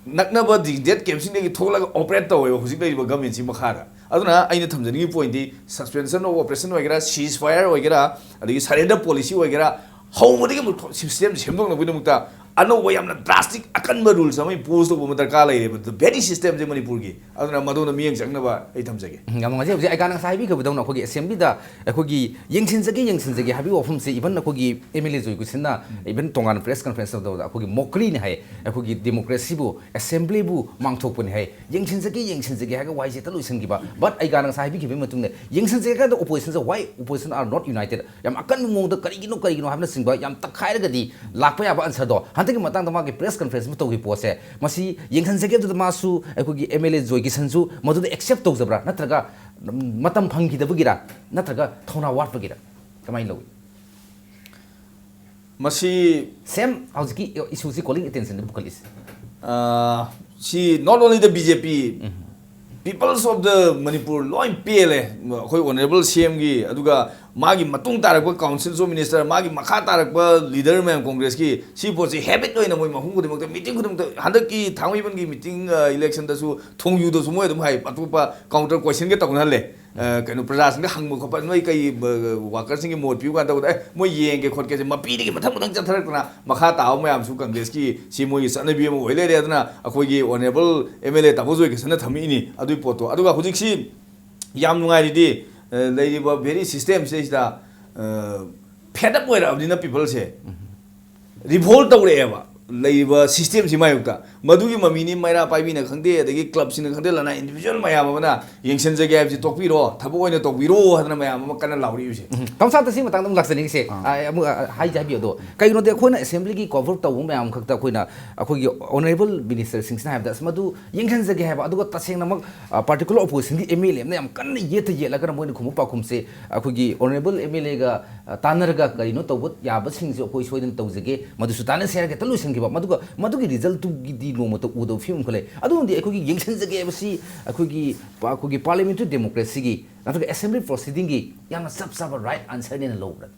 ꯅꯛꯅꯕ designated camp ꯁꯤꯡꯗꯒꯤ ꯊꯣꯛꯂꯒ operate ꯇꯧꯋꯦꯕ ꯍꯧꯖꯤꯛ ꯂꯩꯔꯤꯕ government ꯁꯤ ꯃꯈꯥꯗ꯫ ꯑꯗꯨꯅ ꯑꯩꯅ ꯊꯝꯖꯅꯤꯡꯉꯤ point D, suspension of operation ꯑꯣꯏꯒꯦꯔꯥ, ceasefire ꯑꯣꯏꯒꯦꯔꯥ, ꯑꯗꯒꯤ surrender policy ꯑꯣꯏꯒꯦꯔꯥ, ꯍꯧꯕꯗꯒꯤ ꯑꯃꯨꯛ system ꯁꯦꯝꯗꯣꯛꯅꯕꯒꯤꯗꯃꯛꯇ ꯑꯅꯧꯕ ꯌꯥꯝꯅ drastic ꯑꯀꯟꯕ rules ꯑꯃ impose ꯇꯧꯕ ꯑꯃ ꯗꯔꯀꯥꯔ ꯂꯩꯔꯦꯕ, the very system ꯁꯦ ꯃꯅꯤꯄꯨꯔꯒꯤ꯫ ꯑꯗꯨꯅ ꯃꯗꯨꯅ ꯃꯤꯠꯌꯦꯡ ꯆꯪꯅꯕ ꯑꯩ ꯊꯝꯖꯒꯦ꯫ ꯎꯝ, ꯌꯥꯝ ꯅꯨꯡꯉꯥꯏꯖꯩ꯫ ꯍꯧꯖꯤꯛ ꯑꯩꯒꯥꯅ ꯉꯁꯥꯏ ꯍꯥꯏꯕꯤꯈꯤꯕꯗꯧꯅ ꯑꯩꯈꯣꯏꯒꯤ assembly ꯗ ꯑꯩꯈꯣꯏꯒꯤ ꯌꯦꯡꯁꯤꯟꯖꯒꯦ, ꯌꯦꯡꯁꯤꯟꯖꯒꯦ ꯍꯥꯏꯕꯒꯤ ꯋꯥꯐꯝꯁꯦ even ꯑꯩꯈꯣꯏꯒꯤ M L A joy ꯀꯨꯁꯤꯟꯅ even ꯇꯣꯉꯥꯟꯅ press conference ꯇꯧꯕꯗ ꯑꯩꯈꯣꯏꯒꯤ mockery ꯅꯤ ꯍꯥꯏ꯫ ꯑꯩꯈꯣꯏꯒꯤ democracy ꯕꯨ, assembly ꯕꯨ ꯃꯥꯡꯊꯣꯛꯄꯅꯤ ꯍꯥꯏ꯫ ꯌꯦꯡꯁꯤꯟꯖꯒꯦ, ꯌꯦꯡꯁꯤꯟꯖꯒꯦ ꯍꯥꯏꯔꯒ ꯋꯥꯍꯩꯁꯦ ꯍꯦꯛꯇ ꯂꯣꯏꯁꯤꯟꯈꯤꯕ꯫ But ꯑꯩꯒꯥꯅ ꯉꯁꯥꯏ ꯍꯥꯏꯕꯤꯈꯤꯕꯒꯤ ꯃꯇꯨꯡꯗ ꯌꯦꯡꯁꯤꯟꯖꯒꯦ ꯍꯥꯏꯗ opposition say, why opposition are not united? ꯌꯥꯝ ꯑꯀꯟꯕ ꯃꯑꯣꯡꯗ ꯀꯔꯤꯒꯤꯅꯣ, ꯀꯔꯤꯒꯤꯅꯣ ꯍꯥꯏꯕꯅꯆꯤꯡꯕ ꯌꯥꯝ ꯇꯛꯈꯥꯏꯔꯒꯗꯤ ꯂꯥꯛꯄ ꯌꯥꯕ answer ꯗꯣ꯫ ꯍꯟꯗꯛꯀꯤ ꯃꯇꯥꯡꯗ ꯃꯥꯒꯤ press conference ꯑꯃ ꯇꯧꯈꯤꯕ ꯄꯣꯠꯁꯦ, ꯃꯁꯤ ꯌꯦꯡꯁꯤꯟꯖꯒꯦ ꯑꯗꯨꯗ ꯃꯥꯁꯨ, ꯑꯩꯈꯣꯏꯒꯤ M L A ꯖꯣꯏ ꯀꯤꯁꯟꯁꯨ ꯃꯗꯨꯗ accept ꯇꯧꯖꯕ꯭ꯔꯥ? ꯅꯠꯇ꯭ꯔꯒ ꯃꯇꯝ ꯐꯪꯈꯤꯗꯕꯒꯤꯔ? ꯅꯠꯇ꯭ꯔꯒ ꯊꯧꯅꯥ ꯋꯥꯠꯄꯒꯤꯔ? ꯀꯃꯥꯏꯅ ꯂꯧꯏ? ꯃꯁꯤ same ꯍꯧꯖꯤꯛꯀꯤ issue ꯁꯤ calling attention ꯗ ꯄꯨꯈꯠꯂꯤꯁꯦ꯫ ꯑꯥ, ꯁꯤ not only the B J P, Peoples of the Manipur ꯂꯣꯏ ꯄꯦꯜꯂꯦ꯫ ꯑꯩꯈꯣꯏ honourable C M ꯒꯤ, ꯑꯗꯨꯒ ꯃꯥꯒꯤ ꯃꯇꯨꯡ ꯇꯥꯔꯛꯄ Council of Minister, ꯃꯥꯒꯤ ꯃꯈꯥ ꯇꯥꯔꯛꯄ leader ꯃꯌꯥꯝ Congress ꯀꯤ, ꯁꯤ ꯄꯣꯠꯁꯤ habit ꯑꯣꯏꯅ ꯃꯣꯏ ꯃꯐꯝ ꯈꯨꯗꯤꯡꯃꯛꯇ, meeting ꯈꯨꯗꯤꯡꯃꯛꯇ, ꯍꯟꯗꯛꯀꯤ ꯊꯥꯡꯃꯩꯕꯟꯒꯤ meeting, ꯑ, election ꯗꯁꯨ ꯊꯣꯡꯖꯨꯗꯁꯨ ꯃꯣꯏ ꯑꯗꯨꯝ ꯍꯥꯏ, ꯑꯇꯣꯞꯄ counter question ꯒ ꯇꯧꯅꯍꯜꯂꯦ꯫ ꯑ, ꯀꯩꯅꯣ, ꯄ꯭ꯔꯖꯥꯁꯤꯡꯗ ꯍꯪꯕ ꯈꯣꯠꯄ, ꯅꯣꯏ ꯀꯩ, ꯑ, ꯋꯥꯀꯔꯁꯤꯡꯒꯤ ꯃꯣꯠ ꯄꯤꯌꯨ ꯀꯥꯏꯅ ꯇꯧꯕꯗ, "ꯑꯦ, ꯃꯣꯏ ꯌꯦꯡꯒꯦ ꯈꯣꯠꯀꯦꯁꯦ", ꯃꯄꯤꯗꯒꯤ ꯃꯊꯪ ꯃꯊꯪ ꯆꯠꯊꯔꯛꯇꯅ ꯃꯈꯥ ꯇꯥꯕ ꯃꯌꯥꯝꯁꯨ ꯀꯪꯒ꯭ꯔꯦꯁꯀꯤ ꯁꯤ ꯃꯣꯏꯒꯤ ꯆꯠꯅꯕꯤ ꯑꯃ ꯑꯣꯏ ꯂꯩꯔꯦ꯫ ꯑꯗꯨꯅ ꯑꯩꯈꯣꯏꯒꯤ ꯑꯣꯅꯔꯦꯕꯜ ꯑꯦꯝ ꯑꯦꯜ ꯑꯦ ꯇꯥꯃꯣ ꯖꯣꯏ ꯀꯤꯁꯟꯅ ꯊꯝꯃꯛꯏꯅꯤ ꯑꯗꯨꯒꯤ ꯄꯣꯠꯇꯣ꯫ ꯑꯗꯨꯒ ꯍꯧꯖꯤꯛꯁꯤ ꯌꯥꯝ ꯅꯨꯡꯉꯥꯏꯔꯤꯗꯤ, ꯑ, ꯂꯩꯔꯤꯕ ꯚꯦꯔꯤ ꯁꯤꯁꯇꯦꯝꯁꯤꯗꯩꯁꯤꯗ, ꯑ, ꯐꯦꯗ ꯑꯞ ꯑꯣꯏꯔꯛꯑꯕꯅꯤꯅ ꯄꯤꯄꯜꯁꯦ ꯔꯤꯚꯣꯜ ꯇꯧꯔꯛꯑꯦꯕ ꯂꯩꯔꯤꯕ ꯁꯤꯁꯇꯦꯝꯁꯤ ꯃꯥꯌꯣꯛꯇ꯫ ꯃꯗꯨꯒꯤ ꯃꯃꯤꯅꯤ ꯃꯩꯔꯥ ꯄꯥꯏꯕꯤꯅ ꯈꯪꯗꯦ, ꯑꯗꯒꯤ ꯀ꯭ꯂꯕꯁꯤꯡꯅ ꯈꯪꯗꯦ, ꯂꯅꯥꯏ ꯏꯟꯗꯤꯕꯤꯖꯨꯋꯦꯜ ꯃꯌꯥꯝ ꯑꯃꯅ ꯌꯦꯡꯁꯤꯟꯖꯒꯦ ꯍꯥꯏꯕꯁꯤ ꯇꯣꯛꯄꯤꯔꯣ, ꯊꯕꯛ ꯑꯣꯏꯅ ꯇꯧꯕꯤꯔꯣ ꯍꯥꯏꯗꯅ ꯃꯌꯥꯝ ꯑꯃ ꯀꯟꯅ ꯂꯥꯎꯔꯛꯏꯕꯁꯦ꯫ ꯎꯝ꯫ ꯇꯥꯃꯣ ꯁꯥꯟꯇ, ꯁꯤ ꯃꯇꯥꯡꯗ ꯑꯃꯨꯛ ꯂꯥꯛꯆꯅꯤꯡꯉꯤꯁꯦ꯫ ꯑꯥ꯫ ꯑꯥ, ꯑꯃꯨꯛ, ꯑꯥ, ꯍꯥꯏꯖ ꯍꯥꯏꯕꯤꯌꯨ ꯑꯗꯣ꯫ ꯀꯩꯒꯤꯅꯣꯗꯤ ꯑꯩꯈꯣꯏꯅ ꯑꯦꯁꯦꯝꯕ꯭ꯂꯤꯒꯤ ꯀꯣꯚꯔ ꯇꯧꯕ ꯃꯌꯥꯝ ꯈꯛꯇ ꯑꯩꯈꯣꯏꯅ ꯑꯩꯈꯣꯏꯒꯤ ꯑꯣꯅꯔꯦꯕꯜ ꯃꯤꯅꯤꯁꯇꯔꯁꯤꯡꯁꯤꯅ ꯍꯥꯏꯕꯗ, "ꯑꯁ, ꯃꯗꯨ ꯌꯦꯡꯁꯤꯟꯖꯒꯦ" ꯍꯥꯏꯕ, ꯑꯗꯨꯒ ꯇꯁꯦꯡꯅꯃꯛ, ꯑꯥ, ꯄꯥꯔꯇꯤꯀꯨꯂꯔ ꯑꯣꯄꯣꯖꯤꯁꯟꯒꯤ ꯑꯦꯝ ꯑꯦꯜ ꯑꯦ ꯑꯃꯅ ꯌꯥꯝ ꯀꯟꯅ ꯌꯦꯠꯇ ꯌꯦꯠꯂꯒꯅ ꯃꯣꯏꯅ ꯈꯨꯝꯕ ꯄꯥꯎꯈꯨꯝꯁꯦ ꯑꯩꯈꯣꯏꯒꯤ ꯑꯣꯅꯔꯦꯕꯜ ꯑꯦꯝ ꯑꯦꯜ ꯑꯦꯒ, ꯑꯥ, ꯇꯥꯟꯅꯔꯒ ꯀꯔꯤꯅꯣ ꯇꯧꯕ ꯌꯥꯕꯁꯤꯡꯁꯦ ꯑꯩꯈꯣꯏ ꯁꯣꯏꯗꯅ ꯇꯧꯖꯒꯦ, ꯃꯗꯨꯁꯨ ꯇꯥꯟꯅꯁꯦ ꯍꯥꯏꯔꯒ ꯍꯦꯛꯇ ꯂꯣꯏꯁꯤꯟꯈꯤꯕ꯫ ꯃꯗꯨꯒ ꯃꯗꯨꯒꯤ ꯔꯤꯖꯜꯇꯨꯒꯤꯗꯤ ꯅꯣꯡꯃꯇ ꯎꯗꯕ ꯐꯤꯕꯝ ꯑꯃꯈꯛ ꯂꯩ꯫ ꯑꯗꯨꯅꯗꯤ ꯑꯩꯈꯣꯏꯒꯤ ꯌꯦꯡꯁꯤꯟꯖꯒꯦ ꯍꯥꯏꯕꯁꯤ ꯑꯩꯈꯣꯏꯒꯤ ꯄꯥ-, ꯑꯩꯈꯣꯏꯒꯤ ꯄꯥꯔꯂꯤꯌꯥꯃꯦꯟꯇꯔꯤ ꯗꯦꯃꯣꯀ꯭ꯔꯦꯁꯤꯒꯤ ꯅꯠꯇ꯭ꯔꯒ ꯑꯦꯁꯦꯝꯕ꯭ꯂꯤ ꯄ꯭ꯔꯣꯁꯤꯗꯤꯡꯒꯤ ꯌꯥꯝꯅ ꯆꯞ ꯆꯥꯕ ꯔꯥꯏꯠ ꯑꯟꯁꯔꯅꯦꯅ ꯂꯧꯕ꯭ꯔꯥ?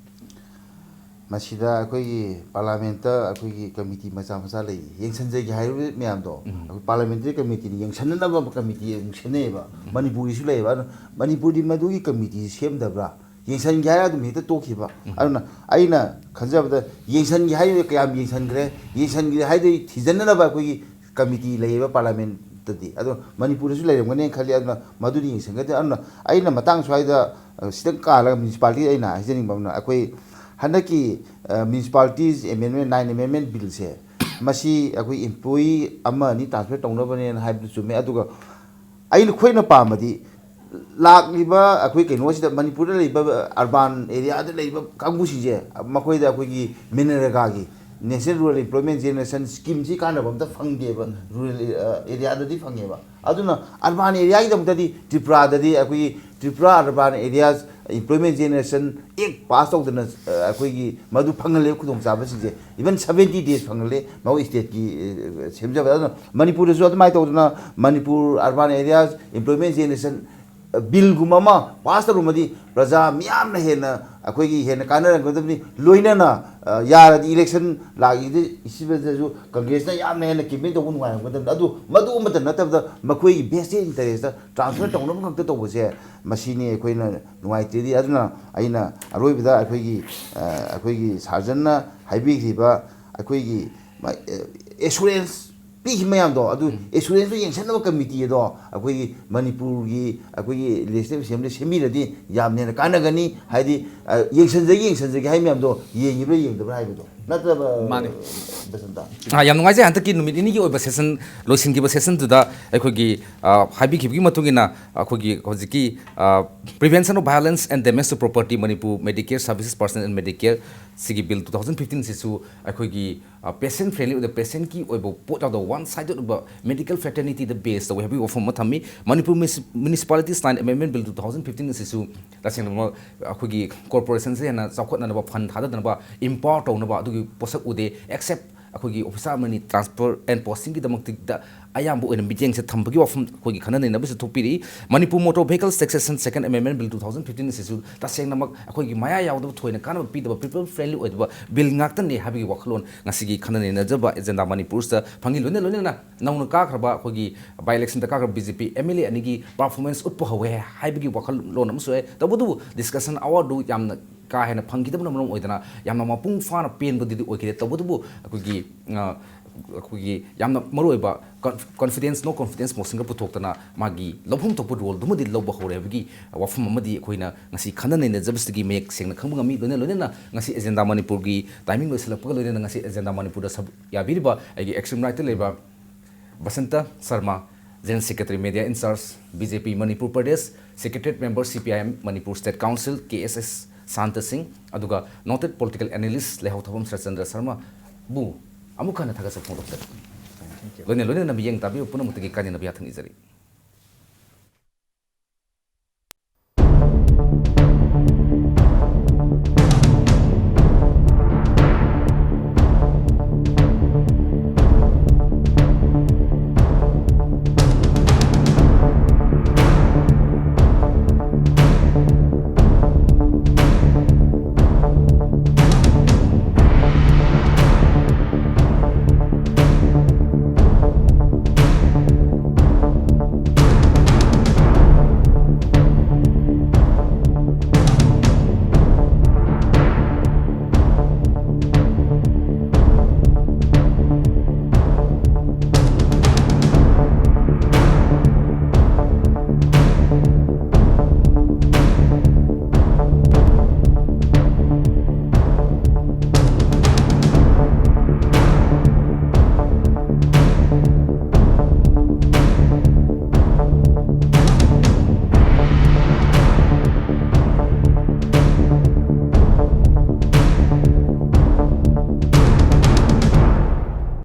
ꯃꯁꯤꯗ ꯑꯩꯈꯣꯏꯒꯤ ꯄꯥꯔꯂꯤꯌꯥꯃꯦꯟꯇ ꯑꯩꯈꯣꯏꯒꯤ ꯀꯃꯤꯇꯤ ꯃꯆꯥ ꯃꯆꯥ ꯂꯩ, ꯌꯦꯡꯁꯤꯟꯖꯒꯦ ꯍꯥꯏꯔꯤꯕ ꯃꯌꯥꯝꯗꯣ꯫ ꯎꯝ꯫ ꯑꯩꯈꯣꯏ ꯄꯥꯔꯂꯤꯌꯥꯃꯦꯟꯇꯔꯤ ꯀꯃꯤꯇꯤꯅ ꯌꯦꯡꯁꯤꯟꯅꯅꯕ ꯀꯃꯤꯇꯤ ꯑꯃꯨꯛ ꯁꯦꯝꯅꯩꯌꯦꯕ꯫ ꯎꯝ꯫ ꯃꯅꯤꯄꯨꯔꯒꯤꯁꯨ ꯂꯩꯌꯦꯕ꯫ ꯑꯗꯨꯅ ꯃꯅꯤꯄꯨꯔꯗꯤ ꯃꯗꯨꯒꯤ ꯀꯃꯤꯇꯤ ꯁꯦꯝꯗꯕ꯭ꯔꯥ? ꯌꯦꯡꯁꯤꯟꯒꯦ ꯍꯥꯏꯔꯒ ꯑꯗꯨꯝ ꯍꯦꯛꯇ ꯇꯣꯛꯈꯤꯕ꯫ ꯎꯝ꯫ ꯑꯗꯨꯅ ꯑꯩꯅ ꯈꯟꯖꯕꯗ, ꯌꯦꯡꯁꯤꯟꯒꯦ ꯍꯥꯏꯔꯤꯕ ꯀꯌꯥꯝ ꯌꯦꯡꯁꯤꯟꯈ꯭ꯔꯦ? ꯌꯦꯡꯁꯤꯟꯒꯦ ꯍꯥꯏꯗꯨꯒꯤ ꯊꯤꯖꯤꯟꯅꯅꯕ ꯑꯩꯈꯣꯏꯒꯤ ꯀꯃꯤꯇꯤ ꯂꯩꯌꯦꯕ ꯄꯥꯔꯂꯤꯌꯥꯃꯦꯟꯇꯗꯤ꯫ ꯑꯗꯣ ꯃꯅꯤꯄꯨꯔꯗꯁꯨ ꯂꯩꯔꯝꯒꯅꯤ ꯈꯜꯂꯤ꯫ ꯑꯗꯨꯅ ꯃꯗꯨꯗꯤ ꯌꯦꯡꯁꯤꯟꯒꯗꯦ꯫ ꯑꯗꯨꯅ ꯑꯩꯅ ꯃꯇꯥꯡ ꯁ꯭ꯋꯥꯏꯗ, ꯑ, ꯁꯤꯗꯪ ꯀꯥꯜꯂꯒ ꯃ꯭ꯌꯨꯅꯤꯁꯤꯄꯥꯂꯤꯇꯤ ꯑꯩꯅ ꯍꯥꯏꯖꯅꯤꯡꯕ ꯑꯃꯅ, ꯑꯩꯈꯣꯏ ꯍꯟꯗꯛꯀꯤ, ꯑ, ꯃ꯭ꯌꯨꯅꯤꯁꯤꯄꯥꯂꯤꯇꯤꯁ ꯑꯦꯃꯦꯟꯃꯦꯟ, ꯅꯥꯏꯟ ꯑꯦꯃꯦꯟꯃꯦꯟ ꯕꯤꯜꯁꯦ, ꯃꯁꯤ ꯑꯩꯈꯣꯏ ꯏꯝꯄ꯭ꯂꯣꯌꯤ ꯑꯃ ꯑꯅꯤ ꯇ꯭ꯔꯥꯟꯁꯐꯔ ꯇꯧꯅꯕꯅꯦꯅ ꯍꯥꯏꯕꯗꯨ ꯆꯨꯝꯃꯦ꯫ ꯑꯗꯨꯒ ꯑꯩꯅ, ꯑꯩꯈꯣꯏꯅ ꯄꯥꯝꯕꯗꯤ ꯂꯥꯛꯂꯤꯕ ꯑꯩꯈꯣꯏ ꯀꯩꯅꯣꯁꯤꯗ, ꯃꯅꯤꯄꯨꯔꯗ ꯂꯩꯕ ꯑꯔꯕꯥꯟ ꯑꯦꯔꯤꯌꯥꯗ ꯂꯩꯕ ꯀꯥꯡꯕꯨꯁꯤꯡꯁꯦ, ꯃꯈꯣꯏꯗ ꯑꯩꯈꯣꯏꯒꯤ ꯃꯦꯅꯔꯦꯒꯥꯒꯤ, ꯅꯦꯁꯅꯦꯜ ꯔꯨꯔꯦꯜ ꯏꯝꯄ꯭ꯂꯣꯏꯃꯦꯟ ꯖꯦꯅꯦꯔꯦꯁꯟ ꯁ꯭ꯀꯤꯝꯁꯤ ꯀꯥꯟꯅꯕ ꯑꯝꯇ ꯐꯪꯗꯦꯕ꯫ ꯎꯝ꯫ ꯔꯨꯔꯦꯜ, ꯑ, ꯑꯦꯔꯤꯌꯥꯗꯗꯤ ꯐꯪꯉꯦꯕ꯫ ꯑꯗꯨꯅ ꯑꯔꯕꯥꯟ ꯑꯦꯔꯤꯌꯥꯒꯤꯗꯃꯛꯇꯗꯤ ꯇ꯭ꯔꯤꯄꯨꯔꯥꯗꯗꯤ ꯑꯩꯈꯣꯏꯒꯤ Tripura urban areas employment generation act pass ꯇꯧꯗꯅ, ꯑ, ꯑꯩꯈꯣꯏꯒꯤ ꯃꯗꯨ ꯐꯪꯍꯜꯂꯦ ꯈꯨꯗꯣꯡꯆꯥꯕꯁꯤꯡꯁꯦ꯫ ꯏꯚꯟ ꯁꯕꯦꯟꯇꯤ ꯗꯦꯖ ꯐꯪꯍꯜꯂꯦ ꯃꯈꯣꯏ ꯁ꯭ꯇꯦꯠꯀꯤ, ꯑ, ꯁꯦꯝꯖꯕ꯫ ꯑꯗꯨꯅ ꯃꯅꯤꯄꯨꯔꯗꯁꯨ ꯑꯗꯨꯃꯥꯏꯅ ꯇꯧꯗꯅ Manipur urban areas employment generation ꯕꯤꯜꯒꯨꯝꯕ ꯑꯃ ꯄꯥꯁ ꯇꯧꯔꯝꯃꯗꯤ ꯄ꯭ꯔꯖꯥ ꯃꯤꯌꯥꯝꯅ ꯍꯦꯟꯅ, ꯑꯩꯈꯣꯏꯒꯤ ꯍꯦꯟꯅ ꯀꯥꯟꯅꯔꯝꯒꯗꯕꯅꯤ꯫ ꯂꯣꯏꯅꯅ, ꯑ, ꯌꯥꯔꯗꯤ ꯏꯂꯦꯛꯁꯟ ꯂꯥꯛꯏꯁꯤꯗꯁꯨ ꯀꯪꯒ꯭ꯔꯦꯁꯅ ꯌꯥꯝꯅ ꯍꯦꯟꯅ ꯀꯦꯝꯄꯦꯟ ꯇꯧꯕ ꯅꯨꯡꯉꯥꯏꯔꯝꯒꯗꯕꯅꯤ꯫ ꯑꯗꯨ ꯃꯗꯨ ꯑꯃꯠꯇ ꯅꯠꯇꯕꯗ ꯃꯈꯣꯏꯒꯤ ꯚꯦꯁꯇꯦꯠ ꯏꯟꯇꯔꯦꯁꯇ ꯇ꯭ꯔꯥꯟꯁꯐꯔ ꯇꯧꯅꯕ ꯈꯛꯇ ꯇꯧꯕꯁꯦ, ꯃꯁꯤꯅꯤ ꯑꯩꯈꯣꯏꯅ ꯅꯨꯡꯉꯥꯏꯇ꯭ꯔꯤꯗꯤ꯫ ꯑꯗꯨꯅ ꯑꯩꯅ ꯑꯔꯣꯏꯕꯗ ꯑꯩꯈꯣꯏꯒꯤ, ꯑ, ꯑꯩꯈꯣꯏꯒꯤ ꯁꯥꯔꯖꯟꯅ ꯍꯥꯏꯕꯤꯈꯤꯕ ꯑꯩꯈꯣꯏꯒꯤ ꯑꯦꯁꯨꯔꯦꯟꯁ ꯄꯤꯈꯤꯕ ꯃꯌꯥꯝꯗꯣ, ꯑꯗꯨ ꯑꯦꯁꯨꯔꯦꯟꯁꯇꯣ ꯌꯦꯡꯁꯤꯟꯅꯕ ꯀꯃꯤꯇꯤ ꯑꯗꯣ ꯑꯩꯈꯣꯏꯒꯤ ꯃꯅꯤꯄꯨꯔꯒꯤ ꯑꯩꯈꯣꯏꯒꯤ ꯂꯦꯖꯤꯁꯂꯦꯇꯤꯚ ꯑꯦꯁꯦꯝꯕ꯭ꯂꯤ ꯁꯦꯝꯕꯤꯔꯗꯤ ꯌꯥꯝꯅ ꯍꯦꯟꯅ ꯀꯥꯟꯅꯒꯅꯤ꯫ ꯍꯥꯏꯗꯤ, ꯑ, ꯌꯦꯡꯁꯤꯟꯖꯒꯦ, ꯌꯦꯡꯁꯤꯟꯖꯒꯦ ꯍꯥꯏ ꯃꯌꯥꯝꯗꯣ ꯌꯦꯡꯉꯤꯕ꯭ꯔꯥ ꯌꯦꯡꯗꯕ꯭ꯔꯥ ꯍꯥꯏꯕꯗꯣ ꯅꯠꯇ꯭ꯔꯕ, ꯃꯥꯅꯦ꯫ ꯕꯁꯟꯇ? ꯑꯥ, ꯌꯥꯝ ꯅꯨꯡꯉꯥꯏꯖꯩ꯫ ꯍꯟꯗꯛꯀꯤ ꯅꯨꯃꯤꯠ ꯅꯤꯅꯤꯒꯤ ꯑꯣꯏꯕ ꯁꯦꯁꯟ ꯂꯣꯏꯁꯤꯟꯈꯤꯕ ꯁꯦꯁꯟꯗꯨꯗ ꯑꯩꯈꯣꯏꯒꯤ, ꯑꯥ, ꯍꯥꯏꯕꯤꯈꯤꯕꯒꯤ ꯃꯇꯨꯡ ꯏꯟꯅ ꯑꯩꯈꯣꯏꯒꯤ ꯍꯧꯖꯤꯛꯀꯤ, ꯑꯥ, Prevention of Violence and Damage to Property Manipur Medicare Services Personnel and Medicare ꯁꯤꯒꯤ ꯕꯤꯜ two thousand fifteen ꯁꯤꯁꯨ ꯑꯩꯈꯣꯏꯒꯤ, ꯑ, ꯄꯦꯁꯦꯟ ꯐ꯭ꯔꯦꯟꯂꯤ ꯑꯣꯏꯕ, ꯄꯦꯁꯦꯟꯒꯤ ꯑꯣꯏꯕ ꯄꯣꯠ ꯌꯥꯎꯗꯕ, ꯋꯥꯟ ꯁꯥꯏꯗꯦꯠ ꯑꯣꯏꯕ, ꯃꯦꯗꯤꯀꯦꯜ ꯐ꯭ꯔꯦꯇꯔꯅꯤꯇꯤꯗ ꯕꯦꯁ ꯇꯧꯋꯦ ꯍꯥꯏꯕꯒꯤ ꯋꯥꯐꯝ ꯑꯃ ꯊꯝꯃꯤ꯫ Manipur ꯃ꯭ꯌꯨꯅꯤꯁꯤ-, Municipality Line Amendment Bill two thousand fifteen ꯑꯁꯤꯁꯨ ꯇꯁꯦꯡꯅꯃꯛ ꯑꯩꯈꯣꯏꯒꯤ ꯀꯣꯔꯄꯣꯔꯦꯁꯟꯁꯦ ꯍꯦꯟꯅ ꯆꯥꯎꯈꯠꯅꯅꯕ, ꯐꯟ ꯊꯥꯗꯅꯕ, ꯏꯝꯄꯥꯋꯔ ꯇꯧꯅꯕ ꯑꯗꯨꯒꯤ ꯄꯣꯠꯁꯛ ꯎꯗꯦ꯫ ꯑꯦꯛꯁꯦꯞ ꯑꯩꯈꯣꯏꯒꯤ ꯑꯣꯐꯤꯁꯥꯔ ꯑꯃꯅꯤ ꯇ꯭ꯔꯥꯟꯁꯐꯔ ꯑꯦꯟ ꯄꯣꯁꯇꯤꯡꯒꯤꯗꯃꯛꯇ ꯑꯌꯥꯝꯕ ꯑꯣꯏꯅ ꯃꯤꯠꯌꯦꯡꯁꯦ ꯊꯝꯕꯒꯤ ꯋꯥꯐꯝ ꯑꯩꯈꯣꯏꯒꯤ ꯈꯟꯅ ꯅꯩꯅꯕꯁꯨ ꯊꯣꯛꯄꯤꯔꯛꯏ꯫ Manipur Motor Vehicle Taxation Second Amendment Bill two thousand fifteen ꯑꯁꯤꯁꯨ ꯇꯁꯦꯡꯅꯃꯛ ꯑꯩꯈꯣꯏꯒꯤ ꯃꯌꯥ ꯌꯥꯎꯗꯕ ꯊꯣꯏꯅ ꯀꯥꯟꯅꯕ ꯄꯤꯗꯕ, ꯄꯤꯄꯜ ꯐ꯭ꯔꯦꯟꯂꯤ ꯑꯣꯏꯗꯕ ꯕꯤꯜ ꯉꯥꯛꯇꯅꯤ ꯍꯥꯏꯕꯒꯤ ꯋꯥꯈꯜꯂꯣꯟ ꯉꯁꯤꯒꯤ ꯈꯟꯅ ꯅꯩꯅꯖꯕ ꯑꯦꯖꯦꯟꯗꯥ ꯃꯅꯤꯄꯨꯔꯁꯤꯗ ꯐꯪꯉꯤ꯫ ꯂꯣꯏꯅ ꯂꯣꯏꯅꯅ ꯅꯧꯅ ꯀꯥꯈ꯭ꯔꯕ ꯑꯩꯈꯣꯏꯒꯤ ꯕꯥꯏ ꯏꯂꯦꯛꯁꯟꯗ ꯀꯥꯈ꯭ꯔꯕ B J P M L A ꯑꯅꯤꯒꯤ ꯄꯔꯐꯣꯔꯃꯦꯟꯁ ꯎꯠꯄ ꯍꯧꯋꯦ ꯍꯥꯏꯕꯒꯤ ꯋꯥꯈꯜꯂꯣꯟ ꯑꯃꯁꯨ ꯂꯩ꯫ ꯇꯧꯕꯇꯕꯨ ꯗꯤꯁꯀꯁꯟ ꯑꯋꯥꯔꯗꯨ ꯌꯥꯝꯅ ꯀꯥ ꯍꯦꯟꯅ ꯐꯪꯈꯤꯗꯕꯅ ꯃꯔꯝ ꯑꯣꯏꯗꯅ ꯌꯥꯝꯅ ꯃꯄꯨꯡ ꯐꯥꯅ ꯄꯦꯟꯕꯗꯨꯗꯤ ꯑꯣꯏꯈꯤꯗꯦ꯫ ꯇꯧꯕꯇꯕꯨ ꯑꯩꯈꯣꯏꯒꯤ, ꯑ, ꯑꯩꯈꯣꯏꯒꯤ ꯌꯥꯝꯅ ꯃꯔꯨꯑꯣꯏꯕ ꯀꯟꯐ-, confidence, no confidence motion ꯒ ꯄꯨꯊꯣꯛꯇꯅ ꯃꯥꯒꯤ ꯂꯧꯐꯝ ꯊꯣꯛꯄ ꯔꯣꯜꯗꯨꯃꯗꯤ ꯂꯧꯕ ꯍꯧꯔꯦ ꯍꯥꯏꯕꯒꯤ ꯋꯥꯐꯝ ꯑꯃꯗꯤ ꯑꯩꯈꯣꯏꯅ ꯉꯁꯤ ꯈꯟꯅ ꯅꯩꯅꯖꯕꯁꯤꯗꯒꯤ ꯃꯌꯦꯛ ꯁꯦꯡꯅ ꯈꯪꯕ ꯉꯝꯃꯤ꯫ ꯂꯣꯏꯅ ꯂꯣꯏꯅꯅ ꯉꯁꯤ ꯑꯦꯖꯦꯟꯗꯥ ꯃꯅꯤꯄꯨꯔꯒꯤ ꯇꯥꯏꯃꯤꯡ ꯂꯣꯏꯁꯤꯜꯂꯛꯄꯒ ꯂꯣꯏꯅꯅ ꯉꯁꯤ ꯑꯦꯖꯦꯟꯗꯥ ꯃꯅꯤꯄꯨꯔꯗ ꯁꯔꯨꯛ ꯌꯥꯕꯤꯔꯤꯕ ꯑꯩꯒꯤ extreme right ꯇ ꯂꯩꯕ Basanta Sharma, General Secretary Media in Charge, B J P Manipur Pradesh, Secretariat Member, ꯁꯤ P I M Manipur State Council, K S S Santa ꯁꯤꯡ, ꯑꯗꯨꯒ noted political analyst ꯂꯩꯍꯥꯎꯊꯕꯝ ꯁꯔꯆꯟꯗ꯭ꯔ ꯁꯔꯃꯕꯨ ꯑꯃꯨꯛ ꯍꯟꯅ ꯊꯥꯒꯠꯆꯕ ꯐꯣꯡꯗꯣꯛꯆꯔꯤ꯫ ꯂꯣꯏꯅ ꯂꯣꯏꯅꯅ ꯃꯤꯠꯌꯦꯡ ꯇꯥꯕꯤꯕ ꯄꯨꯝꯅꯃꯛꯇꯒꯤ ꯀꯥꯏꯅꯅꯕ ꯌꯥꯊꯪ ꯅꯤꯖꯔꯤ꯫